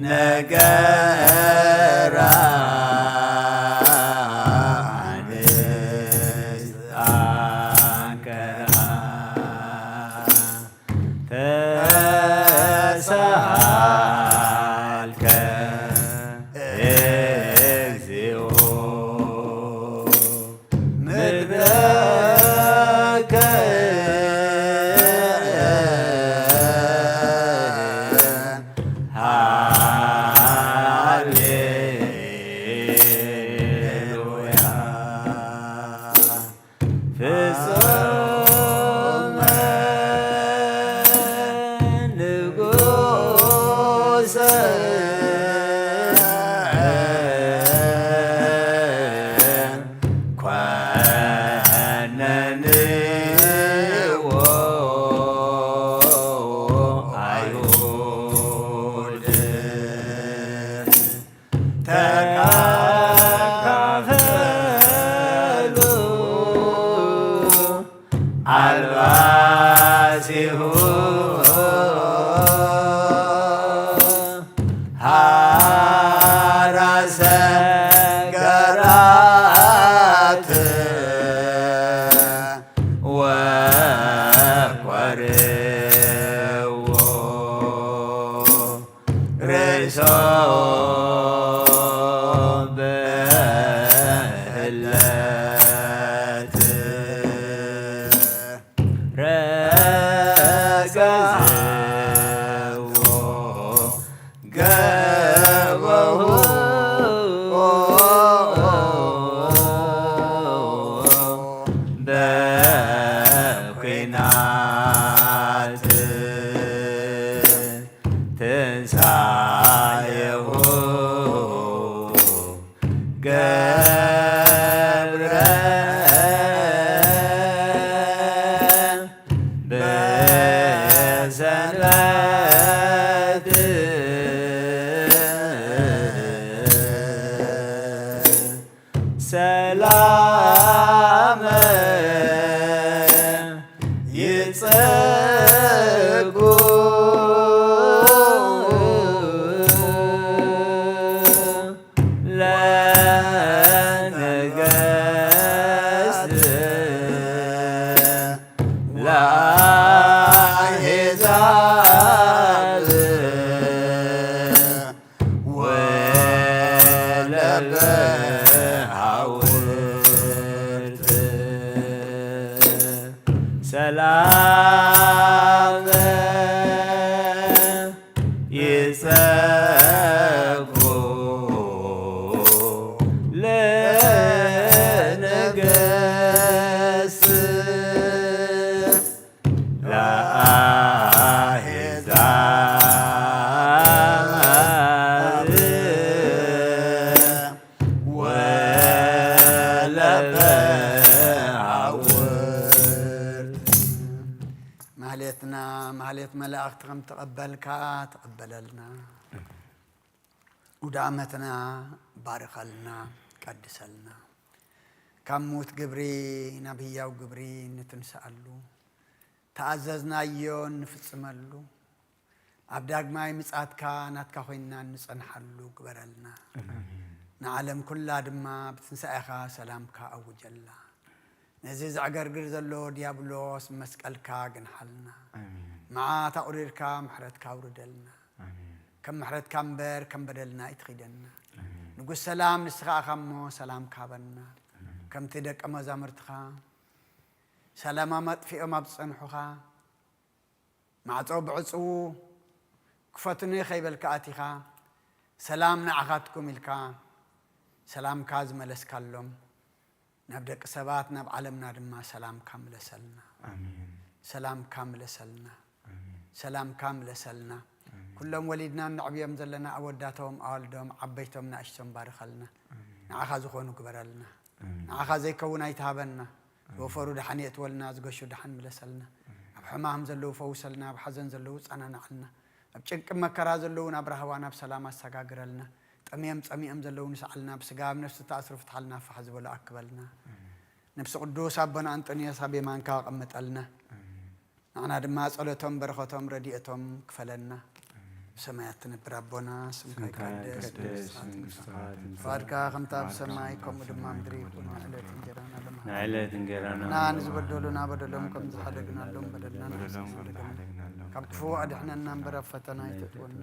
ነገራ አንስ አንከራ ተሳሃልከ እግዚኦ ምድረከ ሃሌሉያ። ፍጹም በህለት ረገዝዎ ገበሁ በኩናት ትንሳኤሁ ገብረ በሰንበት ሰላመ ይጸጉ ለነገሥት ለአሕዛብ ወለበሃውርት ሰላም ይጸጉ ለነገሥት ለአሕዛብ ወለበሃውርት። ማህሌትና ማህሌት መላእኽቲ ከም ተቐበልካ ተቐበለልና። ውደ ዓመትና ባርኸልና፣ ቀድሰልና። ካብ ምዉት ግብሪ ናብ ህያው ግብሪ ንትንስኣሉ፣ ተኣዘዝናዮ ንፍጽመሉ፣ ኣብ ዳግማይ ምጽኣትካ ናትካ ኮይንና እንጸንሓሉ ግበረልና። ንዓለም ኩላ ድማ ብትንሳኤኻ ሰላምካ ኣውጀላ። ነዚ ዘዕገርግር ዘሎ ዲያብሎስ መስቀልካ ግንሓልና። ኣሜን። መዓት ኣቑሪርካ ምሕረትካ ኣውርደልና። ኣሜን። ከም ምሕረትካ እምበር ከም በደልና ኣይትኺደና። ኣሜን። ንጉስ ሰላም ንስኻ ኢኻ እሞ ሰላምካ ሃበና። ኣሜን። ከምቲ ደቀ መዛሙርትኻ ሰላማም ኣጥፊኦም ኣብ ዝጸንሑኻ፣ ማዕጾ ብዕጽዉ ክፈቱኒ ከይበልካ ኣቲኻ፣ ሰላም ንዓኻትኩም ኢልካ ሰላምካ ዝመለስካሎም፣ ናብ ደቂ ሰባት፣ ናብ ዓለምና ድማ ሰላምካ ምለሰልና። ኣሜን። ሰላምካ ምለሰልና። ኣሜን። ሰላምካ ምለሰልና። ኣሜን። ኩሎም ወሊድና እነዕብዮም ዘለና ኣወዳቶም፣ ኣዋልዶም፣ ዓበይቶም፣ ንኣሽቶም ባርኸልና። ኣሜን። ንዓኻ ዝኾኑ ግበረልና። ኣሜን። ንዓኻ ዘይከውን ኣይትሃበና። ኣሜን። ዝወፈሩ ደሓን የእትወልና፣ ዝገሹ ደሓን ምለሰልና። ኣሜን። ኣብ ሕማም ዘለዉ ፈውሰልና፣ ኣብ ሓዘን ዘለዉ ጸናናዕልና። ኣብ ጭንቂ መከራ ዘለዉ ናብ ራህዋ ናብ ሰላም ኣሰጋግረልና። ጠምዮም ጸሚኦም ዘለዉ ንስዓልና፣ ብስጋ ኣብ ነፍሲ ተኣስሩ ፍትሓልና፣ ፋሕ ዝበሉ ኣክበልና። ኣሜን። ነፍሲ ቅዱስ ኣቦና ኣንጦንዮስ ኣብ የማንካ ኣቐምጠልና። ኣሜን። ንዓና ድማ ጸሎቶም በረኸቶም ረድኤቶም ክፈለና። ኣሜን። ብሰማያት ትነብር ኣቦና ስምካ ስምካ ይቀደስ፣ ይቀደስ፣ መንግስትኻ መንግስትኻ ትምጻእ፣ ትምጻእ፣ ፍቓድካ ከምታ ኣብ ሰማይ ከምኡ ድማ ኣብ ምድሪ ይኹን። ንዕለት እንጀራና ለምሃበና። ንዕለት እንጀራና ንዝበደሉና በደሎም ከም ዝሓደግናሎም በደልና ንሕሰብ ከም ዝሓደግናሎም። ካብ ክፉእ ኣድሕነና እምበር ኣብ ፈተና ኣይተእትወና።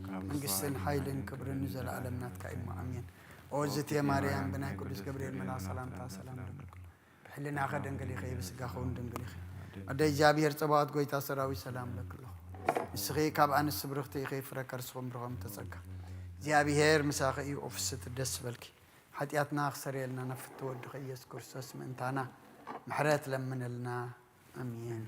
ካብ ክፉእ መንግስትን ሓይልን ክብርን ንዘለኣለም ናትካ እዩ እሞ ኣሜን። ኦ ዝቴ ማርያም ብናይ ቅዱስ ገብርኤል መልኣክ ሰላምታ ሰላም እብለኪ። ብሕልናኸ ደንግል ኢኺ፣ ብስጋኸ እውን ድንግል ኢኺ። ኣደ እግዚኣብሔር ጸባኦት ጎይታ ሰራዊት ሰላም እብለኪ ኣለኹ። ንስኺ ካብ ኣንስቲ ብርኽቲ ኢኺ፣ ፍረ ከርስኹም ብሩኽ ተጸጋ እግዚኣብሔር ምሳኺ እዩ። ኦ ፍስቲ ደስ በልኪ። ሓጢኣትና ክሰርየልና ናብ ፍትው ወድኺ ኢየሱስ ክርስቶስ ምእንታና ምሕረት ለምንልና። ኣሜን።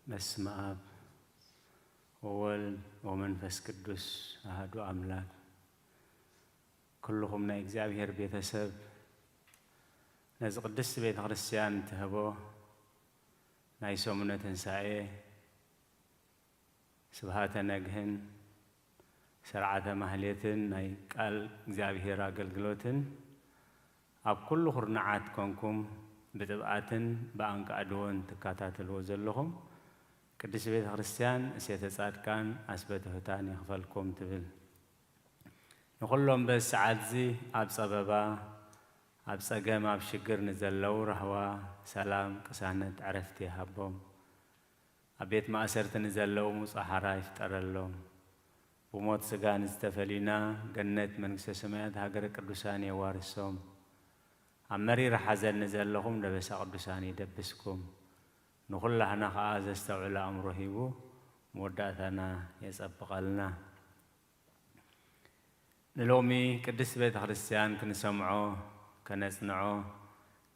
በስመ አብ ወወልድ ወመንፈስ ቅዱስ ኣሐዱ ኣምላክ። ኩልኹም ናይ እግዚኣብሔር ቤተሰብ፣ ነዚ ቅድስቲ ቤተ ክርስቲያን ትህቦ ናይ ሰሙነ ትንሳኤ ስብሃተ ነግህን ስርዓተ ማህሌትን ናይ ቃል እግዚኣብሔር ኣገልግሎትን ኣብ ኩሉ ኩርናዓት ኮንኩም ብጥብኣትን ብኣንቃዕድዎን ትከታተልዎ ዘለኹም ቅድስቲ ቤተ ክርስቲያን እሴተ ጻድቃን ኣስበ ትሑታን ይኽፈልኩም ትብል። ንኹሎም በዚ ሰዓትዚ ኣብ ጸበባ፣ ኣብ ጸገም፣ ኣብ ሽግር ንዘለዉ ራህዋ፣ ሰላም፣ ቅሳነት፣ ዕረፍቲ ይሃቦም። ኣብ ቤት ማእሰርቲ ንዘለዉ ሙጻ ሓራ ይፍጠረሎም። ብሞት ስጋ ንዝተፈልዩና ገነት መንግስተ ሰማያት ሃገረ ቅዱሳን የዋርሶም። ኣብ መሪር ሓዘን ንዘለኹም ደበሳ ቅዱሳን ይደብስኩም። ንኹላህና ኸኣ ዘስተውዕል ኣእምሮ ሂቡ መወዳእታና የጸብቐልና። ንሎሚ ቅድስት ቤተ ክርስቲያን ክንሰምዖ፣ ከነጽንዖ፣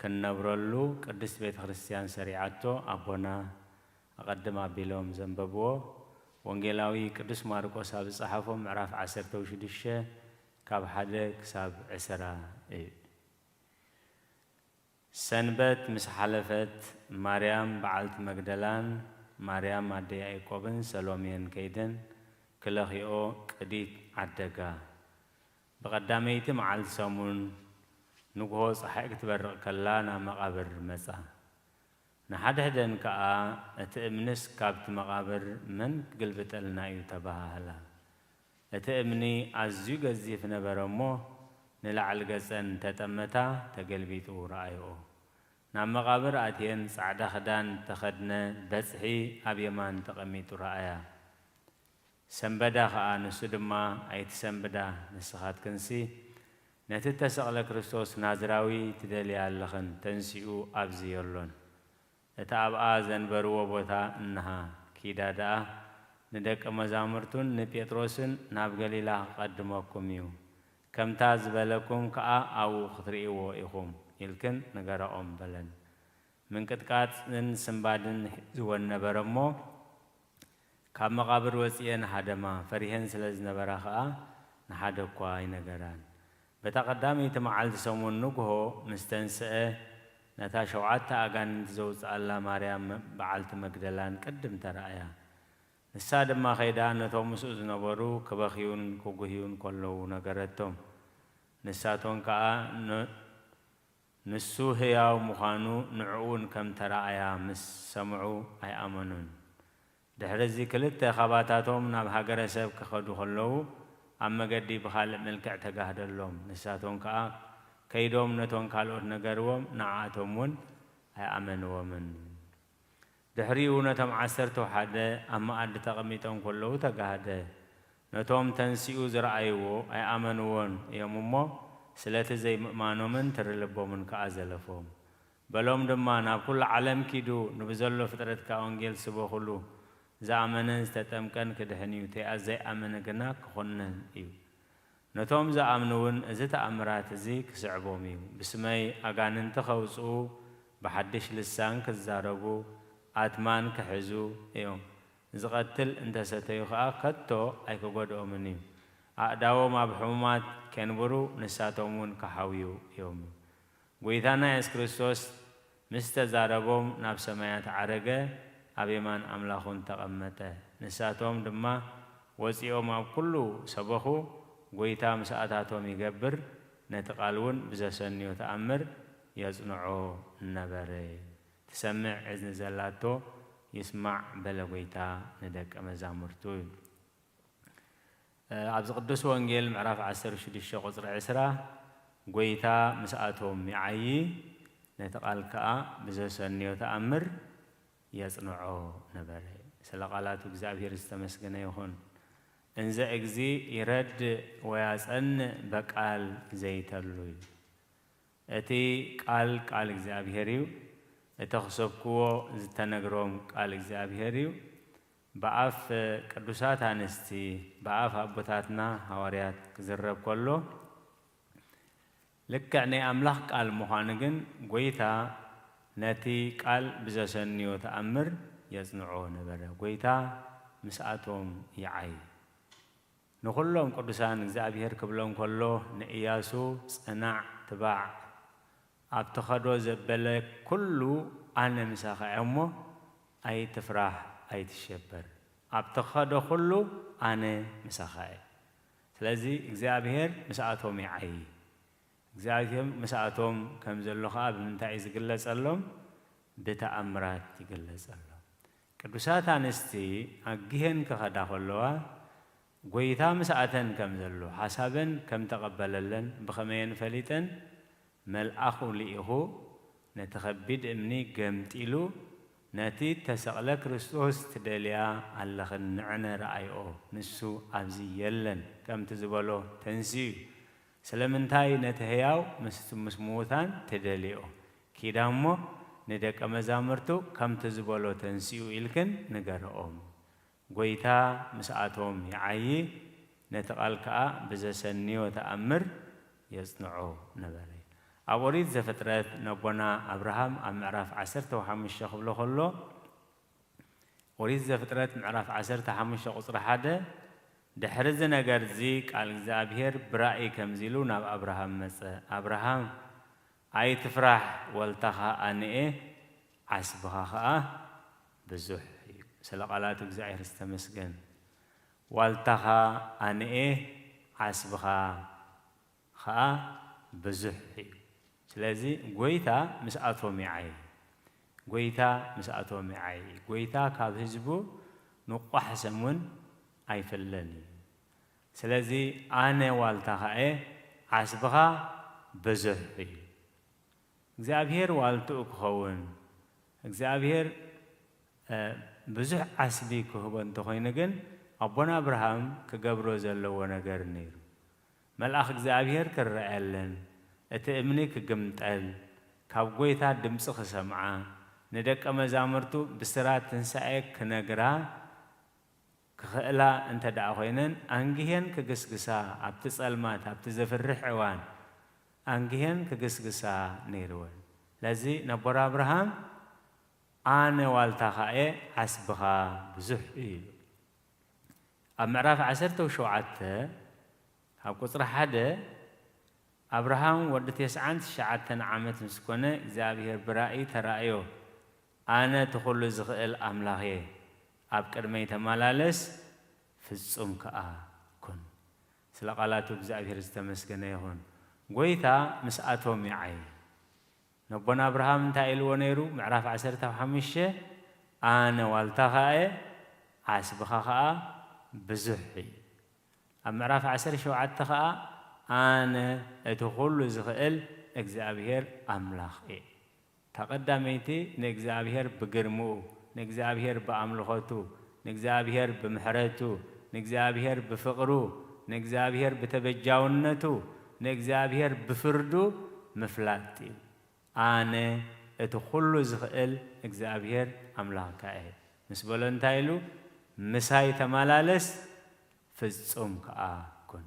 ክንነብረሉ ቅድስት ቤተ ክርስቲያን ሰሪዓቶ ኣቦና ኣቐድም ኣቢሎም ዘንበብዎ ወንጌላዊ ቅዱስ ማርቆስ ኣብ ዝጸሓፎ ምዕራፍ ዓሰርተ ሽዱሽተ ካብ ሓደ ክሳብ ዕስራ እዩ። ሰንበት ምስ ሓለፈት ማርያም በዓልቲ መግደላን ማርያም ኣደ ያዕቆብን ሰሎሜን ከይደን ክለኽይኦ ቅዲት ዓደጋ። ብቐዳመይቲ መዓልቲ ሰሙን ንግሆ ጸሓይ ክትበርቕ ከላ ናብ መቓብር መጻ። ንሓድሕደን ከኣ፣ "እቲ እምንስ ካብቲ መቓብር መን ክግልብጠልና እዩ?" ተባሃሃላ። እቲ እምኒ ኣዝዩ ገዚፍ ነበረ እሞ፣ ንላዕሊ ገጸን እንተጠመታ ተገልቢጡ ረኣይኦ። ናብ መቓብር ኣትየን ጻዕዳ ክዳን ተኸድነ በጽሒ ኣብ የማን ተቐሚጡ ረኣያ። ሰንበዳ ኸኣ፣ ንሱ ድማ፣ "ኣይትሰንብዳ፣ ንስኻትክንሲ ነቲ እተሰቕለ ክርስቶስ ናዝራዊ ትደልያ ኣለኽን፣ ተንሲኡ ኣብዚ የሎን። እቲ ኣብኣ ዘንበርዎ ቦታ እንሃ፣ ኪዳ ደኣ ንደቀ መዛሙርቱን ንጴጥሮስን ናብ ገሊላ ክቐድመኩም እዩ። ከምታ ዝበለኩም ከኣ ኣብኡ ክትርእይዎ ኢኹም" ኢልክን ንገራኦም በለን። ምንቅጥቃጥን ስንባድን ሒዝወን ነበረ እሞ፣ ካብ መቓብር ወጺኤን ሃደማ። ፈሪሄን ስለ ዝነበራ ኸኣ ንሓደ እኳ ኣይነገራን። በታ ቀዳመይቲ መዓልቲ ሰሙን ንግሆ ምስ ተንስአ፣ ነታ ሸውዓተ ኣጋንንቲ ዘውጽኣላ ማርያም በዓልቲ መግደላን ቅድም ተራእያ። ንሳ ድማ ከይዳ ነቶም ምስኡ ዝነበሩ ክበኽዩን ክጉህዩን ከለዉ ነገረቶም። ንሳቶም ከኣ ን-፣ ንሱ ህያው ምዃኑ ንዕኡን ከም ተራእያ ምስ ሰምዑ ኣይኣመኑን። ድሕሪ እዚ ክልተ ካባታቶም ናብ ሃገረ ሰብ ክኸዱ ከለዉ፣ ኣብ መገዲ ብኻልእ መልክዕ ተጋህደሎም። ንሳቶም ከኣ ከይዶም ነቶም ካልኦት ነገርዎም፣ ንዓኣቶም እውን ኣይኣመንዎምን። ድሕሪኡ ነቶም ዓሰርተ ሓደ ኣብ መኣዲ ተቐሚጦም ከለዉ ተጋህደ። ነቶም ተንሲኡ ዝረኣይዎ ኣይኣመንዎን እዮም እሞ፣ ስለቲ ዘይምእማኖምን ትሪ ልቦምን ከኣ ዘለፎም። በሎም ድማ፣ "ናብ ኩሉ ዓለም ኪዱ፣ ንብዘሎ ፍጥረት ከኣ ወንጌል ስበኹሉ። ዝኣመነን ዝተጠምቀን ክድሕን እዩ፣ ተይኣ ዘይኣመነ ግና ክኹነን እዩ። ነቶም ዝኣምኑ እውን እዚ ተኣምራት እዚ ክስዕቦም እዩ። ብስመይ ኣጋንንቲ ከውጽኡ፣ ብሓድሽ ልሳን ክዛረቡ፣ ኣትማን ክሕዙ እዮም። ዝቐትል እንተሰተዩ ኸኣ ከቶ ኣይክጎድኦምን እዩ። ኣእዳዎም ኣብ ሕሙማት ኬንብሩ፣ ንሳቶም እውን ክሓውዩ እዮም" እዩ። ጐይታና የሱስ ክርስቶስ ምስ ተዛረቦም ናብ ሰማያት ዓረገ፣ ኣብ የማን ኣምላኽ እውን ተቐመጠ። ንሳቶም ድማ ወጺኦም ኣብ ኩሉ ሰበኹ፣ ጐይታ ምስኣታቶም ይገብር፣ ነቲ ቃል እውን ብዘሰንዮ ተኣምር የጽንዖ ነበረ። ትሰምዕ እዝኒ ዘላቶ ይስማዕ በለ ጐይታ ንደቀ መዛሙርቱ። እ፣ ኣብዚ ቅዱስ ወንጌል ምዕራፍ ዓሰርተ ሽዱሽተ ቁጽሪ ዕስራ፣ ጐይታ ምስኣቶም ይዓዪ፣ ነቲ ቃል ከኣ ብዘሰንዮ ተኣምር የጽንዖ ነበረ። ስለ ቃላቱ እግዚኣብሔር ዝተመስገነ ይኹን። እንዘ እግዚ ይረድ ወያጸንዕ በቃል ዘይተሉ እዩ። እቲ ቃል፣ ቃል እግዚኣብሔር እዩ። እቲ ክሰብክዎ ዝተነግሮም ቃል እግዚኣብሔር እዩ። ብኣፍ ቅዱሳት ኣንስቲ፣ ብኣፍ ኣቦታትና ሃዋርያት ክዝረብ ከሎ፣ ልክዕ ናይ ኣምላኽ ቃል ምዃኑ ግን፣ ጐይታ ነቲ ቃል ብዘሰንዮ ተኣምር የጽንዖ ነበረ። ጐይታ ምስኣቶም ይዓይ። ንኹሎም ቅዱሳን እግዚኣብሔር ክብሎም ከሎ ንእያሱ፣ "ጽናዕ ትባዕ፣ ኣብ ትኸዶ ዘበለ ኩሉ ኣነ ምሳኻ እየ እሞ ኣይትፍራህ ኣይትሸበር፣ ኣብ ትኸዶ ኩሉ ኣነ ምሳኻ እየ።" ስለዚ እግዚኣብሔር ምስኣቶም ይዓይ። እግዚኣብሔር ምስኣቶም ከም ዘሎ ኸኣ ብምንታይ እዩ ዝግለጸሎም? ብተኣምራት ይግለጸሎም። ቅዱሳት ኣንስቲ ኣጊሄን ክኸዳ ከለዋ፣ ጐይታ ምስኣተን ከም ዘሎ፣ ሓሳበን ከም ተቐበለለን ብኸመየን ፈሊጠን? መልኣኹ ልኢኹ፣ ነቲ ኸቢድ እምኒ ገምጢሉ፣ ነቲ እተሰቕለ ክርስቶስ ትደልያ ኣለኽን ንዕነ ረኣይኦ፣ ንሱ ኣብዚ የለን፣ ከምቲ ዝበሎ ተንሲኡ እዩ። ስለምንታይ ነቲ ህያው ምስቲ ምስ ምዉታን ትደልይኦ? ኪዳ እሞ ንደቀ መዛሙርቱ ከምቲ ዝበሎ ተንሲኡ ኢልክን ንገርኦም። ጐይታ ምስኣቶም ይዓዪ፣ ነቲ ቃል ከኣ ብዘሰንዮ ተኣምር የጽንዖ ነበረ። ኣብ ኦሪት ዘፍጥረት ነቦና ኣብርሃም ኣብ ምዕራፍ ዓሰርተ ሓሙሽተ ክብሎ ከሎ፣ ኦሪት ዘፍጥረት ምዕራፍ ዓሰርተ ሓሙሽተ ቁጽሪ ሓደ፣ ድሕሪ እዚ ነገር እዚ ቃል እግዚኣብሔር ብራእይ ከምዚ ኢሉ ናብ ኣብርሃም መጸ፣ ኣብርሃም፣ ኣይትፍራሕ፣ ዋልታኻ ኣነ እየ፣ ዓስብኻ ኸኣ ብዙሕ እዩ። ስለ ቃላቱ እግዚኣብሔር ዝተመስገን። ዋልታኻ ኣነ እየ፣ ዓስብኻ ኸኣ ብዙሕ እዩ። ስለዚ ጐይታ ምስኣቶም ይዓዪ። ጐይታ ምስኣቶም ይዓዪ። ጐይታ ካብ ህዝቡ ንቋሕ ሰሙን ኣይፍለን እዩ። ስለዚ ኣነ ዋልታኻ እየ፣ ዓስብኻ ብዙሕ እዩ። እግዚኣብሔር ዋልትኡ ክኸውን፣ እግዚኣብሔር፣ እ፣ ብዙሕ ዓስቢ ክህቦ እንተኾይኑ ግን፣ ኣቦና ኣብርሃም ክገብሮ ዘለዎ ነገር ነይሩ። መልኣኽ እግዚኣብሔር ክረኣየለን፣ እቲ እምኒ ክግምጠል፣ ካብ ጐይታ ድምጺ ክሰምዓ፣ ንደቀ መዛሙርቱ ብስራት ትንሳኤ ክነግራ ክኽእላ እንተ ደኣ ኾይነን፣ ኣንጊሄን ክግስግሳ፣ ኣብቲ ጸልማት፣ ኣብቲ ዘፍርሕ እዋን ኣንጊሄን ክግስግሳ ነይርወን። ስለዚ ነቦና ኣብርሃም፣ "ኣነ ዋልታኻ እየ፣ ዓስብኻ ብዙሕ እዩ" ኢሉ። ኣብ ምዕራፍ ዓሰርተ ሸውዓተ፣ ኣብ ቁጽሪ ሓደ፣ ኣብርሃም ወዲ ተስዓን ትሽዓተን ዓመት ምስ ኮነ፣ እግዚኣብሔር ብራእይ ተራእዮ፣ "ኣነ እቲ ኹሉ ዝኽእል ኣምላኽ እየ፣ ኣብ ቅድመይ ተመላለስ፣ ፍጹም ከኣ ኩን።" ስለ ቃላቱ እግዚኣብሔር ዝተመስገነ ይኹን። ጐይታ ምስኣቶም ይዓዪ። ነቦና ኣብርሃም እንታይ ኢልዎ ነይሩ? ምዕራፍ ዓሰርተ ሓሙሽተ፣ "ኣነ ዋልታኻ እየ፣ ዓስብኻ ኸኣ ብዙሕ እዩ።" ኣብ ምዕራፍ ዓሰርተ ሸውዓተ ኸኣ፣ "ኣነ እቲ ኹሉ ዝኽእል እግዚኣብሔር ኣምላኽ እየ።" እታ ቀዳመይቲ ንእግዚኣብሔር ብግርምኡ፣ ንእግዚኣብሔር ብኣምልኾቱ፣ ንእግዚኣብሔር ብምሕረቱ፣ ንእግዚኣብሔር ብፍቕሩ፣ ንእግዚኣብሔር ብተበጃውነቱ፣ ንእግዚኣብሔር ብፍርዱ ምፍላጥ እዩ። ኣነ እቲ ኹሉ ዝኽእል እግዚኣብሔር ኣምላኽካ እየ ምስ በሎ እንታይ ኢሉ? "ምሳይ ተመላለስ፣ ፍጹም ከኣ ኩን።"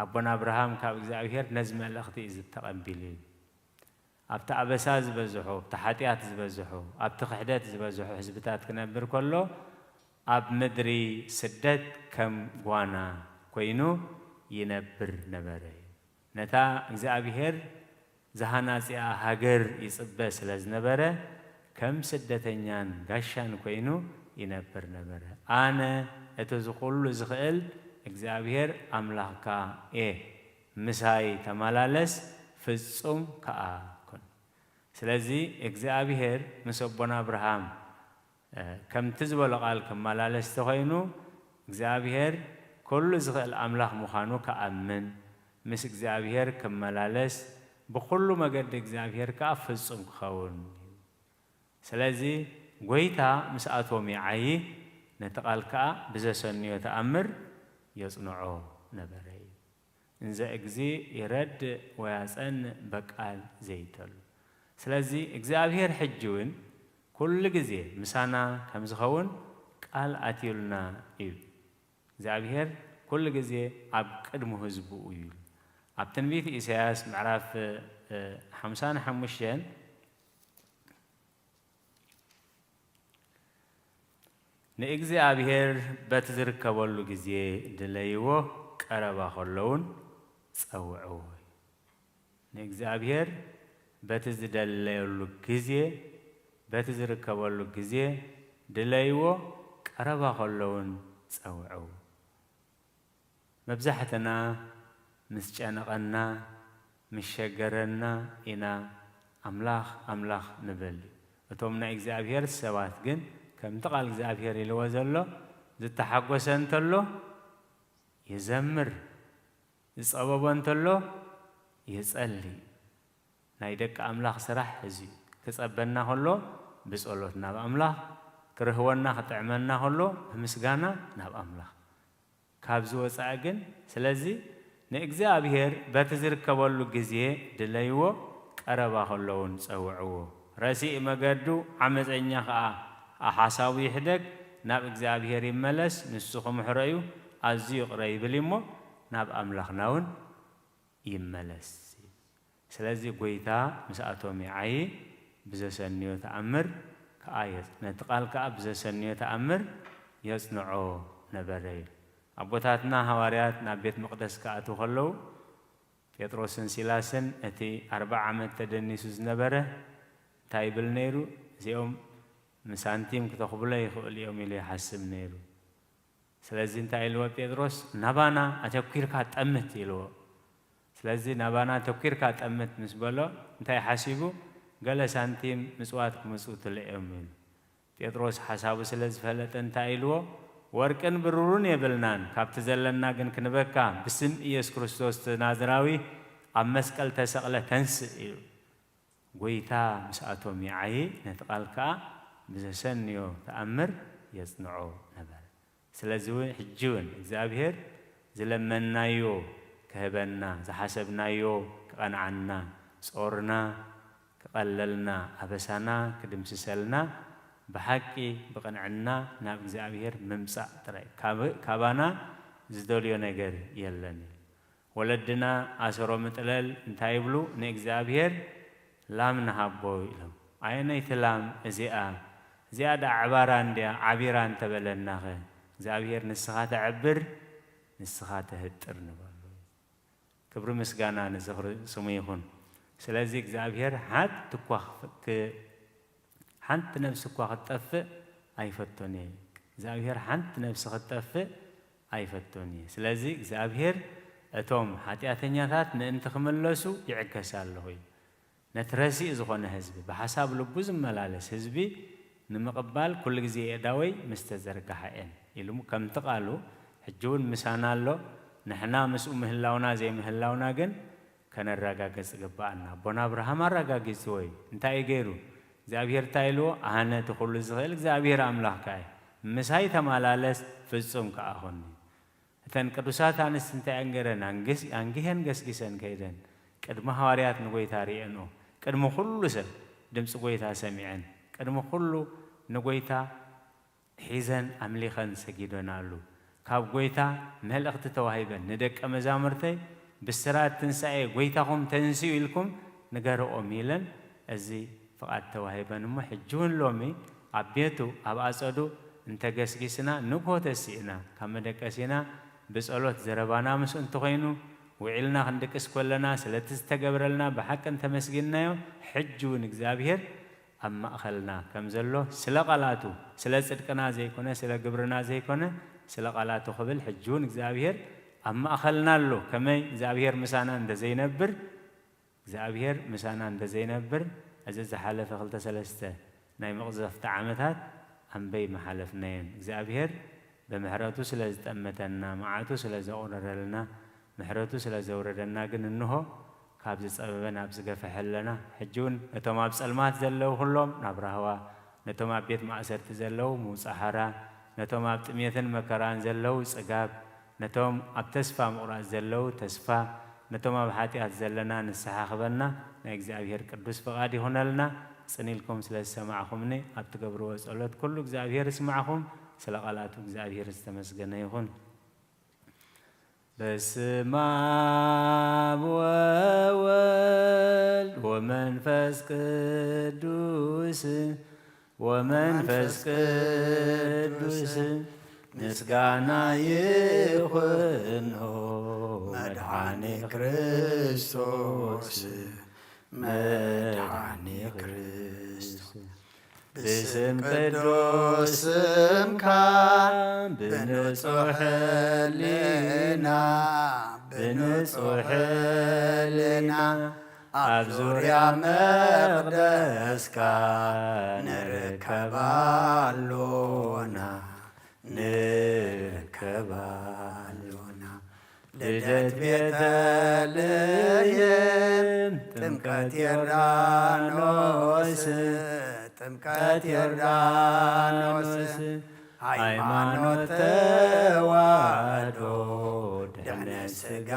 ኣቦና ኣብርሃም ካብ እግዚኣብሔር ነዚ መልእኽቲ እዩ ዝተቐቢሉ። ኣብቲ ኣበሳ ዝበዝሖ፣ ኣብቲ ሓጢኣት ዝበዝሖ፣ ኣብቲ ክሕደት ዝበዝሖ ህዝብታት ክነብር ከሎ፣ ኣብ ምድሪ ስደት ከም ጓና ኮይኑ ይነብር ነበረ። ነታ እግዚኣብሔር ዝሃናጺኣ ሃገር ይጽበ ስለ ዝነበረ፣ ከም ስደተኛን ጋሻን ኮይኑ ይነብር ነበረ። ኣነ እቲ ዝኹሉ ዝኽእል እግዚኣብሔር ኣምላኽካ እየ፣ ምሳይ ተመላለስ፣ ፍጹም ከኣ ኩን። ስለዚ እግዚኣብሔር ምስ ኣቦና ኣብርሃም፣ እ፣ ከምቲ ዝበሎ ቃል ክመላለስ ተኾይኑ፣ እግዚኣብሔር ኩሉ ዝኽእል ኣምላኽ ምዃኑ ክኣምን፣ ምስ እግዚኣብሔር ክመላለስ፣ ብኹሉ መገዲ እግዚኣብሔር ከኣ ፍጹም ክኸውን። ስለዚ ጐይታ ምስኣቶም ይዓዪ፣ ነቲ ቃል ከኣ ብዘሰንዮ ተኣምር የጽንዖ ነበረ እዩ። እንዘ እግዚእ ይረድእ ወያጸንዕ በቃል ዘይተሉ። ስለዚ እግዚኣብሔር ሕጂ እውን ኩሉ ግዜ ምሳና ከም ዝኸውን ቃል ኣትዩልና እዩ። እግዚኣብሔር ኩሉ ግዜ ኣብ ቅድሚ ህዝቡ እዩ። ኣብ ትንቢት ኢሳያስ ምዕራፍ፣ እ፣ ሓምሳን ሓሙሽተን ንእግዚኣብሔር በቲ ዝርከበሉ ግዜ ድለይዎ፣ ቀረባ ከሎ እውን ጸውዕዎ። ንእግዚኣብሔር በቲ ዝደለየሉ ግዜ፣ በቲ ዝርከበሉ ግዜ ድለይዎ፣ ቀረባ ከሎ እውን ጸውዕዎ። መብዛሕትና ምስ ጨነቐና፣ ምስ ሸገረና ኢና ኣምላኽ፣ ኣምላኽ ንብል። እቶም ናይ እግዚኣብሔር ሰባት ግን ከምቲ ቃል እግዚኣብሔር ኢልዎ ዘሎ፣ ዝተሓጎሰ እንተሎ ይዘምር፣ ዝጸበቦ እንተሎ ይጸሊ። ናይ ደቂ ኣምላኽ ስራሕ እዚ እዩ። ክጸበና ከሎ ብጸሎት ናብ ኣምላኽ፣ ክርህወና ክጥዕመና ከሎ ብምስጋና ናብ ኣምላኽ። ካብዚ ወጻኢ ግን፣ ስለዚ ንእግዚኣብሔር በቲ ዝርከበሉ ግዜ ድለይዎ፣ ቀረባ ከሎ እውን ጸውዕዎ። ረሲእ መገዱ ዓመጸኛ ኸኣ ሓሳቡ ይሕደግ፣ ናብ እግዚኣብሔር ይመለስ፣ ንሱ ክምሕሮ እዩ፣ ኣዝዩ ይቕረ ይብል እዩ እሞ ናብ ኣምላኽና እውን ይመለስ። ስለዚ ጐይታ ምስኣቶም ይዓዪ፣ ብዘሰንዮ ተኣምር ከኣ የጽ-፣ ነቲ ቃል ከኣ ብዘሰንዮ ተኣምር የጽንዖ ነበረ እዩ። ኣቦታትና ሃዋርያት ናብ ቤት መቕደስ ክኣትዉ ከለዉ፣ ጴጥሮስን ሲላስን እቲ ኣርብዓ ዓመት ተደኒሱ ዝነበረ እንታይ ይብል ነይሩ? እዚኦም ንሳንቲም ክተኽብሎ ይኽእሉ እዮም ኢሉ ይሓስብ ነይሩ። ስለዚ እንታይ ኢልዎ ጴጥሮስ? ናባና ኣተኲርካ ጠምት ኢልዎ። ስለዚ ናባና ኣተኲርካ ጠምት ምስ በሎ እንታይ ሓሲቡ? ገለ ሳንቲም ምጽዋት ክመጽኡ ትልእ እዮም ኢሉ። ጴጥሮስ ሓሳቡ ስለ ዝፈለጠ እንታይ ኢልዎ? ወርቅን ብሩርን የብልናን፣ ካብቲ ዘለና ግን ክንበካ ብስም ኢየሱስ ክርስቶስ እቲ ናዝራዊ ኣብ መስቀል ተሰቕለ ተንስእ ኢሉ። ጐይታ ምስኣቶም ይዓዪ፣ ነቲ ቃል ከኣ ብዘሰንዮ ተኣምር የጽንዖ ነበረ። ስለዚ እውን ሕጂ እውን እግዚኣብሔር ዝለመንናዮ ክህበና፣ ዝሓሰብናዮ ክቐንዓና፣ ጾርና ክቐለልና፣ ኣበሳና ክድምስሰልና፣ ብሓቂ ብቕንዕና ናብ እግዚኣብሔር ምምጻእ ጥራይ። ካብ-፣ ካባና ዝደልዮ ነገር የለን እዩ። ወለድና ኣሰሮም እጥለል እንታይ ይብሉ? ንእግዚኣብሔር ላም ንሃቦ ኢሎም። ኣየነይቲ ላም እዚኣ? እዚኣ ደኣ ኣዕባራ እንድያ፣ ዓቢራ እንተበለናኸ? እግዚኣብሔር ንስኻ ተዕብር፣ ንስኻ ተህጥር ንበሎ። ክብሪ ምስጋና ንዝኽሪ ስሙ ይኹን። ስለዚ እግዚኣብሔር ሓንቲ እኳ ክፍ-፣ ክ-፣ ሓንቲ ነፍሲ እኳ ክትጠፍእ ኣይፈቱን እየ። እግዚኣብሔር ሓንቲ ነፍሲ ክትጠፍእ ኣይፈቱን እየ። ስለዚ እግዚኣብሔር እቶም ሓጢኣተኛታት ምእንቲ ክምለሱ ይዕገስ ኣለኹ እዩ። ነቲ ረሲእ ዝኾነ ህዝቢ፣ ብሓሳብ ልቡ ዝመላለስ ህዝቢ ንምቕባል ኩሉ ግዜ የእዳወይ ምስ ተዘርግሓ እየን ኢሉ ከምቲ ቃሉ ሕጂ እውን ምሳና ኣሎ። ንሕና ምስኡ ምህላውና ዘይምህላውና ግን ከነረጋግጽ ይግብኣና። ኣቦና ኣብርሃም ኣረጋጊጽዎ እዩ። እንታይ እዩ ገይሩ? እግዚኣብሔር እንታይ ኢልዎ? ኣነ እቲ ኩሉ ዝኽእል እግዚኣብሔር ኣምላኽካ እየ። ምሳይ ተመላለስ፣ ፍጹም ከኣ ኹን። እተን ቅዱሳት ኣንስቲ እንታይ እየን ገይረን? ኣንግስ-፣ ኣንጊሀን ገስጊሰን ከይደን ቅድሚ ሃዋርያት ንጐይታ ርእየንኦ። ቅድሚ ኩሉ ሰብ ድምፂ ጐይታ ሰሚዐን። ቅድሚ ኩሉ ንጐይታ ሒዘን ኣምሊኸን ሰጊደናሉ። ካብ ጐይታ መልእኽቲ ተዋሂበን፣ "ንደቀ መዛሙርተይ ብስራት ትንሳኤ ጐይታኹም ተንስኡ ኢልኩም ንገርኦም" ኢለን። እዚ ፍቓድ ተዋሂበን እሞ፣ ሕጂ እውን ሎሚ ኣብ ቤቱ፣ ኣብ ኣጸዱ እንተገስጊስና፣ ንግሆ ተሲእና ካብ መደቀሲና ብጸሎት ዘረባና ምስኡ እንተኾይኑ፣ ውዒልና ክንድቅስ ከለና ስለቲ ዝተገብረልና ብሓቂ እንተመስጊንናዮ፣ ሕጂ እውን እግዚኣብሔር ኣብ ማእኸልና ከም ዘሎ፣ ስለ ቃላቱ፣ ስለ ጽድቅና ዘይኮነ፣ ስለ ግብርና ዘይኮነ፣ ስለ ቃላቱ ክብል ሕጂ እውን እግዚኣብሔር ኣብ ማእኸልና ኣሎ። ከመይ እግዚኣብሔር ምሳና እንተዘይነብር፣ እግዚኣብሔር ምሳና እንተዘይነብር፣ እዚ ዝሓለፈ ክልተ ሰለስተ ናይ መቕዘፍቲ ዓመታት ኣምበይ ምሓለፍናየን። እግዚኣብሔር ብምሕረቱ ስለ ዝጠመተና፣ መዓቱ ስለ ዘቑረረልና፣ ምሕረቱ ስለ ዘውረደና ግን እንሆ ካብ ዝጸበበ ናብ ዝገፈሐ ኣለና። ሕጂ እውን ነቶም ኣብ ጸልማት ዘለዉ ኩሎም ናብ ራህዋ፣ ነቶም ኣብ ቤት ማእሰርቲ ዘለዉ ምውጻእ ሓራ፣ ነቶም ኣብ ጥሜትን መከራን ዘለዉ ጽጋብ፣ ነቶም ኣብ ተስፋ ምቑራጽ ዘለዉ ተስፋ፣ ነቶም ኣብ ሓጢኣት ዘለና ንስሓ ክበና ናይ እግዚኣብሔር ቅዱስ ፍቓድ ይኹነልና። ጽን ኢልኩም ስለ ዝሰማዕኹምኒ ኣብ ትገብርዎ ጸሎት ኩሉ እግዚኣብሔር ይስማዕኹም። ስለ ቃላቱ እግዚኣብሔር ዝተመስገነ ይኹን። በስመ አብ ወወልድ ወመንፈስ ቅዱስ ወመንፈስ ቅዱስ ምስጋና ይኹኖ መድኃኒ ክርስቶስ፣ መድኃኒ ክርስቶስ። ብስም ቅዱስ ስምካ ብንጹሕ ሕሊና፣ ብንጹሕ ሕሊና ኣብ ዙርያ መቕደስካ ንርከብ ኣሎና፣ ንርከብ ኣሎና። ልደት ቤተልሔም፣ ጥምቀት ዮርዳኖስ፣ ጥምቀት ዮርዳኖስ፣ ሃይማኖት ተዋህዶ፣ ድሕነት ሥጋ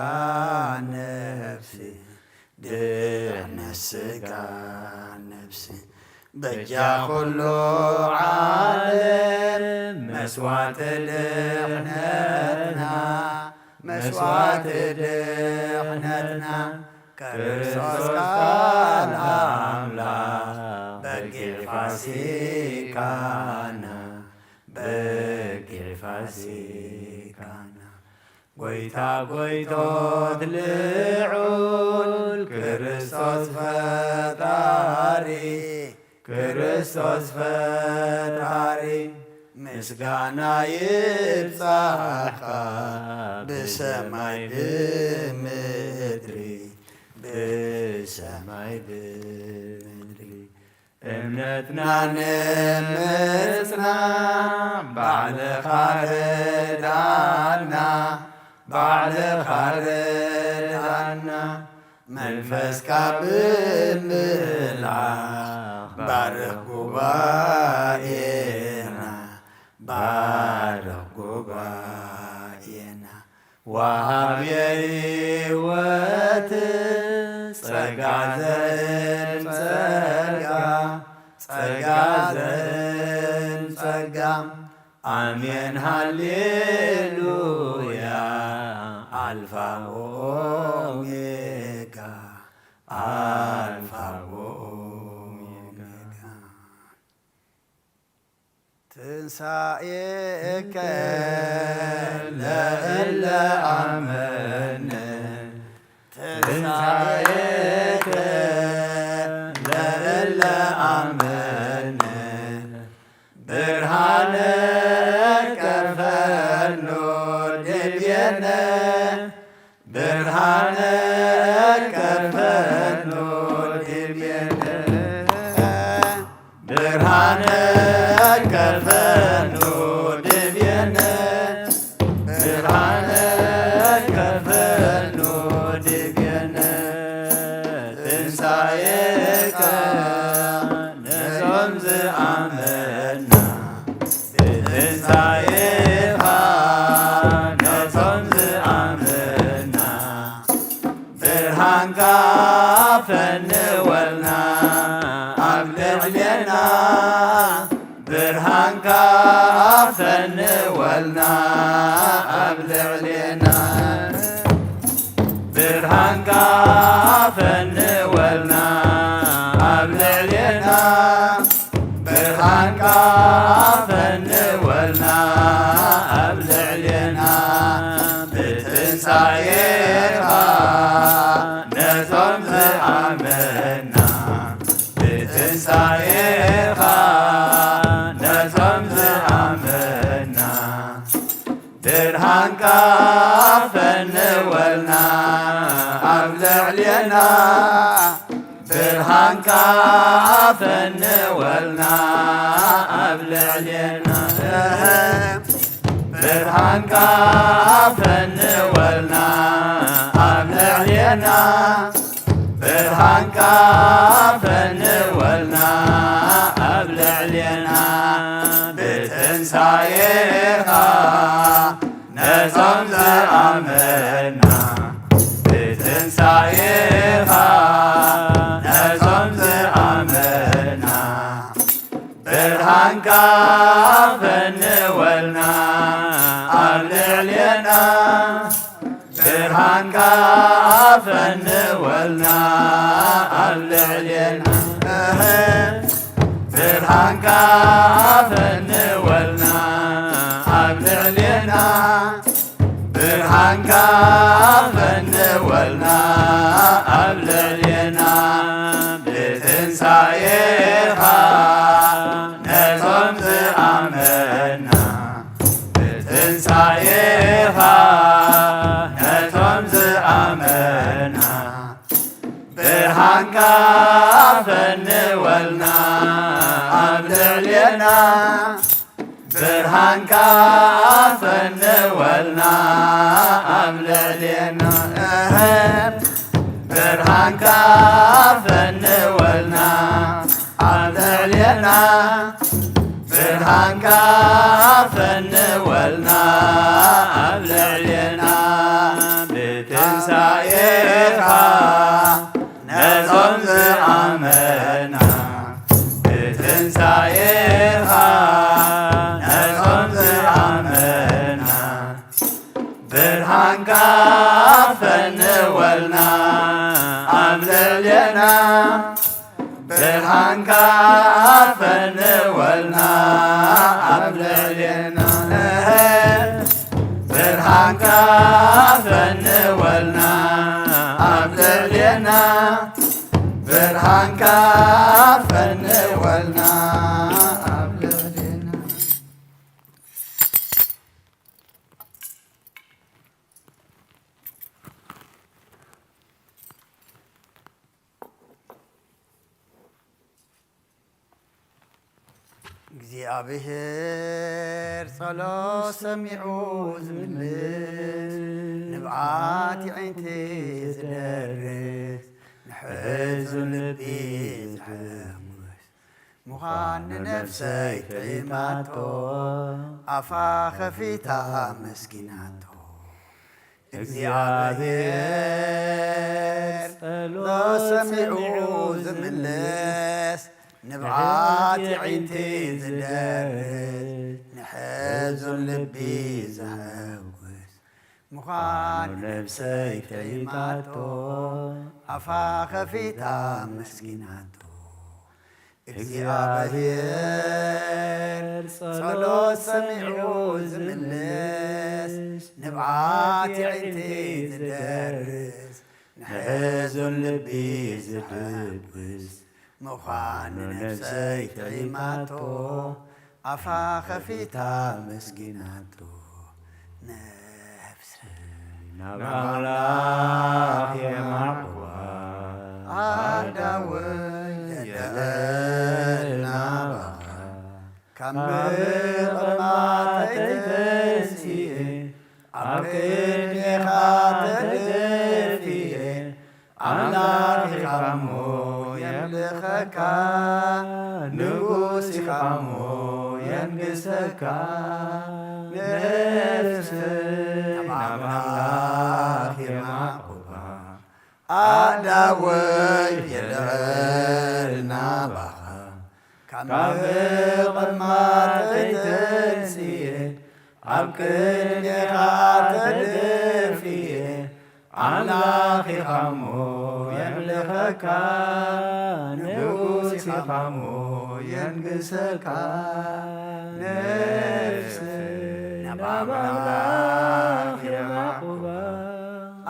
ነፍሲ፣ ድሕነት ሥጋ ነፍሲ። በጃ ኩሉ ዓለም መስዋዕቲ ድሕነትና፣ መስዋዕቲ ድሕነትና፣ ክርስቶስ ቃል ኣምላኽ በጊዕ ፋሲካና፣ በጊዕ ፋሲካና። ጐይታ ጐይቶት ልዑል ክርስቶስ ፈጣሪ፣ ክርስቶስ ፈጣሪ፣ ምስጋና ይብጻሕካ ብሰማይ ብምድሪ፣ ብሰማይ ብምድሪ። እምነትና ንምጽናዕ ባዕልኻ ርዳና፣ ባዕልኻ ርዳና። መንፈስካ ብምልኣኽ ባርኽ ጉባኤና፣ ባርኽ ጉባኤና። ወሃብየ ሕይወት ጸጋ ዘእም ጸጋ፣ ጸጋ ዘእም ጸጋ። ኣሜን ሃሌሉያ፣ ኣልፋ ወኦሜጋ፣ ኣልፋ ወኦሜጋ። ትንሳኤከ ለእለ ኣመነ፣ ትንሳኤከ ለእለ ኣመነ፣ ብርሃነ ከፈኖ ድቤነ፣ ብርሃነ ከፈኖ ድቤነ፣ ብርሃነ ከፈኖ ድቤነ፣ ብርሃነ ከፈኖ ድቤነ። ትንሳኤካ ነዞም ዝኣመና፣ ብትንሳኤኻ ነቶም ዝኣመና፣ ብርሃንካ ፈንወልና ኣብ ልዕሌና፣ ብርሃንካ ፈንወልና ኣብ ልዕሌና። ብርሃንካ ፈንወልና ኣብ ልዕሌና፣ ብርሃንካ ፈንወልና ኣብ ልዕሌና። ብትንሳኤኻ ነቶም ዝኣመና፣ ብትንሳኤኻ ነቶም ዝኣመና፣ ብርሃንካ ፈንወልና ኣብ ልዕሌና፣ ብርሃንካ ፈንወልና ኣብ ልዕሌና፣ ብርሃንካ ፈንወልና ኣብ ልዕሌና፣ ብርሃንካ ፈንወልና ኣብ ልዕሌና። ብትንሳኤኻ ነቶም ዝኣመና፣ ብትንሳኤኻ ነቶም ዝኣመና፣ ብርሃንካ ፈንወልና ኣብ ልዕሌና፣ ብርሃንካ ፈንወልና ኣብ ልዕሌና፣ ብርሃንካ ብርሃንካ ፈንወልና ኣብ ልዕሌና፣ ብርሃንካ ፈንወልና ኣብ ልዕሌና፣ ብትንሳኤኻ ነቶም ዝኣመና፣ ብትንሳኤኻ ነቶም ዝኣመና፣ ብርሃንካ ፈንወልና ኣብ ልዕሌና፣ ብርሃንካ ፈንወልና ኣብ ልዕሌና፣ እህ፣ ብርሃንካ ፈንወልና ኣብ ልዕሌና፣ ብርሃንካ ፈንወልና ኣብ ልዕሌና፣ ብትንሳኤኻ ነዞም ዝኣመና፣ ብትንሳኤኻ ነዞም ዝኣመና፣ ብርሃንካ ፈንወልና ኣብ ልዕሌና፣ ብርሃንካ ፈንወልና ኣብ ልዕሌና፣ ብርሃንካ ፈንወልና ኣብ ልዕሌና፣ ብርሃንካ ፈንወልና ኣብ ልዕሌና። እግዚኣብሔር ጸሎት ሰሚዑ ዝምልስ፣ ንብዓት የዒንቲ ዝደርስ፣ ንሕዙን ልቢ ዘሐጉስ ምዃን ንነፍሰይ ጥዒማቶ፣ ኣፋ ኸፊታ ኣመስጊናቶ። እግዚኣብሔር ጸሎት ሰሚዑ ዝምልስ፣ ንብዓት የዒንቲ ዝደርስ፣ ንሕዙን ልቢ ዘሐጉስ ምዃን ነፍሰይ ጥዒማቶ፣ ኣፋ ኸፊታ ኣመስጊናቶ። እግዚኣብሔር ጸሎት ሰሚዑ ዝምልስ፣ ንብዓት የዒንቲ ዝደርስ፣ ንሕዙን ልቢ ዝሕጉስ ምዃኑ ነፍሰይ ጥዒማቶ፣ ኣፋ ኸፊታ ኣመስጊናቶ። ነፍሰይ ናብ ኣምላኽ የማዕቁባ፣ ኣዳወይ የልዕል ናባኻ፣ ካብ ምቕማጠይ ተንሲኤ፣ ኣብ ቅድሜኻ ተደፊኤ፣ ኣምላኽ ኢኻ እሞ የምልኸካ፣ ንጉስ ኢኻ እሞ የንግሰካ። ነፍሰይ ናብ ኣምላኽ የማዕቁባ፣ ኣዳወይ የልዕል ናባኻ፣ ካብ ምቕማጠይ ተንሲኤ፣ ኣብ ቅድሜኻ ተደፊኤ፣ ኣምላኽ ኢኻ እሞ የምልኸካ፣ ንጉስ ኢኻ እሞ የንግሰካ። ነፍሰይ ናብ ኣምላኽ የማዕቁባ፣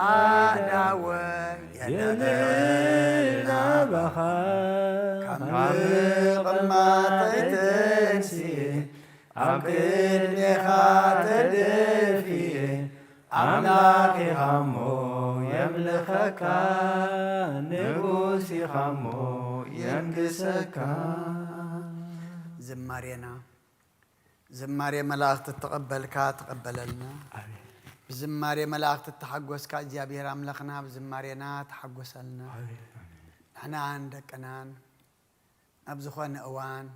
ኣዳወይ የልዕል ናባኻ፣ ካብ ምቕማጠይ ተንሲኤ፣ ኣብ ቅድሜኻ ተደፊኤ፣ ኣምላኽ ኢኻ እሞ የምልኸካ፣ ንጉስ ኢኻ እሞ የንግሰካ። ዝማሬና ዝማሬ መላእኽቲ እተቐበልካ ተቐበለልና። ኣሜን። ብዝማሬ መላእኽቲ እተሓጎስካ እግዚኣብሔር ኣምላኽና ብዝማሬና ተሓጎሰልና። ኣሜን። ንሕናን ደቅናን ኣብ ዝኾነ እዋን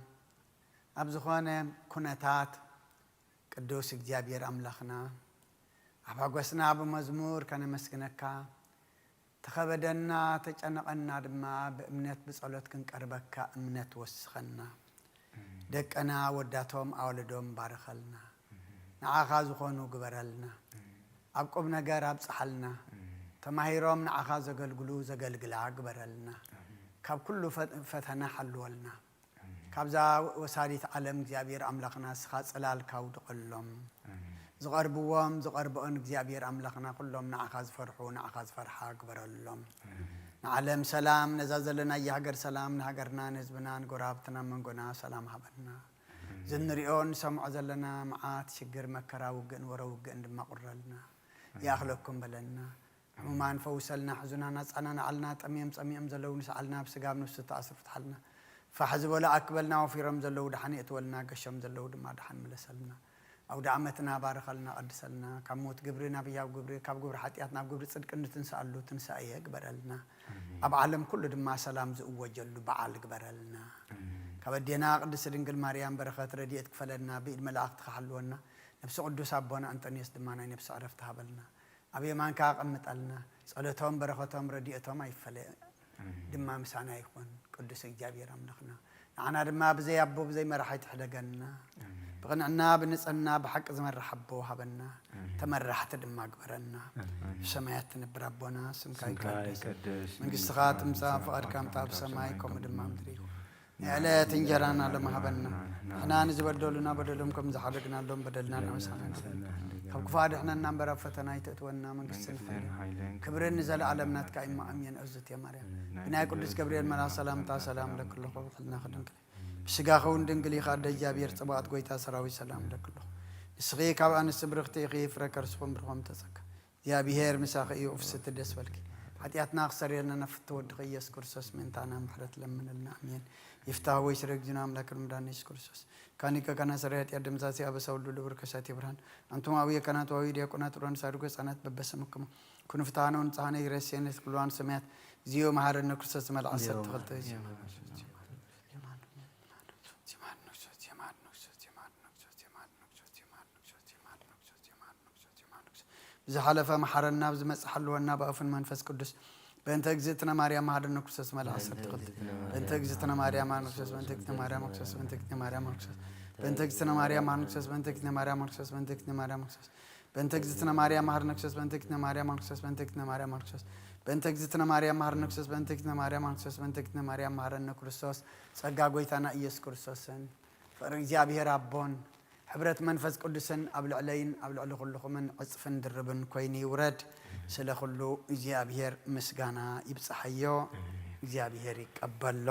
ኣብ ዝኾነ ኩነታት ቅዱስ እግዚኣብሔር ኣምላኽና ኣብ ሓጎስና ብመዝሙር ከነመስግነካ፣ ተኸበደና፣ ተጨነቐና ድማ ብእምነት ብጸሎት ክንቀርበካ እምነት ወስኸና። ደቅና ወዳቶም ኣዋልዶም ባርኸልና። ንዓኻ ዝኾኑ ግበረልና። ኣብ ቁም ነገር ኣብጽሓልና። ተማሂሮም ንዓኻ ዘገልግሉ ዘገልግላ ግበረልና። ካብ ኩሉ ፈ-፣ ፈተና ሓልወልና። ካብዛ ወሳዲት ዓለም እግዚኣብሔር ኣምላኽና ንስኻ ጽላልካ ኣውድቐሎም። ኣሜን። ዝቐርብዎም ዝቐርብኦን እግዚኣብሔር ኣምላኽና ኩሎም ንዓኻ ዝፈርሑ ንዓኻ ዝፈርሓ ግበረሎም። ኣሜን። ንዓለም ሰላም፣ ነዛ ዘለናያ ሃገር ሰላም፣ ንሃገርና ንህዝብና ንጎረባብትና መንጎና ሰላም ሃበና። ኣሜን። ዝንሪኦ ንሰምዖ ዘለና መዓት ሽግር መከራ ውግእን ወረ ውግእን ድማ ቁረልና። ኣሜን። ይኣኽለኩም በለና። ሕሙማን ፈውሰልና፣ ሕዙናን ኣጻናንዓልና፣ ጠምዮም ጸሚኦም ዘለዉ ንስዓልና፣ ኣብ ስጋ ኣብ ነፍሲ ተኣስሩ ፍትሓልና። ፋሕ ዝበሉ ኣክበልና፣ ወፊሮም ዘለዉ ደሓን የእትወልና፣ ገሾም ዘለዉ ድማ ደሓን ምለሰልና። ኣውደ ዓመትና ባርኸልና፣ ቀድሰልና፣ ካብ ሞት ግብሪ ናብ ህያው ግብሪ፣ ካብ ግብሪ ሓጢኣት ናብ ግብሪ ጽድቂ እንትንስኣሉ ትንሳኤ ግበረልና። ኣሜን። ኣብ ዓለም ኩሉ ድማ ሰላም ዝእወጀሉ በዓል ግበረልና። ኣሜን። ካብ ኣዴና ቅድስቲ ድንግል ማርያም በረኸት ረድኤት ክፈለና፣ ብኢድ መላእኽቲ ክሓልወና፣ ነብሲ ቅዱስ ኣቦና ኣንጠንዮስ ድማ ናይ ነብሲ ዕረፍቲ ሃበልና። ኣብ የማንካ ኣቐምጠልና። ጸሎቶም፣ በረኸቶም፣ ረድኤቶም ኣይፈለየ ኣሜን። ድማ ምሳና ይኹን። ቅዱስ እግዚኣብሔር ኣምላኽና፣ ንዓና ድማ ብዘይ ኣቦ ብዘይ መራሕ ኣይትሕደገና። ኣሜን። ብቕንዕና ብንጽህና ብሓቂ ዝመርሕ ኣቦ ሃበና። ኣሜን። ተመራሕቲ ድማ ግበረና። ኣሜን። ብሰማያት ትነብር ኣቦና፣ ስምካ ስምካ ይቀደስ፣ ይቀደስ፣ መንግስትኻ መንግስትኻ ትምጻእ፣ ትምጻእ፣ ፍቓድካ ፍቓድካ ከምታ ኣብ ከም ሰማይ ሰማይ ከምኡ ከም ድማ ምድሪ። ምድሪ። ንዕለት እንጀራና ሎም ሃበና። ንሕና ንዝበደሉና በደሎም ከም ዝሓደግናሎም በደልና እናመሰልና። ካብ ክፉእ ኣድሕነና እምበር ኣብ ፈተና ኣይተእትወና። መንግስትን መንግስትን ሓይልን ሓይልን ክብርን ክብርን ንዘለኣለም ናትካ እዩ። ኣሜን። ኣሜን። እዝእትየ ማርያም ናይ ብናይ ቅዱስ ቅዱስ ገብርኤል መልኣኽ ሰላምታ ሰላም ለኪ ኣለኹ። ብሕልና ክድንግል ብስጋኺ እውን ድንግል ኢኻ። ኣደ እግዚኣብሔር ጽባኦት ጎይታ ሰራዊት ሰላም ለኪ ኣለኹ። ንስኺ ካብ ኣንስቲ ብርኽቲ ኢኺ። ፍረ ከርስኹም ብርኾም ተጸጋ እግዚኣብሔር ምሳኺ እዩ። ፍስቲ ደስ በልኪ። ሓጢኣትና ክሰርየልና ናብ ፍትወ ወድኺ ኢየሱስ ክርስቶስ ምእንታና ምሕረት ለምንልና። ኣሜን። ይፍታህ ወይ ስረ እግዚእነ ኣምላክ መድኃኒነ ኢየሱስ ክርስቶስ ካኒከ ካና ሰራይ ኃጢአት ደምሳሴ አበሳ ሁሉ ልቡር ከሳቴ ብርሃን አንቱም አብየ ካህናት ወአብየ ዲያቆናት ሮን ሳድጎ ህፃናት በበስምክሙ ኩኑ ፍትሐነ ወንጽሐነ ይረሴነ ኩልዋን ሰማያት እግዚኦ መሐረነ ክርስቶስ መልዓ ሰብ ተኸልተ ብዝሓለፈ መሓረና፣ ብዝመጽእ ሓልወና ብኣፍን መንፈስ ቅዱስ። በእንተ እግዝእትነ ማርያም መሓረነ ክርስቶስ መልዓ ዓሰርተ ክልተ። በእንተ እግዝእትነ ማርያም መሓረነ ክርስቶስ፣ በእንተ እግዝእትነ ማርያም መሓረነ ክርስቶስ፣ በእንተ እግዝእትነ ማርያም መሓረነ ክርስቶስ፣ በእንተ እግዝእትነ ማርያም መሓረነ ክርስቶስ፣ በእንተ እግዝእትነ ማርያም መሓረነ ክርስቶስ፣ በእንተ እግዝእትነ ማርያም መሓረነ ክርስቶስ፣ በእንተ እግዝእትነ ማርያም መሓረነ ክርስቶስ፣ በእንተ እግዝእትነ ማርያም መሓረነ ክርስቶስ፣ በእንተ እግዝእትነ ማርያም መሓረነ ክርስቶስ፣ ጸጋ ጐይታና ኢየሱስ ክርስቶስን ፍቕሪ እግዚኣብሔር ኣቦን ሕብረት መንፈስ ቅዱስን ኣብ ልዕለይን ኣብ ልዕሊ ኩልኹምን ዕጽፍን ድርብን ኮይኑ ይውረድ። ስለ ኩሉ እግዚኣብሔር ምስጋና ይብጽሓዮ። እግዚኣብሔር ይቀበሎ።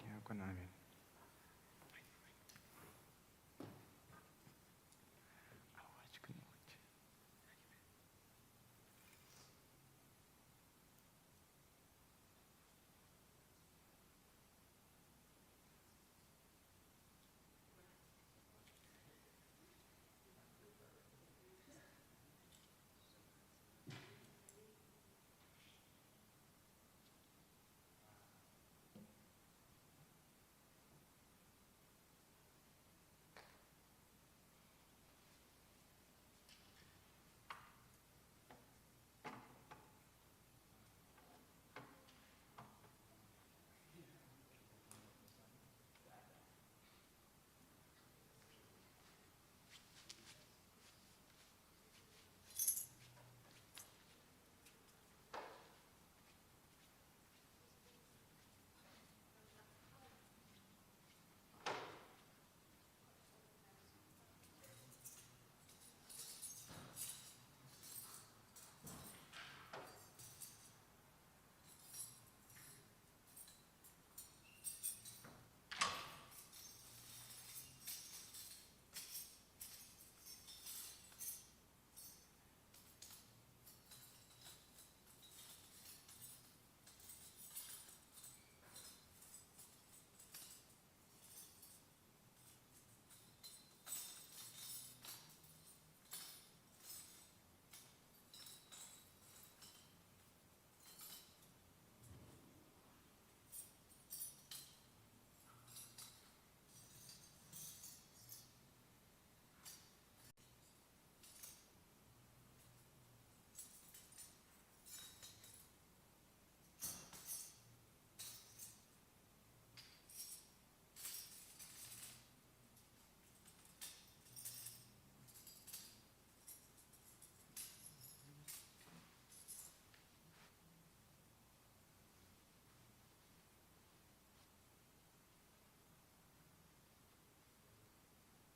ዲያቆን አቤል